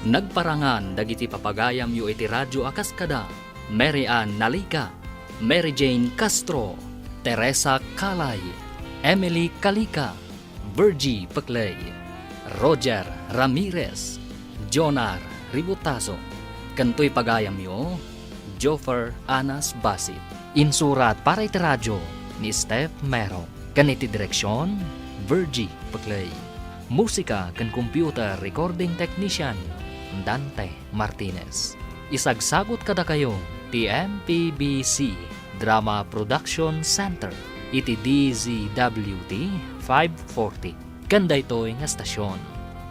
Nagparangan dagiti papagayamyo iti radyo a kaskada, Mary Ann Nalica, Mary Jane Castro, Teresa Calay, Emily Calica, Virgie Peclay, Roger Ramirez, Jonar Ributazo, ken toy pagayamyo, Joffer Anas Basit. Insurat para iti radyo ni Steph Mero, ken iti direksion, Virgie Peclay. Musika ken computer recording technician, Dante Martinez. Isagsagut kadakayo ti M P B C Drama Production Center iti D Z W T five forty. Ken daytoy nga estasyon,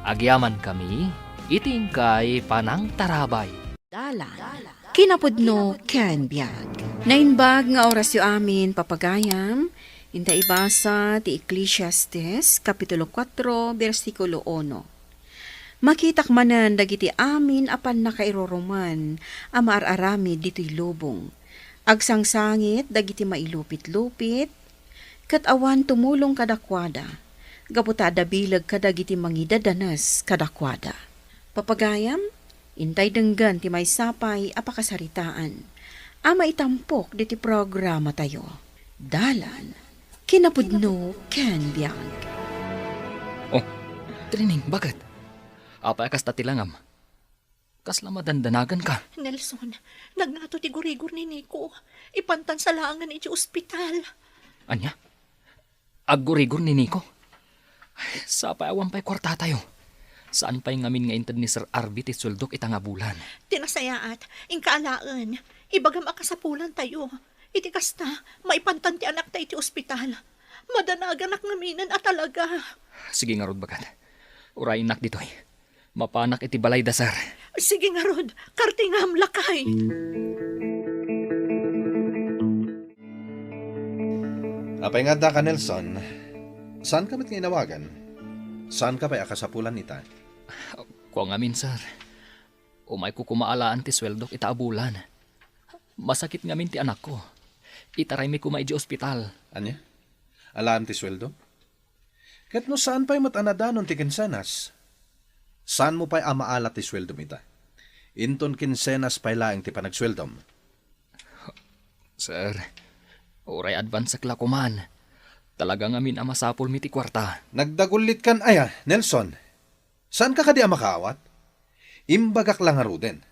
agyamankami iti inkay panangtarabay. Dalan. Kinapudno ken biag. Naimbag nga orasyo amin, papagayam, inta ibasa ti Ecclesiastes, Kapitulo kuatro, bersikulo uno. Makitak manen dagiti amin a pannakairuruman a maar-aramid ditoy lubong. Agsangsangit dagiti mailupit-lupit, ket awan tumulong kadakuada, gapu ta adda bileg kadagiti mangidadanes kadakuada. Papagayam, intay denggen ti maysa pay a pakasaritaan a maitampok ditoy programatayo. Dalan, kinapudno ken biag. Oh, Trining, bakit? Apay a kasta ti langam? Kasla madandanaganka? Nelson, nagngato ti gurigor ni Nico. Ipantansa laengen iti ospital. Ania? Aggurigor ni Nico? Sapay awan pay kuartatayo. Saan pay ngamin nga inted ni Sir Arby ti sueldok ita nga bulan. Ti nasayaat, inka alaen. Ibagam a kasapulantayo. Iti kasta, maipantan ti anakta iti ospital. Madanaganak ngaminen a talaga. Sige ngarud, bagad. Uraynak ditoy. Mapanak iti balay da, sir. Sige ngarud, kartingam, lakay. Apay nga addaka, Nelson? Saanka met nga inawagan? Saanka pay a kasapulan ita? Kua ngamin, sir. Umayko koma alaen ti sueldok ita a bulan. Masakit ngamin ti anakko. Itaraymi koma idiay ospital. Ania? Alaem ti sueldo? Ket no saan pay met a nadanon ti kinsenas, saanmo pay a maala ti sueldom ita. Inton kinsenas pay laeng ti panagsueldom. Sir, uray advance-ek la koman. Talaga ngamin a masapulmi ti kuarta. Nagdagullitkan aya, Nelson? Saanka kadi a makaawat? Imbagak la ngaruden,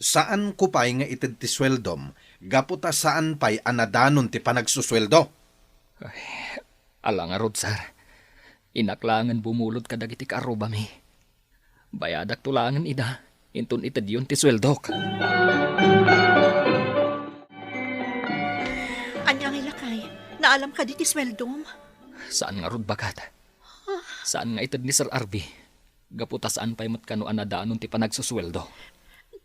saanko pay nga ited ti sueldom gapu ta saan pay a nadanon ti panagsusueldo. Ay, ala ngarud, sir. Innak laengen bumulod kadagiti kaarrubami. Bayadakto laengen ida, inton itedyon ti sueldok. Ania ngay, lakay? Naalam kadi ti sueldom? Saan ngarud, bagad. Saan nga ited ni Sir Arby. Gapu ta saan pay met kano a nadanon ti panagsusueldo.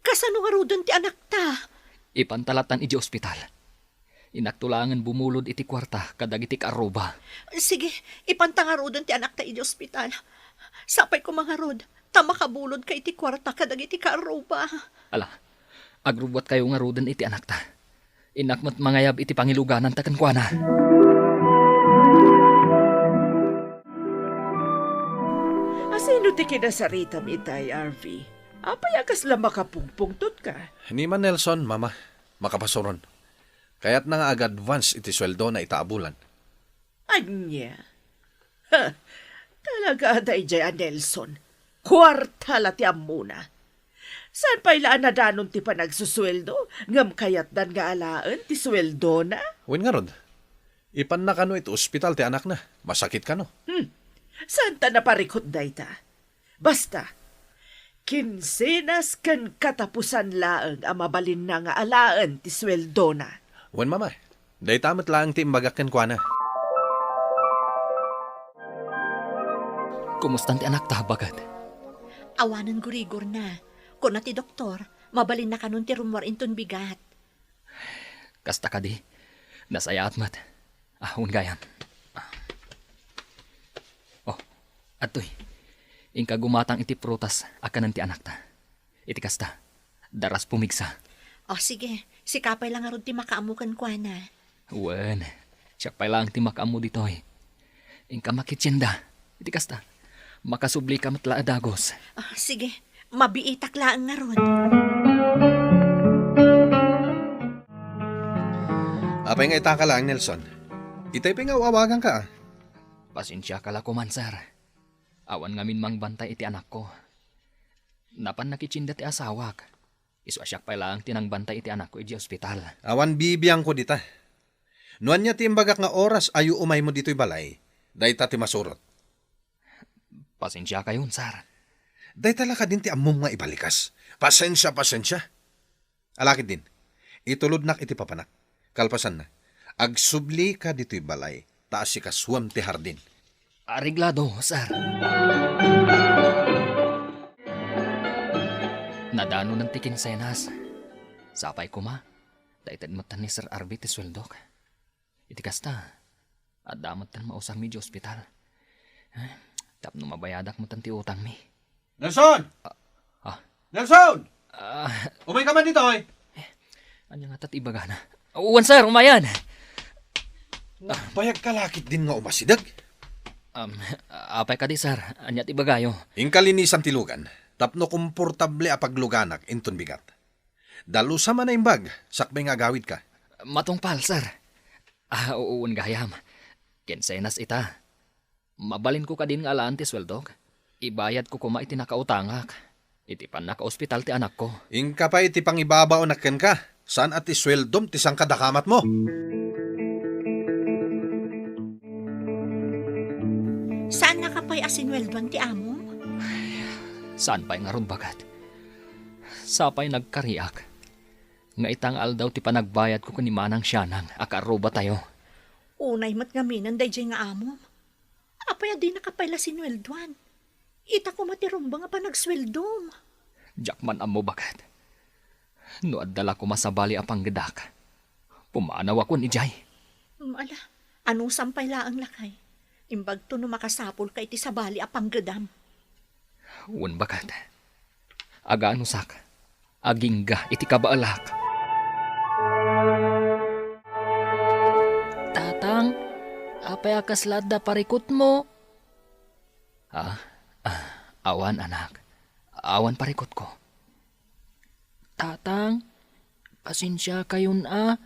Kasano ngaruden ti anakta? Ipanta lattan idiay ospital. Innakto laengen bumulod iti kuarta kadagiti kaarruba. Sige, ipanta ngaruden ti anakta idiay ospital. Sapay koma ngarud, ta makabulodka iti kuarta kadagiti kaarruba. Ala, agrubbuatkayo ngaruden iti anakta. Innak met mangayab iti pangilugananta kenkuana. Asino ti kinasaritam itay, Arvy? Apay a kasla makapungpungtotka? Ni man Nelson, Mama, makapasuron. Kayatna nga ag-advance iti sueldona ita a bulan. Ania? Ha, talaga a daydiay a Nelson. Kuarta la ti ammona. Saan pay la a nadanon ti panagsusueldo, ngem kayatdan nga alaen ti sueldona? Wen ngarud, ipanna kano iti ospital ti anakna. Masakit kano. Hmm. Saan ta naparikut dayta? Basta, kinsenas ken katapusan laeng a mabalinna nga alaen ti sueldona. Wen, Mama, dayta met laeng ti imbagak kenkuana. Kumustan ti anakta, bagad? Awanen gurigorna. Kuna ti doktor, mabalinna kanon ti rummuar inton bigat. Kasta kadi, nasayaat met. Ah, wen gayam. Oh, adtoy. Inka gumatang iti prutas a kanen ti anakta. Iti kasta, daras pumigsa. Oh, sige. Sika pay la ngarud ti makaammo kenkuana. Wen, siak pay laeng ti makaammo ditoy. Inka makitienda. Iti kasta, makasublika met la a dagus. Ah, sige, mabiitak laeng ngarud. Apay nga itaka laeng, Nelson? Itay pay nga aw-awaganka, ah. Pasensiaka la koman, sir. Awan ngamin mangbantay iti anakko. Napan nakitienda ti asawak. Isu a siak pay laeng ti nangbantay iti anakko idiay ospital. Awan bibiangko dita. No ania ti imbagak nga oras ayo umaymo ditoy balay, dayta ti masurot. Pasensiakayon, sir. Dayta la kadin ti ammom nga ibalikas. Pasensia, pasensia. Ala ketdin, itulodnak iti papanak. Kalpasanna, agsublika ditoy balay, ta asikasuam ti hardin. Areglado, sir. Nadanonan ti kinsenas. Sapay koma, ta ited metten ni Sir Arby ti sueldok. Iti kasta, adda metten mausarmi idiay ospital. Eh, tapno mabayadak metten ti utangmi. Nelson! Ah, ah. Nelson! Ah. Umayka man ditoy! Ania ngata ti ibagana? Wen, sir, umayan. Bayagka la ketdin nga umasideg. Um, apay kadi, sir? Ania ti ibagayo? Inka linisan ti lugan, tapno komportable a pagluganak inton bigat. Dalusa man a imbag, sakbay nga agawidka. Matungpal, sir. Ah, wen gayam. Kinsenas ita. Mabalinko kadin nga alaan ti sueldok? Ibayadko koma iti nakautangak. Iti pannakaospital ti anakko. Inka pay iti pangibabaonak kenka. Saan a ti sueldom ti sangkadakamatmo. Saannaka pay a sinueldoan ti amom? Saan pay ngarud, baket? Sapay nagkariak nga ita nga aldaw ti panagbayadko ken ni Manang Sianang a kaarrubatayo. Unay met ngaminen daydiay nga amom. Apay a dinaka pay la sinueldoan? Ita koma ti rumbeng a panagsueldom. Diak man ammo, baket. No adda la koma sabali a panggedak, pumanawakon idiay. Mm, ala, anusam pay laeng, lakay. Imbagto no makasapulka iti sabali a panggedam. Wen, baket. Aganusak. Agingga iti kabaelak. Tatang, apay a kasla adda parikutmo? Ah, ah, awan, anak. Awan parikutko. Tatang, pasensiakayon a.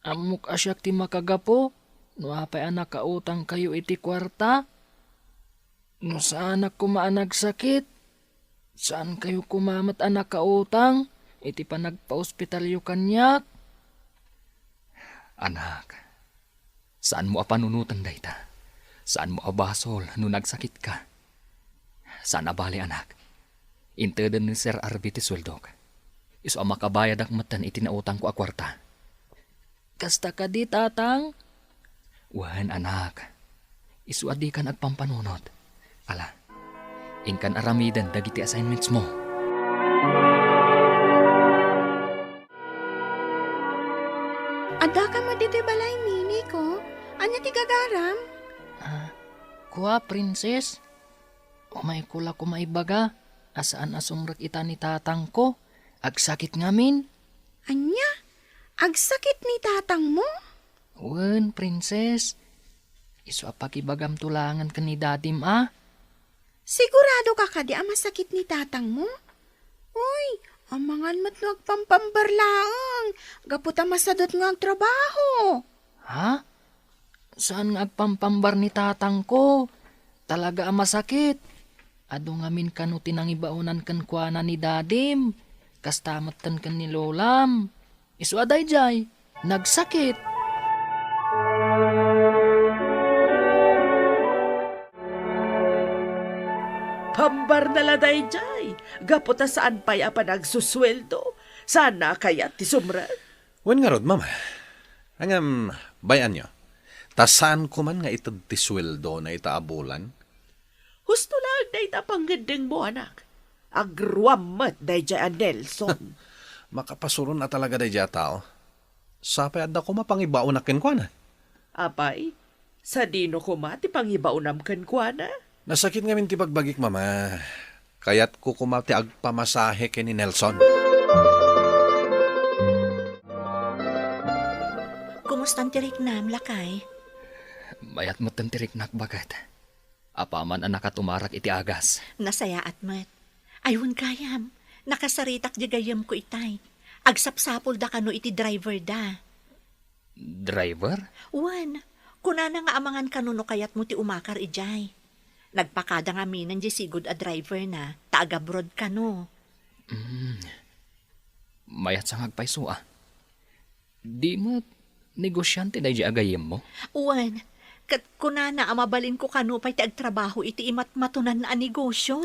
Ammok a siak ti makagapu no apay a nakautangkayo iti kuarta. No saanak koma a nagsakit, saankayo koma met a nakautang iti panagpaospitalyo kaniak. Anak, saanmo a panunoten dayta. Saanmo a basol no nagsakitka. Saan a bale, anak. Inteden ni Sir Arby ti sueldok. Isu a makabayadak metten iti nautangko a kuarta. Kasta kadi, Tatang? Wen, anak. Isu a dikan agpampanunot. Ala, inkan aramiden dagiti assignmentsmo. Addaka met ditoy balay, Mimiko? Ania ti gagaram? Ah, kua, Princess? Umayko la koma ibaga a saan a sumrek ita ni tatangko. Agsakit ngamin. Ania? Agsakit ni tatangmo? Wen, Princess. Isu a pakibagamto laengen ken ni dadim a. Sigurado ka kadi a masakit ni tatangmo? Uy, amangan met no agpampambar laeng, gapu ta masadut nga agtrabaho. Ha? Saan nga agpampambar ni tatangko? Talaga a masakit. Adu ngamin kano ti nangibaonan kenkuana ni dadim. Kasta met ken ni lolam. Isu a daydiay, nagsakit. Pambarna la daydiay, gapu ta saan pay a panagsusueldo, saanna a kayat ti sumrek. Wen ngarud, Mama. Ngem, bay-anyo, ta saanko man nga ited ti sueldona ita a bulan. Husto laeng dayta a pangngeddengmo, anak. Agruam met daydiay a Nelson. Makapasuron a talaga daydiay a tao. Sapay adda koma pangibaonak kenkuana. Apay, sadino koma ti pangibaonam kenkuana? Nasakit ngamin ti bagbagik, Mama. Kayatko koma ti agpamasahe ken ni Nelson. Kumustan ti riknam, lakay? Mayat metten ti riknak, baket. Apaman a nakatumarak iti agas. Nasayaat met. Ay, wen gayam, nakasaritak diay gayyemko itay. Agsapsapulda kano iti driverda. Driver? Wen, kunana nga amangan kano no kayatmo ti umakar idiay. Nagpakada ngaminen diay sigud a driverna, ta agabroad kano. Mm. Mayat sa nga agpayso a. Di met negosiante daydiay a gayyemmo? Wen, Ket kunana a mabalinko kano pay ti agtrabaho iti imatmatonanna a negosio.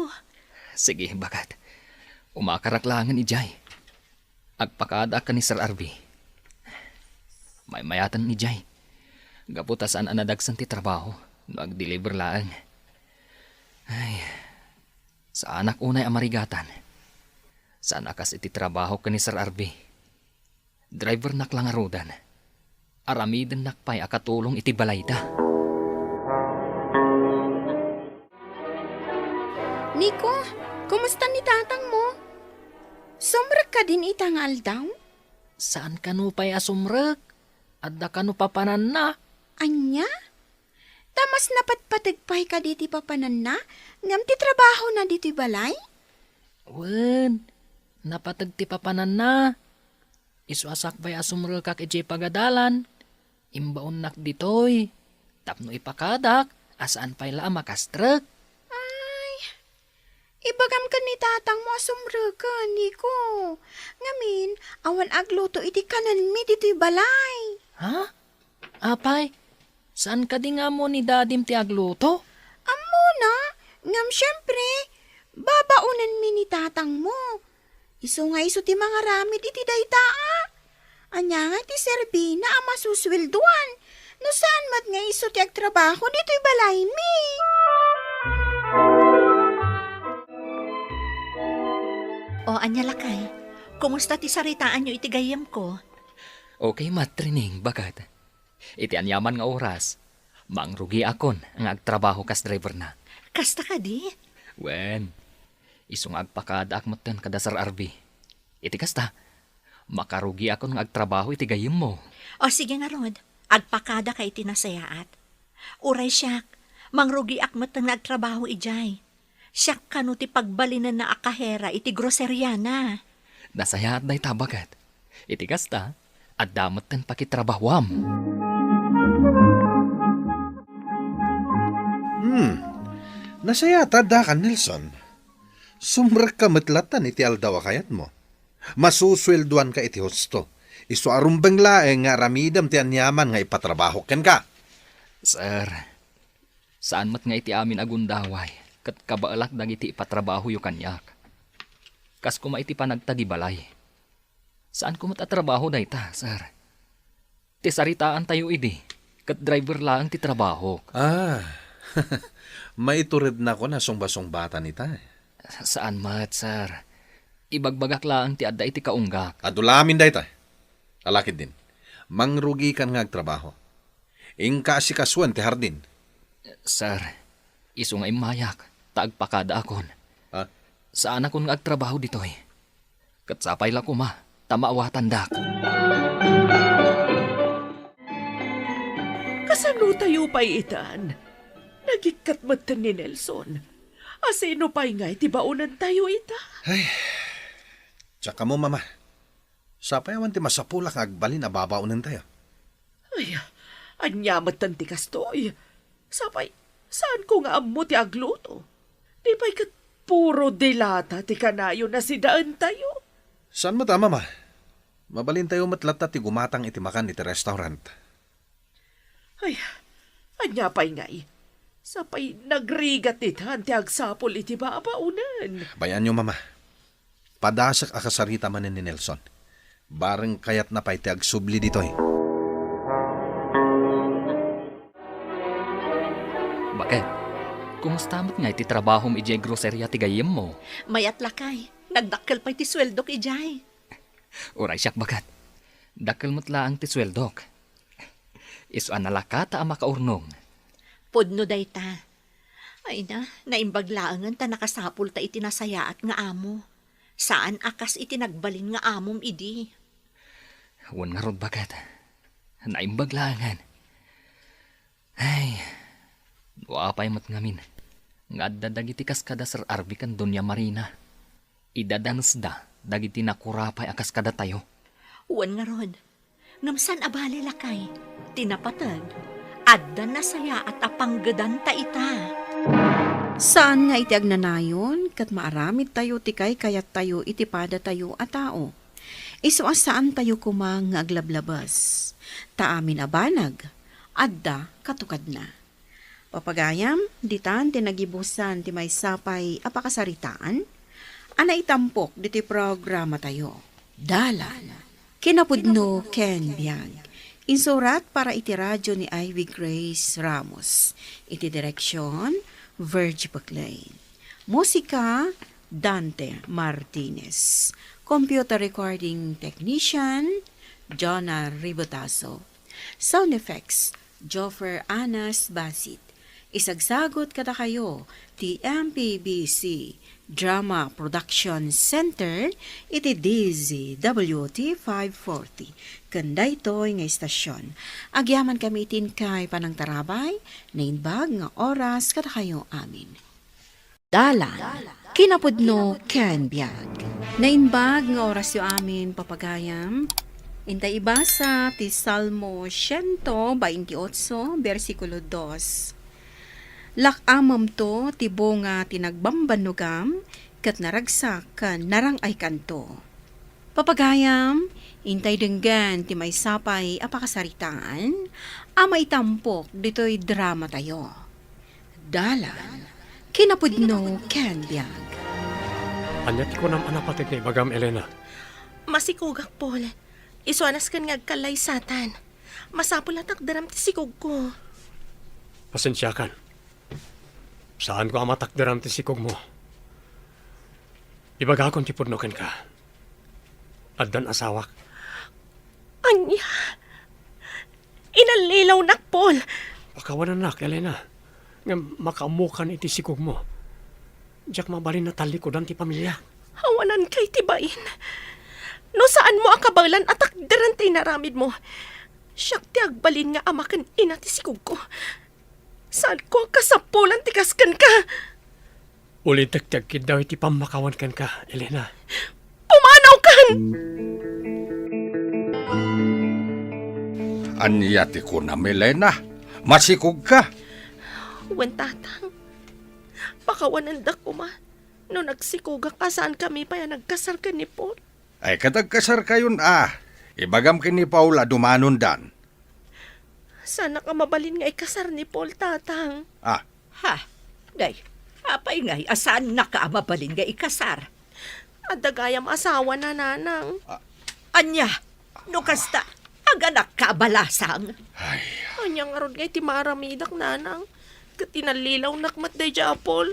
Sige, baket. Umakarak laengen idiay. Agpakadaak ken ni Sir Arby. Maymayaten idiay. Gapu ta saan a nadagsen ti trabaho no agdeliver laeng. Ay, saanak unay a marigatan. Saan a kas iti trabaho ken ni Sir Arby. Drivernak la ngaruden. Aramidennak pay a katulong iti balayda. Nico, kumusta ni tatangmo? Sumrek kadin ita nga aldaw? Saan kano pay a sumrek? Adda kano papananna? Ania? Ta mas napatpateg pay kadi ti papananna ngem ti trabahona ditoy balay? Wen, napateg ti papananna. Isu a sakbay a sumrekak idiay pagadalan, imbaonnak ditoy tapno ipakadak a saan pay la a makastrek. Ay, ibagam ken ni tatangmo a sumreken, Nico. Ngamin, awan agluto iti kanenmi ditoy balay. Ha? Apay, saan kadi nga ammo ni dadim ti agluto? Ammona, ngem siempre, babaonenmi ni tatangmo. Isu nga isu ti mangaramid iti dayta a. Ania nga ti serbina a masusueldoan? No saan met nga isu ti agtrabaho ditoy balaymi. O, ania lakay? Kumusta ti saritaanyo iti gayyemko? Okay met, Trining, baket. Iti aniaman nga oras, mangrugiakon nga agtrabaho kas driverna. Kasta kadi? Wen, isu nga agpakadaak metten kada Sir Arby. Iti kasta, makarugiakon nga agtrabaho iti gayyemmo. O sige ngarud, agpakadaka iti nasayaat. Uray siak, mangrugiak metten nga agtrabaho idiay. Siak kano ti pagbalinenna a kahera iti groseriana. Nasayaat dayta, baket. Iti kasta, adda metten pakitrabahuam. Hmm. Nasayaat adda kan Nelson. Sumrekka met lattan iti aldaw a kayatmo. Masusueldoanka iti husto. Isu a rumbeng laeng nga aramidem ti aniaman nga ipatrabahok kenka. Sir, saan met nga iti amin a gundaway ket kabaelak dagiti ipatrabahoyo kaniak. Kas koma iti panagtagibalay. Saanko met a trabaho dayta, sir. Ti saritaantayo idi, ket driver laeng ti trabahok. Ah, maiturednakon a sungbasungbatan ita. Saan met, sir. Ibagbagak laeng ti adda iti kaunggak. Adu la amin dayta. Alakiddin, mangrugikan nga agtrabaho. Inka asikasuen ti hardin. Sir, isu nga immayak, ta agpakadaakon. Ha? Saanakon nga agtrabaho ditoy. Ket sapay la koma, ta maawatandak. Kasano tayo pay itan? Nagikkat metten ni Nelson. A sino pay ngay ti baonen tayo ita? Ay, tsaka mo, Mama. Sapay awan ti masapulak nga agbalin a babaonen tayo. Ay, ania metten ti kastoy? Sapay, saanko nga ammo ti agluto. Di pay ket puro dilata ti kanayon a sidaentayo. Saan met a, Mama? Mabalintayo met latta ti gumatang iti makan iti restaurant. Ay, ania pay ngay? Sapay nagrigat itan ti agsapul iti babaonen. Bayanyo, Mama. Padasek a kasarita manen ni Nelson. Bareng kayatna pay ti agsubli ditoy. Baket, kumusta met ngay ti trabahom idiay groceria ti gayyemmo? Mayat lakay, nagdakkel pay ti sueldok idiay. Uray siak, baket. Dakkel met laeng ti sueldok. Isu a nalakata a makaurnong. Pudno dayta. Ay na, naimbag laengen ta nakasapulta iti nasayaat nga amo. Saan a kas iti nagbalin nga amom idi. Wen ngarud, baket. Naimbag laengen. Ay, no apay met ngamin nga adda dagiti kaskada Sir Arby ken Doña Marina. Idadanesda dagiti nakurapay a kaskadatayo. Wen ngarud, ngem saan a bale, lakay, ti napateg, adda nasayaat a panggedanta ita. Saan nga iti agnanayon ket maaramidtayo ti kaykayattayo iti padatayo a tao. Isu a saantayo koma nga aglablabes. Ta amin a banag, Adda katukadna. Papagayam, ditan ti nagibusan ti maysa pay a pakasaritaan a naitampok ditoy programatayo. Dalan, kinapudno ken biag. Insurat para iti radyo ni Ivy Grace Ramos. Iti direksyon, Virgie Paglain. Musika, Dante Martinez. Computer recording technician, Jonah Ribotazo. Sound effects, Joffer Anas Basit. Isagsagut kadakayo ti M P B C Drama Production Center iti D Z W T five forty. Ken daytoy nga istasyon, agyamankami iti inkay panangtarabay, naimbag nga oras kadakayo amin. Dalan, kinapudno ken biag. Naimbag nga orasyo amin, papagayam. Intay ibasa ti Salmo siento baintiotso, bersikulo dos. Lak-amemto ti bunga ti nagbambannogam, ket naragsak ken narang-aykanto. Papagayam, intay denggen ti maysa pay a pakasaritaan a maitampok ditoy dramatayo. Dalan, kinapudno ken biag. Ania ti kunam a napateg nga ibagam, Elena? Masikogak, Paul. Isu a nasken nga agkallaysatan. Masapul a takderam ti sikogko. Pasensiakan. Saanko a matakderam ti sikogmo. Ibagakon ti pudno kenka. Addan asawak. Ania? Inallilawnak, Paul. Pakawanennak, Elena, ngem makaammokan iti sikogmo. Diak mabalin a tallikudan ti pamiliak. Awananka iti bain. No saanmo a kabaelan a takderan ti inaramidmo, siak ti agbalin nga ama ken ina ti sikogko. Saanko a kasapulan ti kas kenka. Ulitek ti agkiddaw iti pammakawan kenka, Elena. Pumanawkan! Ania ti kunam, Elena? Masikogka? Wen, Tatang. Pakawanendak koma no nagsikogak a saankami pay a nagkasar ken ni Paul. Ay, ket agkasarkayon a. Ibagam ken ni Paul a dumanondan. Saanak a mabalin nga ikasar ni Paul, Tatang. Ah. Ha? Ngay, apay ngay a saannaka a mabalin nga ikasar? Adda gayam asawana, Nanang. Ah. Ania? No kasta, aganakka a balasang? Ay. Ania ngarud ngay ti maaramidak, Nanang? Ket inallilawnak met daydiay a Paul.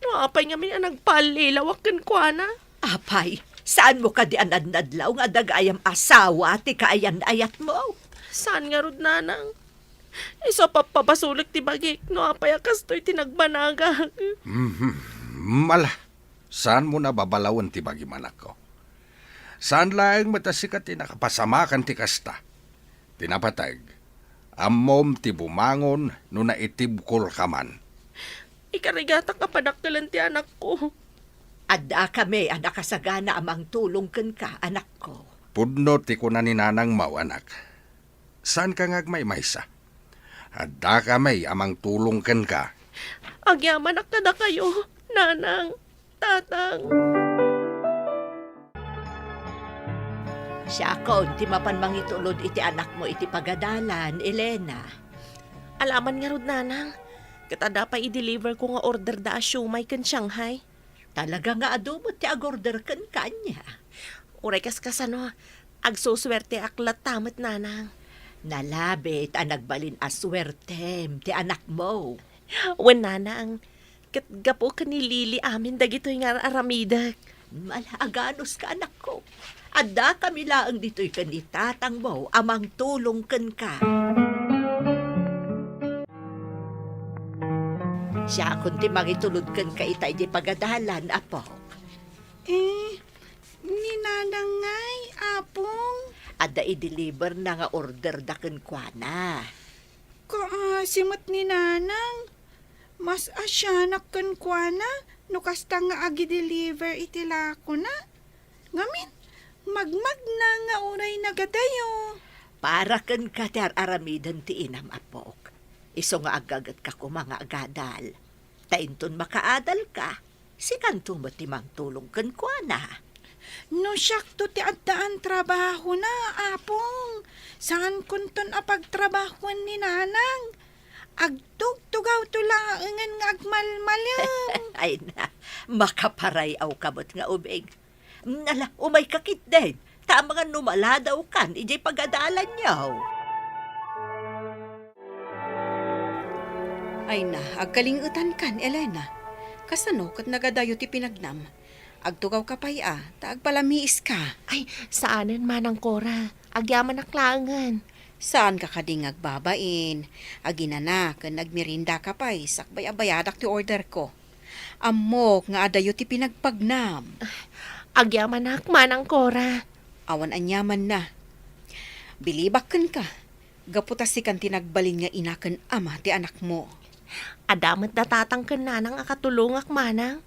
No apay ngamin a nagpaallilawak kenkuana? Apay, saanmo kadi a nadnadlaw nga adda gayam asawa ti kaayan-ayatmo? Saan ngarud, Nanang. Isu a pappabasolek ti bagik no apay a kastoy ti nagbanagak. Mhm. Ala, saanmo a babalawen ti bagim, anakko. Saan laeng met a sika ti nakapasamakan ti kasta. Ti napateg, ammom ti bumangon no naitibkolka man. Ikarigatak a padakkelen ti anakko. Addakami a nakasagana a mangtulong kenka, anakko. Pudno ti kuna ni nanangmo, anak. Saanka nga agmaymaysa. Addakami a mangtulong kenka. Agyamanak kadakayo, Nanang. Tatang. Siakon ti mapan mangitulod iti anakmo iti pagadalan, Elena. Alaman ngarud, Nanang. Ket adda pay i-deliver ko nga order da a siomay ken Shanghai. Talaga nga adu met ti agorder kenka ania? Uray kaskasano, agsusuerteak latta met, Nanang. Nalabit a nagbalin a suertem ti anakmo. Wen, Nanang, ket gapu ken ni Lily amin dagitoy nga ar-aramidek. Ala, aganuska, anakko. Addakami laeng ditoy ken ni tatangmo a mangtulong kenka. Siakon ti mangitulod kenka ita idiay pagadalan, Apo. Eh, ni Nanang ngay, Apong? Adda i-deliver na nga order da kenkuana. Kaasi met ni Nanang. Mas asianak kenkuana no kasta nga agi-deliver iti lakona. Ngamin, magmagna nga uray nagadayo. Para kenka ti ar-aramiden ti inam, Apok. Isu nga aggagetka koma nga agadal. Ta inton makaadalka, sikanto met ti mangtulong kenkuana. No siakto ti addaan trabahona, Apong, saankonton a pagtrabahoen ni Nanang. Agtugtugawto laengen nga agmalmalem. Ay na, makaparay-awka met nga ubing. Mm, ala, umayka ketdin. Ta amangan no maladawkan idiay pagadalanyo. Ay na, agkalingetankan, Elena. Kasano ket nagadayo ti pinagnam? Agtugawka pay a, ta agpalamiiska. Ay, saanen, Manang Cora. Agyamanak laengen. Saanka kadi nga agbabain? Aginana ken agmerendaka pay sakbay a bayadak ti orderko. Ammok nga adayo ti pinagpagnam. Agyamanak, Manang Cora. Awan aniamanna. Bilibak kenka, gapu ta sikan ti nagbalin nga ina ken ama ti anakmo. Adda met da tatang ken nanang a katulongak, Manang.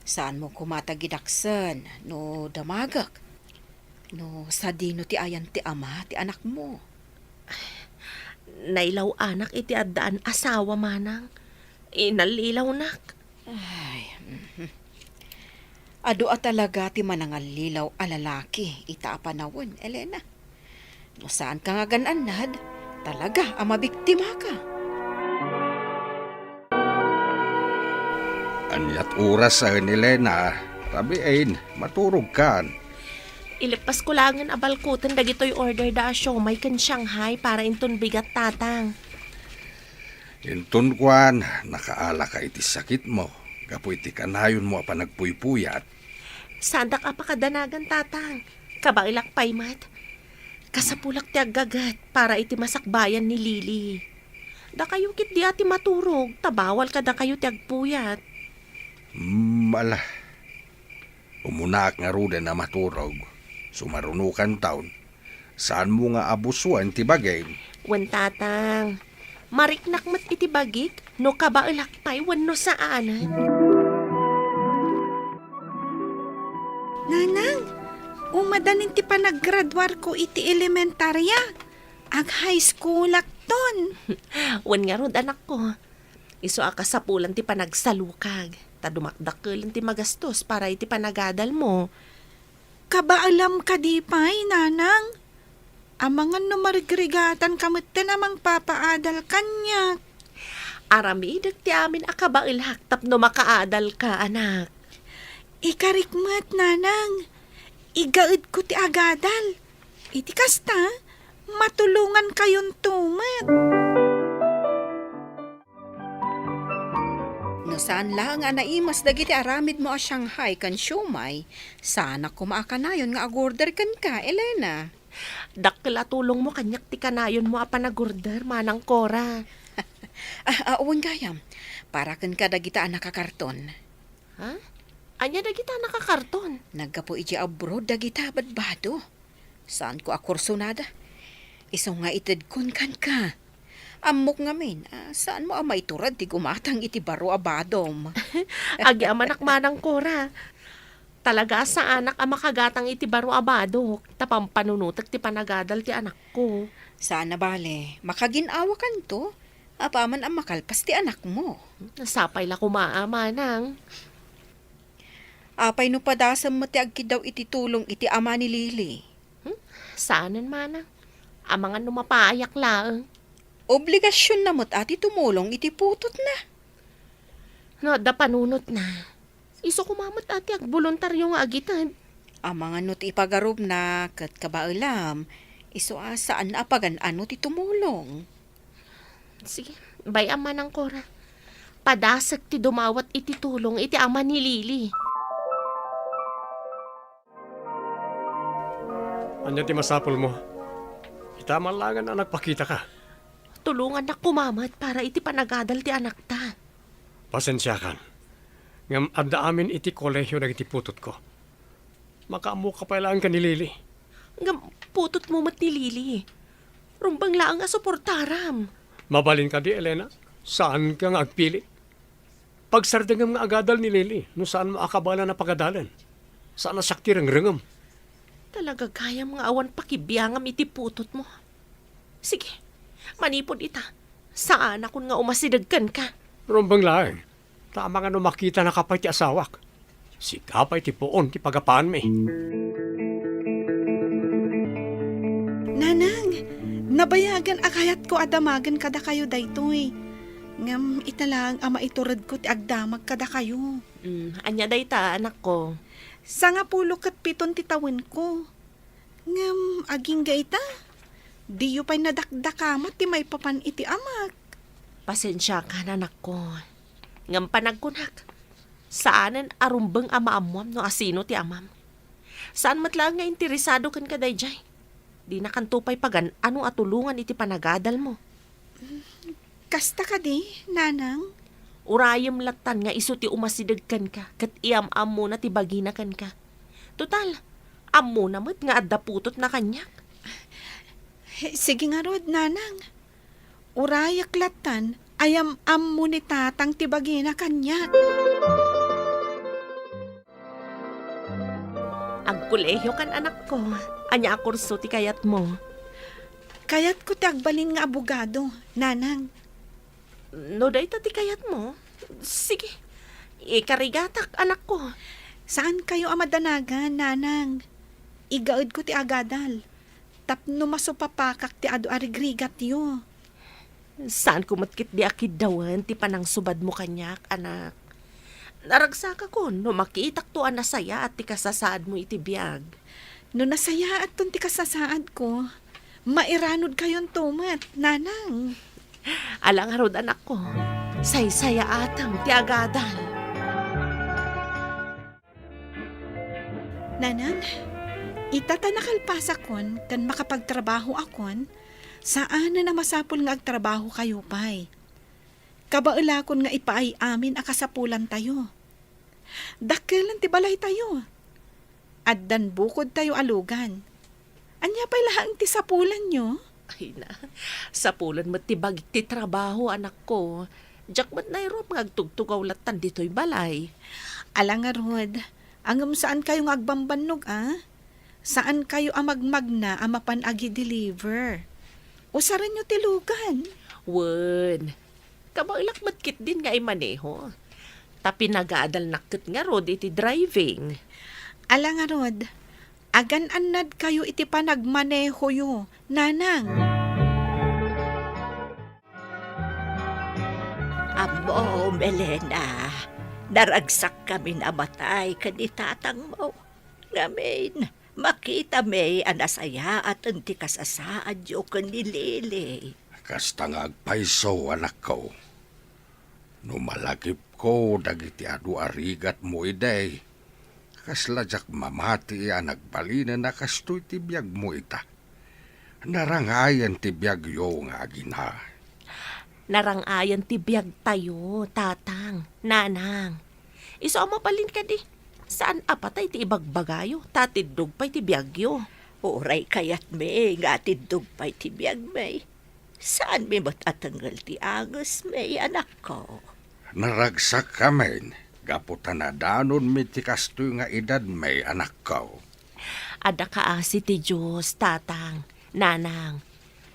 Saanmo koma ta gidaksen no damagek, no sadino ti ayan ti ama ti anakmo. Nailaw-anak iti addaan asawa, Manang. Inallilawnak. Ay, mhm. Adu a talaga ti manangallilaw a lalaki ita a panawen, Elena. No saanka nga agan-annad, talaga a mabiktimaka. Aniat orasen, Elena? Rabiin, maturogkan. Ileppasko laengen a balkuten dagitoy order da a siomay ken Shanghai para inton bigat, Tatang. Inton kuan, nakaalaka iti sakitmo gapu iti kanayonmo a panagpuypuyat. Saandak a pakadanagan, Tatang. Kabaelak pay met. Kasapulak ti aggaget para iti masakbayan ni Lily. Dakayo ketdi a ti maturog, ta bawal kadakayo ti agpuyat. Mm, ala. Umunaak ngaruden a maturog. Sumarunokanton. Saanmo nga abusoen ti bagim? Wen, Tatang. Mariknak met iti bagik no kabaelak pay wenno saanen. Nanang, umadanin ti panaggraduarko iti elementarya. Ag-high schoolakton. Wen ngarud, anakko. Isu a kasapulan ti panagsalukag, ta dumakdakkel ti magastos para iti panagadalmo. Kabaelam kadi pay, Nanang? Amangan no marigrigatanka metten a mangpapaadal kaniak. Aramidek ti amin a kabaelak tapno makaadalka, anak. Ikarik met, Nanang. Igaedko ti agadal. Iti kasta, matulongankayonto met. No saan laeng a naimas dagiti aramidmo a Shanghai ken siomai, saanak koma a kanayon nga agorder kenka, Elena. Dakkel a tulongmo kaniak ti kanayonmo a panagorder, Manang Cora. Ah, ah, wen gayam, para kenka dagita a nakakarton. Ha? Ania dagita a nakakarton? Naggapu idiay abroad dagita a badbado. Saanko a kursunada. Isu nga itedkon kenka. Ammok ngamin a saanmo a maiturod ti gumatang iti baro a badom. Agyamanak, Manang Cora. Talaga a saanak a makagatang iti baro a badok, ta pampanunotek ti panagadal ti anakko. Saan a bale, makagin-awakanto, apaman a makalpas ti anakmo. Sapay la koma a, Manang. Apay no padasem met ti agkiddaw iti tulong iti ama ni Lily? Hmm? Saanen, Manang. Amangan no mapaayak laeng. Obligasionna met a ti tumulong iti putotna. No adda panunotna, isu koma met a ti agboluntario nga agited. Amangan no ti ipagarupna ket kabaelam, isu a saan a pagan-ano ti tumulong. Sige, bay-am, Manang Cora. Padasek ti dumawat iti tulong iti ama ni Lily. Ania ti masapulmo? Ita man laengen a nagpakitaka. Tulongannak koma met para iti panagadal ti anakta. Pasensiakan. Ngem adda amin iti kolehio dagiti putotko. Makaammoka pay laeng ken ni Lily. Ngem putotmo met ni Lily. Rumbeng laeng a suportaram. Mabalin kadi, Elena? Saanka nga agpili? Pagsardengem nga agadal ni Lily no saanmo a kabaelan a pagadalen. Saan a siak ti rengrengem. Talaga gayam nga awan pakibiangam iti putotmo. Sige, manipud ita, saanakon nga umasideg kenka. Rumbeng laeng. Ta amangan no makitanaka pay ti asawak. Sika pay ti puon ti pagapaanmi. Nanang, nabayagan a kayatko a damagen kadakayo daytoy. Ngem ita laeng a maituredko ti agdamag kadakayo. Mm, ania dayta, anakko? Sangapulo ket piton ti tawenko. Ngem agingga ita, diyo pay nadakdakamat ti maipapan iti amak. Pasensiakan, anakko. Ngem panagkunak, saanen a rumbeng a maammoam no asino ti amam. Saan met laeng nga interesado kenka daydiay. Dinakanto pay pagan-ano a tulongan iti panagadalmo. Kasta kadi, Nanang? Urayem lattan nga isu ti umasideg kenka ket iam-ammona ti bagina kenka. Total, ammona met nga adda putotna kaniak. Sige ngarud, Nanang. Urayek lattan, iam-ammo ni Tatang ti bagina kaniak. Agkolehiyo kan, anakko. Ania a kurso ti kayatmo? Kayatko ti agbalin nga abogado, Nanang. No dayta ti kayatmo, sige. Ikarigatak, anakko. Saankayo a madanagan, Nanang. Igaedko ti agadal. Tapno masupapakak ti adu a rigrigatyo. Saanko met ketdi a kiddawen ti panangsubadmo kaniak, anak. Naragsakakon no makitakto a nasayaat ti kasasaadmo iti biag. No nasayaatton ti kasasaadko, mairanudkayonto met, Nanang. Ala ngarud, anakko, saysayaatem ti agadal. Nanang, ita ta nakalpasakon ken makapagtrabahoakon, saanen a masapul nga agtrabahokayo pay. Kabaelakon nga ipaay amin a kasapulantayo. Dakkelen ti balaytayo. Addan bukodtayo a lugan. Ania pay laeng ti sapulanyo? Ay na, sapulen met ti bagik ti trabaho, anakko. Diak met nairuam nga agtugtugaw lattan ditoy balay. Ala ngarud, ngem saankayo nga agbambannog, a? Saankayo a magmagna a mapan agi-deliver? Usarenyo ti lugan. Wen, kabaelak met ketdin nga imaneho. Ta pinagadalnak ket ngarud iti driving. Ala ngarud, agan-annadkayo iti panagmanehoyo, Nanang. Ammom, Elena, naragsakkamin a matay ken ni tatangmo. Ngamin, makitami a nasayaaten ti kasasaadyo ken ni Lily. Kasta nga agpayso, anakko. No malagipko dagiti adu a rigatmo idi, kasla diak mamati a nagbalinen a kastoy ti biagmo ita. Narangayen ti biagyo nga agina. Narangayen ti biagtayo, Tatang, Nanang. Isu a mabalin kadi, saan a patay ti ibagbagayo, ta tiddog pay ti biagyo. Uray kayatmi nga tiddog pay ti biagmi. Saanmi met a tengngel ti angesmi, anakko. Naragsakkamin gapu ta nadanonmi ti kastoy nga edadmi, anakko. Adda kaasi ti Dios, Tatang, Nanang.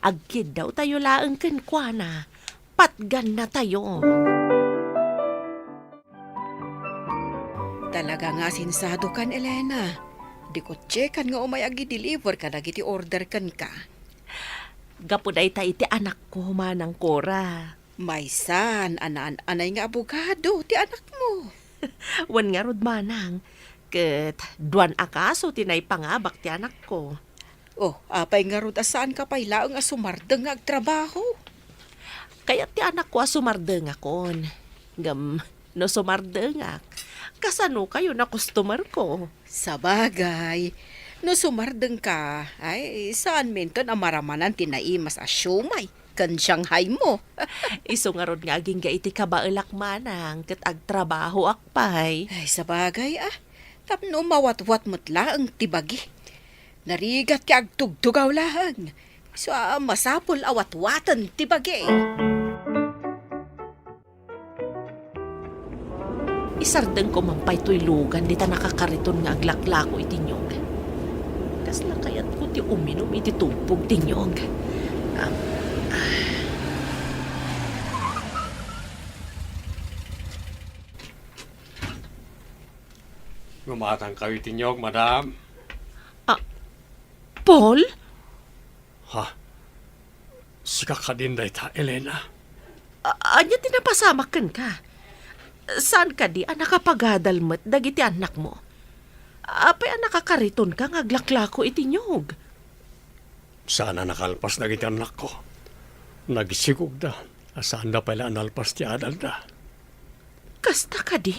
Agkiddawtayo laeng kenkuana. Patgannatayo. Talaga nga sinsadokan, Elena. Di kotsiekan nga umay agi-deliver kadagiti order kenka. Gapu dayta iti anakko, Manang Cora. Maysan a naan-anay nga abogado ti anakmo. Wen ngarud, Manang, ket duan a kaso ti naipangabak ti anakko. Oh, apay ngarud a saanka pay laeng a sumardeng nga agtrabaho? Kayat ti anakko a sumardengakon. Ngem no sumardengak, kasanokayon a customerko? Sabagay, no sumardengka, ay, saanminton a maramanan ti naimas a siomay ken Shanghai mo. Isu ngarud nga agingga iti kabaelak, Manang, ket agtrabahoak pay. Ay, sabagay, a. Tapno mawatwat met laeng ti bagi. Narigat ti agtugtugaw laeng. Isu a masapul a watwaten ti bagi. Isardengko man pay toy lugan dita nakakariton nga aglaklako iti niyog. Kasla kayatko ti uminum iti tubbog ti niyog. Am, ah. Lumatangkayo iti niyog, madam. Ah, Paul? Ha? Sika kadin dayta, Elena? A-, ania ti napasamak kenka? Saan kadi a nakapagadal met dagiti annakmo? Apay a nakakaritonka nga aglaklako iti niyog? Saan a nakalpas dagiti annakko. Nagsigugda a saanda pay la a nalpas ti adalda. Kasta kadi?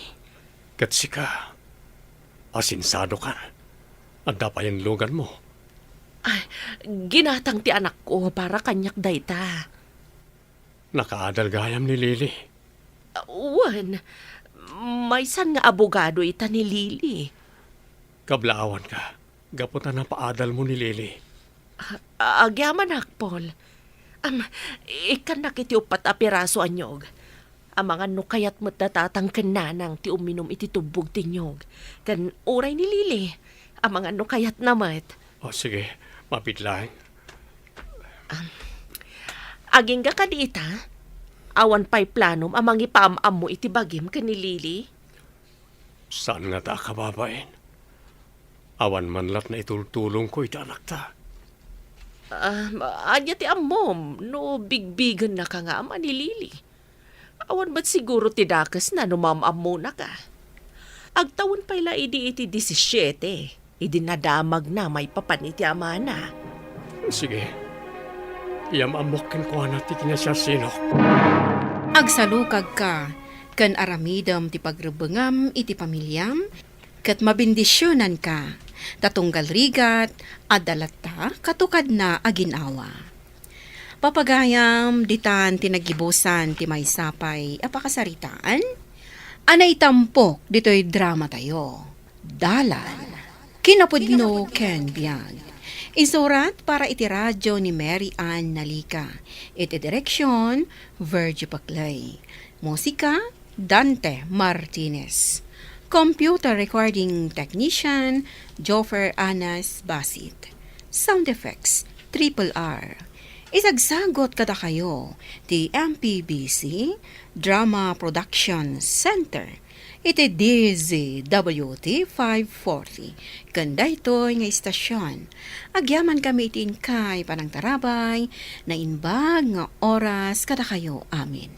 Ket sika, asinsadokan. Adda payen luganmo. Ay, ginatang ti anakko para kaniak dayta. Nakaadal gayam ni Lily? Wen, maysan nga abogado ita ni Lily. Kablaawanka, gapu ta napaadalmo ni Lily. A-, agyamanak, Paul. Am, ikkannak iti uppat a piraso a niyog. Amangan no kayat met da tatang ken nanang ti uminum iti tubbog ti niyog, ken uray ni Lily. Amangan no kayatna met. O, sige, mabiit laeng. Agingga kadi ita? Awan pay planom a mangipaam-ammo iti bagim ken ni Lily? Saan ngata a kababain? Awan man latta a itultulongko iti anakta. Ah, ania ti ammom no bigbigennaka nga ama ni Lily? Awan met siguro ti dakesna no maam-ammonaka. Agtawen pay la idi iti disisiete, idi nadamagna maipapan iti amana. Sige. Iyam-ammok kenkuana ti kinasiasinok. Agsalukagka ken aramidem ti pagrebbengam iti pamiliam, ket mabendisionanka, ta tunggal rigat, adda latta katukadna a ginawa. Papagayam, ditan ti nagibusan ti maysa pay a pakasaritaan a naitampok ditoy dramatayo, Dalan, Kinapudno ken Biag. Insurat para iti radyo ni Mary Ann Nalica. Iti direksyon, Virgie Paclay. Musika, Dante Martinez. Computer recording technician, Joffer Anas Basit. Sound effects, Triple R. Isagsagot kadakayo ti M P B C Drama Production Center iti D Z W T five forty. Ken daytoy nga istasyon, agyamankami iti inkay panangtarabay, naimbag nga oras kadakayo amin.